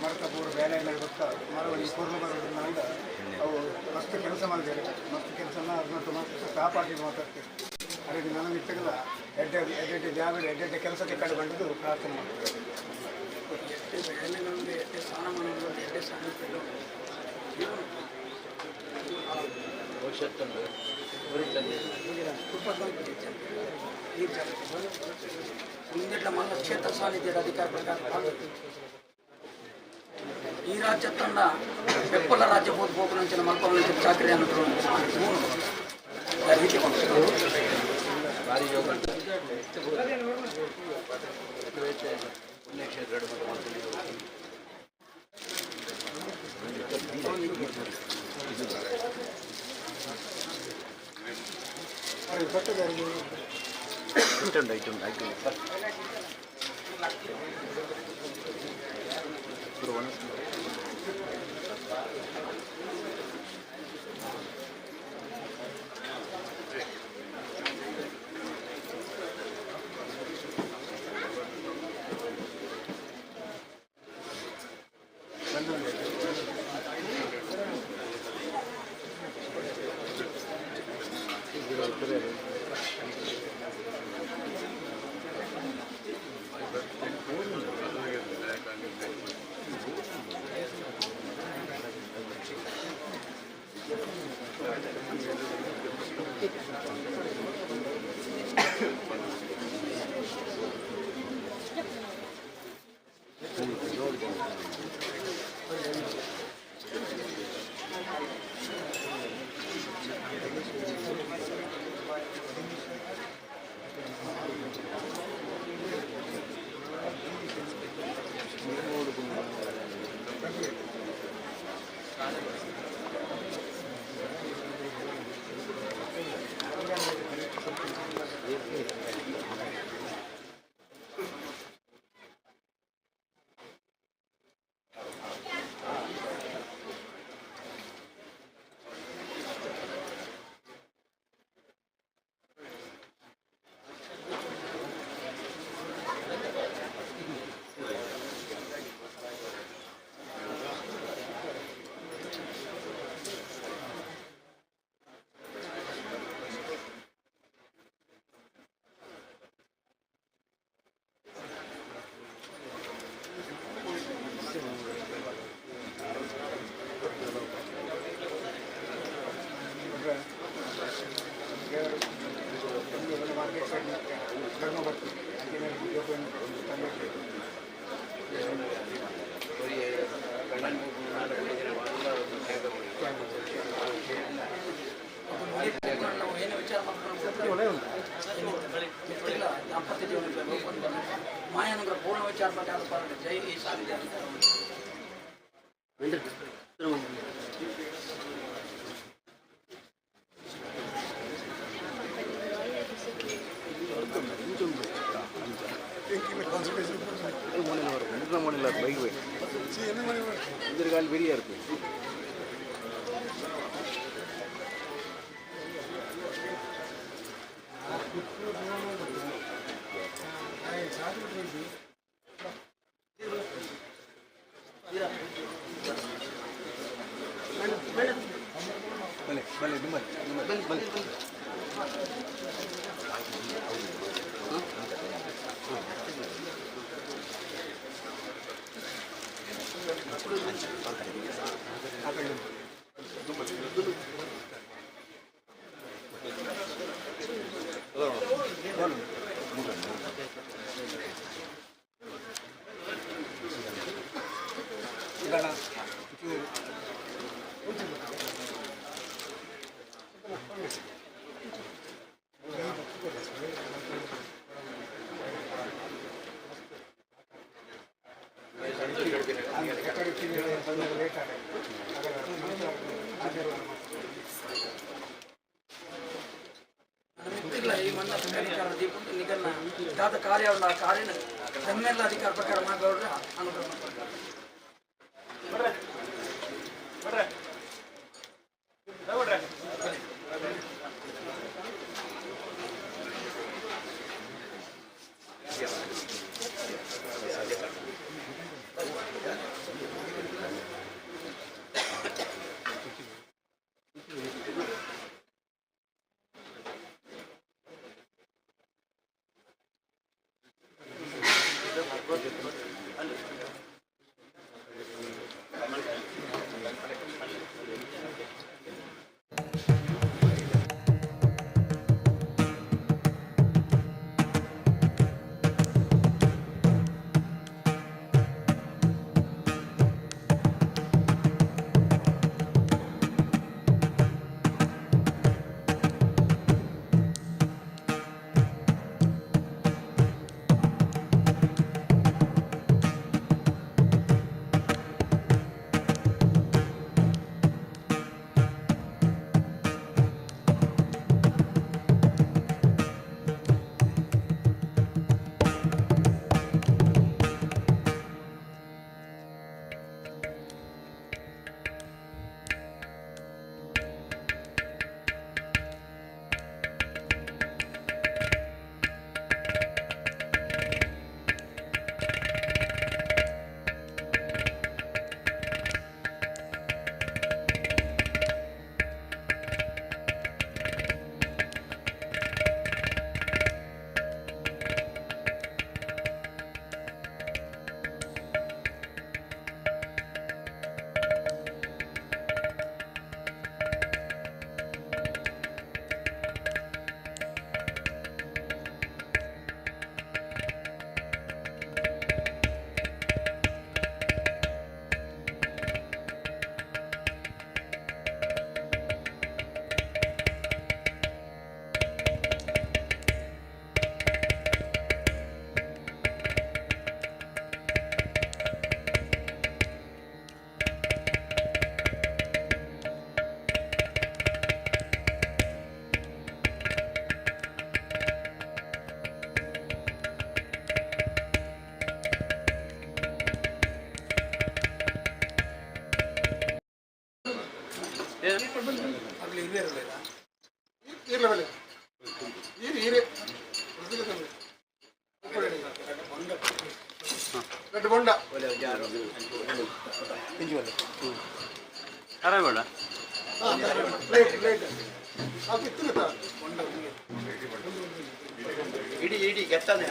ಮರತ ಪೂರ ಬೇಲೆ ಗೊತ್ತಾ ಮರವಳಿ ಪೂರ್ಣ ಬರೋದ್ರಿಂದ ಅವು ಮಸ್ತ್ ಕೆಲಸ ಮಾಡಿದ್ದಾರೆ. ಮಸ್ತ್ ಕೆಲಸ ಅದನ್ನ ಮಸ್ತ್ ಕಾಪಾಡಿ ಮಾತಾಡ್ತೀವಿ. ಅದಕ್ಕೆ ನನಗೆ ಇತ್ತಗಲ್ಲ ಎಡ್ಡೆ ಎಡ್ಡೆಡ್ಡೆ ಜಾಗ ಎಡ್ಡೆಡ್ಡೆ ಕೆಲಸಕ್ಕೆ ಕಡೆ ಬಂದದ್ದು ಪ್ರಾರ್ಥನೆ ಮಾಡ್ತೀವಿ. ಮುಂದಿಟ್ಲ ಮಲ್ಲ ಕ್ಷೇತ್ರ ಸಾನ್ನಿಧ್ಯದ ಅಧಿಕಾರ ಪ್ರಕಾರ ಈ ರಾಜ್ಯ ತಂಡ ಬೆಪ್ಪಲ ರಾಜ್ಯ ಹೋದ ಹೋಗುವಂಚಿನ ಮಲ್ಪವಂಚಿನ ಚಾಕರಿ ಅನ್ನೋದು ರೀತಿ ಏನು ವಿಚಾರ ದಾಂಪತ್ಯ ಜೀವನ ಮಾಯಾನುಗ್ರಹ ಪೂರ್ಣ ವಿಚಾರ ಪ್ರಕಾರ ಜೈ ಈ ಸಾನ್ನಿಧ್ಯ ಬಲೆ ಬಲೆ ನಿಮ್ಮಲ್ಲಿ ನಿಮ್ಮಲ್ಲಿ ಬಲೆ. ಮಣ್ಣ ಅಧಿಕಾರ ದೀಪುಂಡು ನಿಗಲ್ನ ದಾದ ಕಾರ್ಯ ಆ ಕಾರ್ಯನ ಧರ್ಮೆಲ್ಲ ಅಧಿಕಾರ ಪ್ರಕಾರ ಮಾಡಬೇಡ್ರೆ ಅನುಗ್ರಹ ಮಾಡ್ತಾರೆ. ಇಡೀ ಇಡೀ ಗೆತ್ತನೆ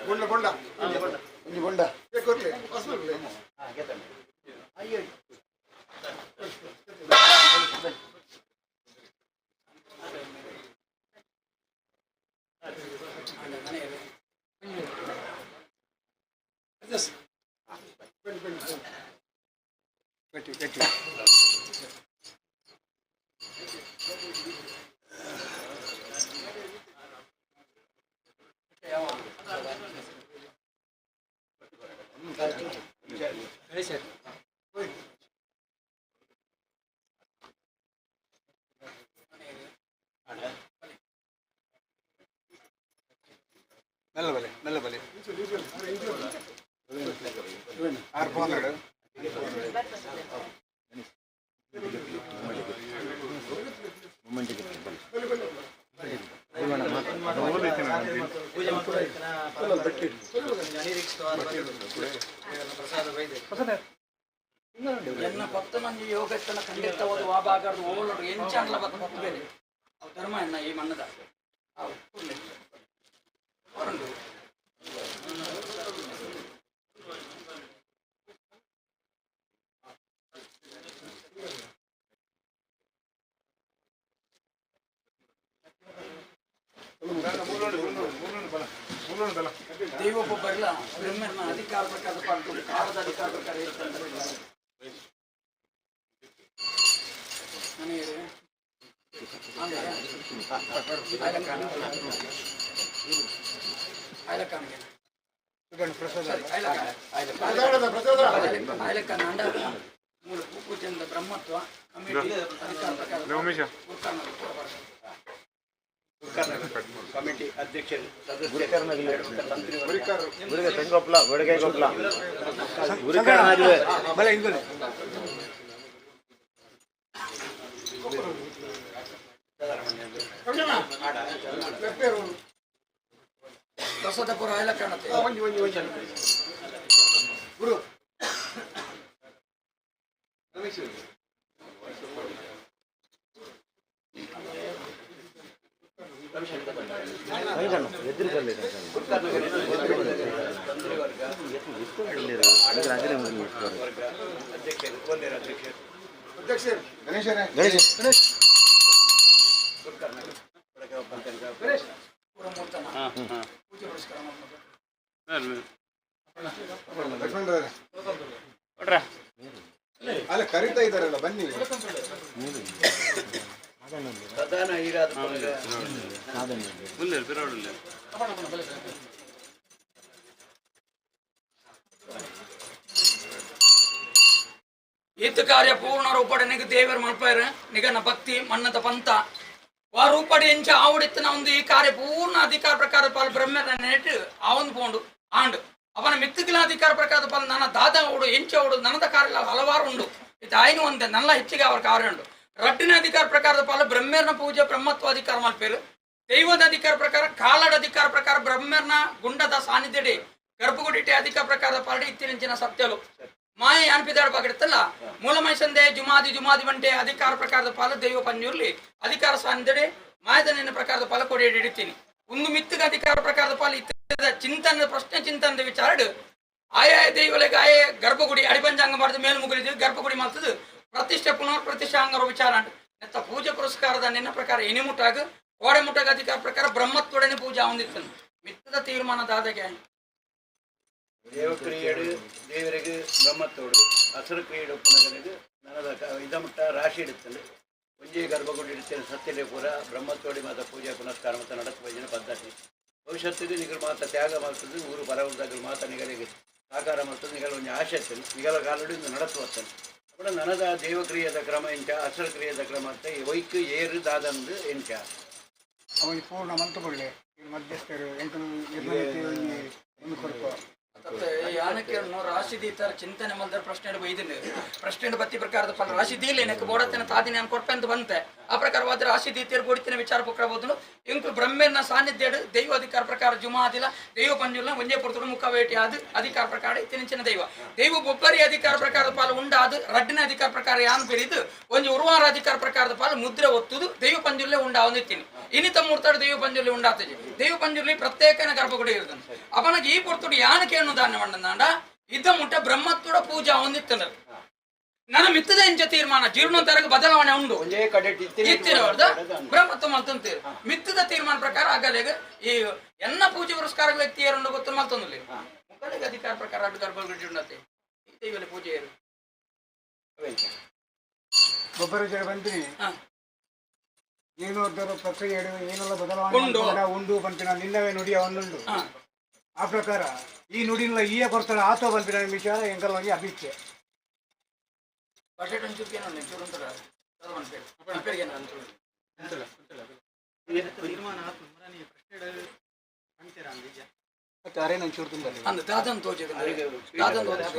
ಬೊಂಡ ಬೊಂಡ ಬೊಂಡ ಕೊರ್ಲೆ ಹೊಸಬರ್ಲೆ. ಮೆಲ್ಲ ಬಲೆ ಮೆಲ್ಲ ಬಲೆ ಆರು ಫೋನ್ ಎನ್ನ ಭಕ್ತ ಮಂದಿ ಯೋಗಸ್ಥನ ಖಂಡಿತವಾದ ವಾಬಾಗಾರ್ದು ಓಲೋಡು ಎಂಚಾಂಡ್ಲ ಬತ್ತ ಭಕ್ತ ಬೇರೆ ಅವು ಧರ್ಮ ಎನ್ನ ಈ ಮಣ್ಣದ ಅವು ಕೂಡ್ಲೆ. ಹೊರಂಡು. ಬೊಬ್ಬರ್ಲ ಬ್ರಹ್ಮನ ಅಧಿಕಾರ ಪ್ರಕಾರ ಪಾಲ್ಕೊಂಡು ಕಾಲದ ಅಧಿಕಾರ ಪ್ರಕಾರ ಇರ್ತಂತ ಮೂಲ ಪೂಜೆಯಿಂದ ಬ್ರಹ್ಮತ್ವ ಕಮಿಟಿ ಅಧಿಕಾರ ಪ್ರಕಾರ ಕಮಿಟಿ ಅಧ್ಯಕ್ಷರು ಪ್ರಸಾದಪುರ ಐಲಕ್ಕಣ್ಣತೆ ಗುರು ಅಧ್ಯಕ್ಷರು ಗಣೇಶರೇ ಗಣೇಶ್ ಗಣೇಶ್ ಪೂಜೆ ಪುರಸ್ಕಾರ ಮಾಡ್ಬೋದು. ಲಕ್ಷ್ಮಣರೇ ಅಲ್ಲ ಕರಿತಾ ಇದ್ದಾರಲ್ಲ ಬನ್ನಿ. ಪ್ರಧಾನ ಹೀರಾದ ಈತ ಕಾರ್ಯ ಪೂರ್ಣ ರೂಪಡೆ ನಿಗ ದೇವರ ಮಲ್ಪೇರು ನಿಗನ ಭಕ್ತಿ ಮನ್ನದ ಪಂಥ ವಾ ರೂಪಡೆ ಎಂಚ ಆವಡಿತ್ತನ ಒಂದು ಈ ಕಾರ್ಯ ಪೂರ್ಣ ಅಧಿಕಾರ ಪ್ರಕಾರ ಪಾಲ್ ಬ್ರಹ್ಮದ ನೆಟ್ಟು ಆವೊಂದು ಪೋಂಡು ಆಂಡು ಅವನ ಮಿತ್ತುಗಿಲ ಅಧಿಕಾರ ಪ್ರಕಾರ ಪಾಲ್ ನನ್ನ ದಾದ ಓಡು ಎಂಚ ಓಡು ನನ್ನದ ಕಾರ್ಯ ಹಲವಾರು ಉಂಡು ಇದು ಆಯ್ನು ಒಂದೆ ನಲ್ಲ ಹೆಚ್ಚಿಗೆ ಅವರ ಕಾರ್ಯ ಉಂಡು. ರಟ್ಟಿನ ಅಧಿಕಾರ ಪ್ರಕಾರದ ಪಾಲು ಬ್ರಹ್ಮೇರ್ನ ಪೂಜೆ ಬ್ರಹ್ಮತ್ವ ಅಧಿಕಾರ ಮಲ್ಪೇರು ದೈವದ ಅಧಿಕಾರ ಪ್ರಕಾರ ಕಾಲಡ ಅಧಿಕಾರ ಪ್ರಕಾರ ಬ್ರಹ್ಮೇರ್ನ ಗುಂಡದ ಸಾನ್ನಿಧ್ಯಡೆ ಗರ್ಭಗುಡಿಟೆ ಅಧಿಕಾರ ಪ್ರಕಾರದ ಪಾಲಡಿ ಇತ್ತಿನ ಸತ್ಯಲು ಮಾಯ ಅನ್ಪಿದಾಡ ಬಾಗಿಡುತ್ತಲ್ಲ ಮೂಲಮಯ ಸಂದೆ ಜುಮಾದಿ ಜುಮಾದಿ ಬಂಟೆ ಅಧಿಕಾರ ಪ್ರಕಾರದ ಪಾಲು ದೈವ ಪಂಜುರ್ಲಿ ಅಧಿಕಾರ ಸಾನ್ನಿಧ್ಯಡೆ ಮಾಯದ ನಿನ್ನ ಪ್ರಕಾರದ ಪಾಲ ಕೊಡಿ ಹಿಡಿತೀನಿ. ಒಂದು ಮಿತ್ತಗ ಅಧಿಕಾರ ಪ್ರಕಾರದ ಪಾಲು ಇತ್ತದ ಚಿಂತನದ ಪ್ರಶ್ನೆ ಚಿಂತನದ ವಿಚಾರಡು ಆಯಾ ದೈವಲೆಗೆ ಆಯಾ ಗರ್ಭಗುಡಿ ಅಡಿಪಂಚಾಂಗ ಮಾಡಿದ ಮೇಲ್ ಮುಗುಲಿದ್ದು ಗರ್ಭಗುಡಿ ಮಾಡ್ತದೆ ಪ್ರತಿಷ್ಠೆ ಪುನರ್ ಪ್ರತಿಷ್ಠೆ ಅಂಗರ ವಿಚಾರ ನೆತ್ತ ಪೂಜೆ ಪುರಸ್ಕಾರದ ನಿನ್ನ ಪ್ರಕಾರ ಎನಿ ಮುಟ್ಟಾಗ ಕೋಡೆ ಮುಟ್ಟಾಗ ಅಧಿಕಾರ ಪ್ರಕಾರ ಬ್ರಹ್ಮತ್ವಡನೆ ಪೂಜಾ ಹೊಂದಿತ್ತನು ಮಿತ್ತದ ತೀರ್ಮಾನ ದಾದಗೆ ದೇವಕ್ರಿಯೆಡು ದೇವರಿಗೆ ಬ್ರಹ್ಮತ್ತೋಡು ಹಸಿರು ಕ್ರಿಯೆಡು ಉಪ್ಪನಗರಿಗೆ ನನದ ಇದಮುಟ್ಟ ರಾಶಿ ಇಡುತ್ತೇನೆ ಒಂಜೇ ಗರ್ಭಗುಡಿ ಇಡುತ್ತೇನೆ ಸತ್ಯಲೆ ಪೂರ ಬ್ರಹ್ಮತ್ತೋಡಿ ಮಾತ ಪೂಜೆ ಪುನಸ್ಕಾರ ಮತ್ತು ನಡಕ ಭಜನೆ ಪದ್ಧತಿ ಭವಿಷ್ಯತ್ತಿಗೆ ನಿಗಲು ಮಾತ ತ್ಯಾಗ ಮಾಡ್ತದೆ ಊರು ಪರವರ್ದಾಗ ಮಾತ ನಿಗಲಿಗೆ ಸಾಕಾರ ಮಾಡ್ತದೆ ನಿಗಲ ಒಂಜಿ ಆಶೆ ಇತ್ತೇನೆ ನಿಗಲ ಕಾಲಡಿ ನಡತು ಬರ್ತಾನೆ ಅಪ್ಪಡ ನನದ ದೇವಕ್ರಿಯೆದ ಕ್ರಮ ಎಂಚ ಹಸಿರು ಕ್ರಿಯೆದ ಕ್ರಮ ಅಂತ ವೈಕ್ ಏರು ದಾದಂದು ಎಂಚ. ಅವನಿಗೆ ಪೂರ್ಣ ಮಂತುಕೊಳ್ಳೆ ಮಧ್ಯಸ್ಥರು ಎಂಟು ಒಂದು ಕೊರಪ ಯಾನಕ್ಕೆ ರಾಶಿ ದೀತರ ಚಿಂತನೆ ಮಲ್ದರ ಪ್ರಶ್ನೆ ಬೈದಿನ ಪ್ರಶ್ನೆ ಬತ್ತಿ ಪ್ರಕಾರದ ಫಲ ರಾಶಿ ದೀಲೆ ಏನಕ್ಕೆ ಬೋಡತ್ತನ ತಾದಿನ ನಾನು ಕೊಡ್ಪೆ ಅಂತ ಬಂತೆ. ಆ ಪ್ರಕಾರವಾದ ರಾಶಿ ದೀತಿಯರು ಬೋಡಿತಿನ ವಿಚಾರ ಪಕ್ರಬಹುದು ಇಂಕು ಬ್ರಹ್ಮನ ಸಾನ್ನಿಧ್ಯ ದೈವ ಅಧಿಕಾರ ಪ್ರಕಾರ ಜುಮಾದಿಲ್ಲ ದೈವ ಪಂಜುಲ್ಲ ಒಂಜೇ ಪುರ್ತುಡು ಮುಖ ವೇಟಿ ಅದು ಅಧಿಕಾರ ಪ್ರಕಾರ ಇತ್ತಿನ ದೈವ ದೈವ ಬೊಬ್ಬರಿ ಅಧಿಕಾರ ಪ್ರಕಾರದ ಪಾಲು ಉಂಡಾದು ರಡ್ಡಿನ ಅಧಿಕಾರ ಪ್ರಕಾರ ಯಾನ್ ಬೆರಿದು ಒಂಜಿ ಉರುವಾರ ಅಧಿಕಾರ ಪ್ರಕಾರದ ಪಾಲು ಮುದ್ರೆ ಒತ್ತುದು ದೈವ ಪಂಜುಲ್ಲೆ ಉಂಡಾವಂದಿತ್ತೀನಿ ಇನಿತ ಮೂರ್ತಾಡು ದೈವ ಪಂಜುರ್ಲಿ ಉಂಡಾತಜಿ ದೈವ ಪಂಜುರ್ಲಿ ಪ್ರತ್ಯೇಕನ ಗರ್ಭಗುಡಿ ಇರ್ತದೆ ಅವನಿಗೆ ಈ ಪೊರ್ತುಡು ಯಾನಕ್ಕೆ ದಾನ ಮಂಡಂದಾಂಡ ಇದ್ದ ಮುಟ್ಟ ಬ್ರಹ್ಮತ್ವಡ ಪೂಜಾ ಹೊಂದಿತ್ತಂದ್ರ ನನ್ನ ಮಿತ್ತದ ಎಂಚ ತೀರ್ಮಾನ ಜೀರ್ಣೋದ್ಧಾರಕ್ಕೆ ಬದಲಾವಣೆ ಉಂಡು ಇತ್ತಿರವರ್ದ ಬ್ರಹ್ಮತ್ವ ಮಲ್ತಂತೀರು ಮಿತ್ತದ ತೀರ್ಮಾನ ಪ್ರಕಾರ ಆಗಲೇಗ ಈ ಎನ್ನ ಪೂಜೆ ಪುರಸ್ಕಾರ ವ್ಯಕ್ತಿ ಯಾರುಂಡು ಗೊತ್ತು ಮಲ್ತೊಂದಿಲ್ಲ ಮುಕ್ಕಳಿಗೆ ಅಧಿಕಾರ ಪ್ರಕಾರ ಅಡ್ಡು ಗರ್ಭಗುಡಿ ಉಂಡತೆ ಈ ದೈವಲೆ ಪೂಜೆ ಏರು ಗೊಬ್ಬರ ಜನ ಬಂದಿನಿ ಜೀರ್ಣೋದ್ಧಾರ ಪ್ರಕ್ರಿಯೆ ಏನೆಲ್ಲ ಬದಲಾವಣೆ ಉಂಡು. ಉಂಡು ಬಂತಿನ ನಿನ್ನವೇ ನುಡಿಯ ಒಂದುಂಡು. ಆ ಪ್ರಕಾರ ಈ ನುಡಿನ ಈಯ ಕೊಡ್ತಾಳೆ ಆತೋ ಬಂತಿನ ವಿಚಾರ ಎಂಕಲ್ ಒಂಜಿ ಅಭಿಚ್ಛೆ. ಬಜೆಟ್ ಒಂಚೂರು ಏನೋ ಒಂಚೂರು ಒಂಥರ ಅಂದ್ ದಾದನ್ ತೋಜಿದ ದಾದನ್ ತೋಜಿದ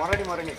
ಮರಣಿ ಮರಣಿ.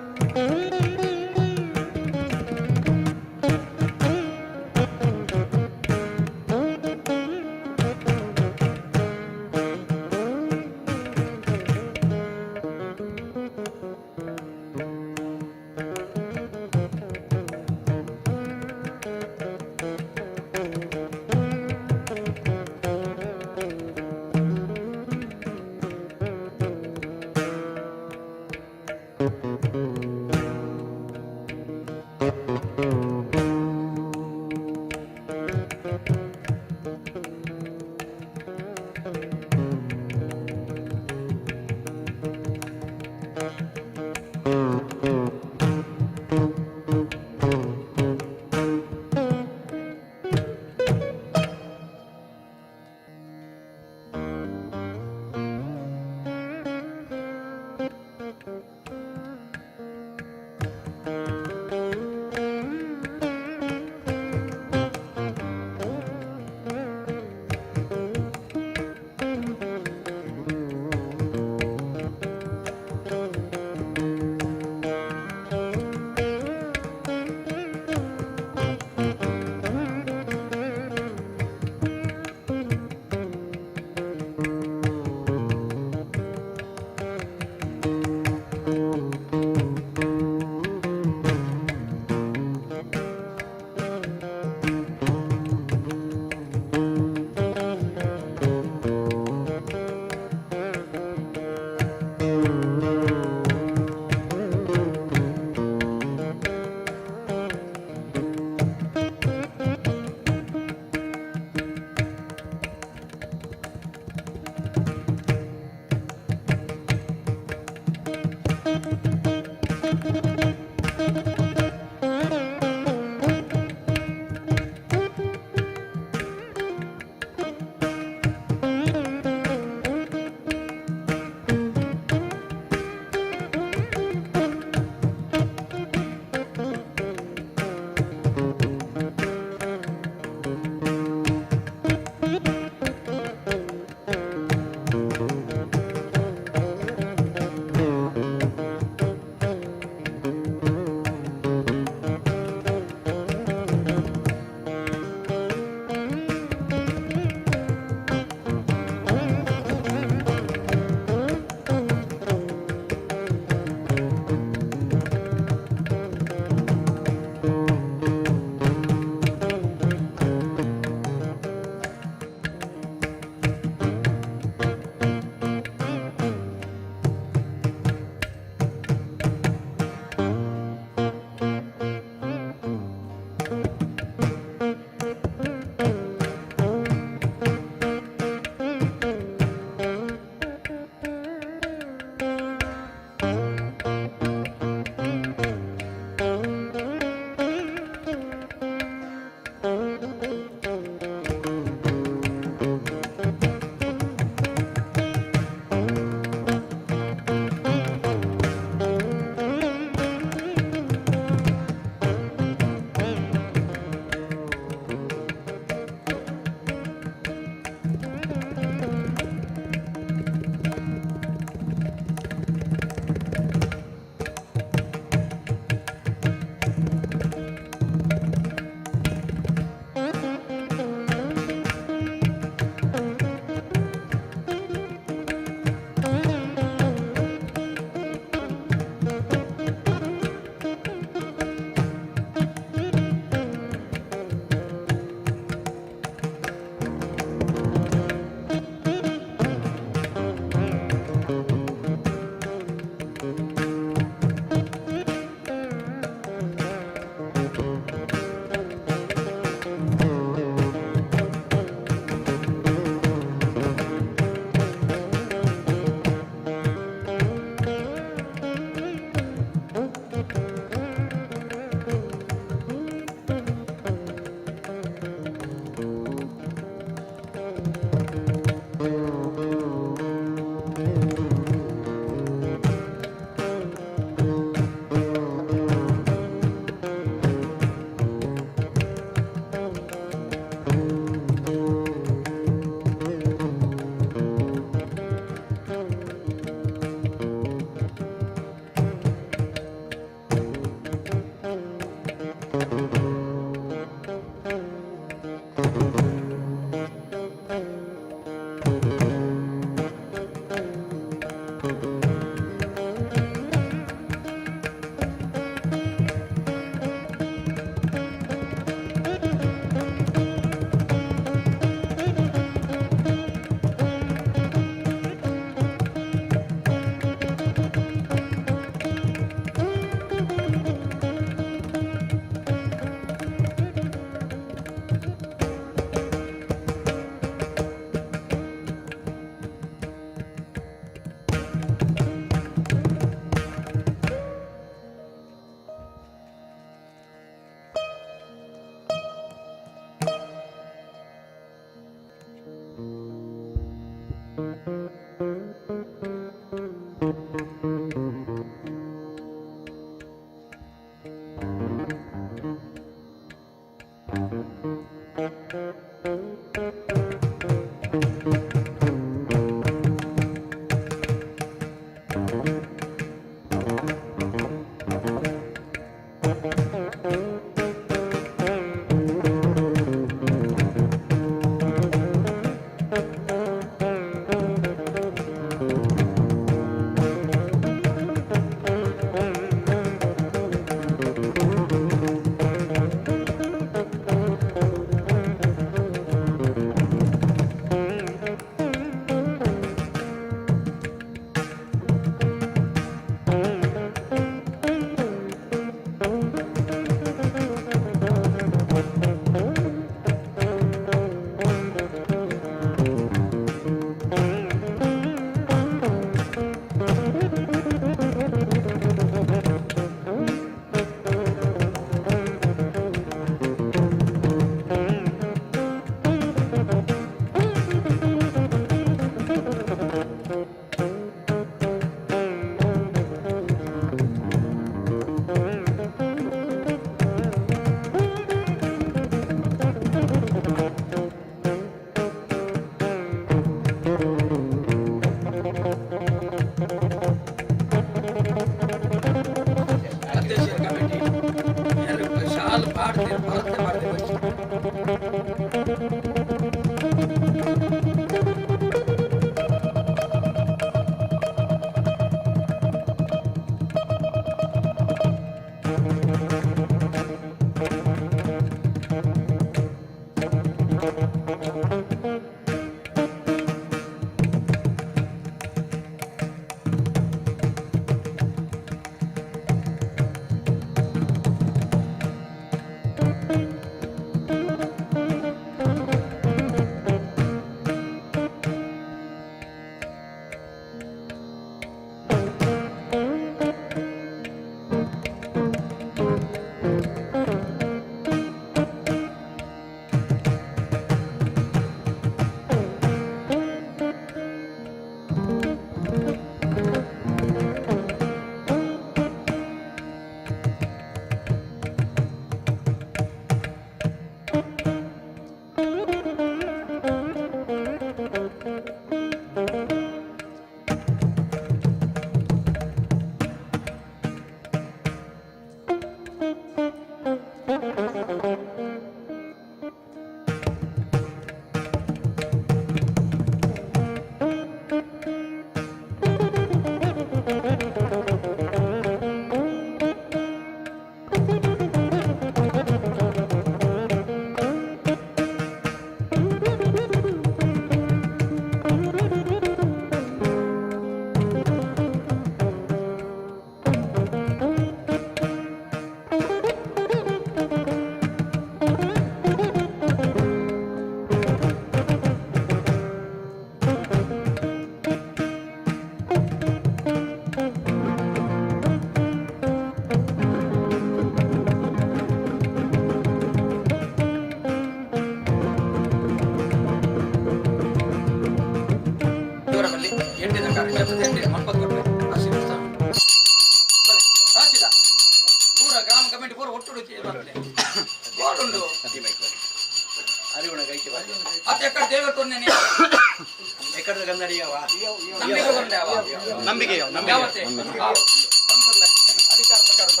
ಅಧಿಕಾರ ಪ್ರಕಾರ.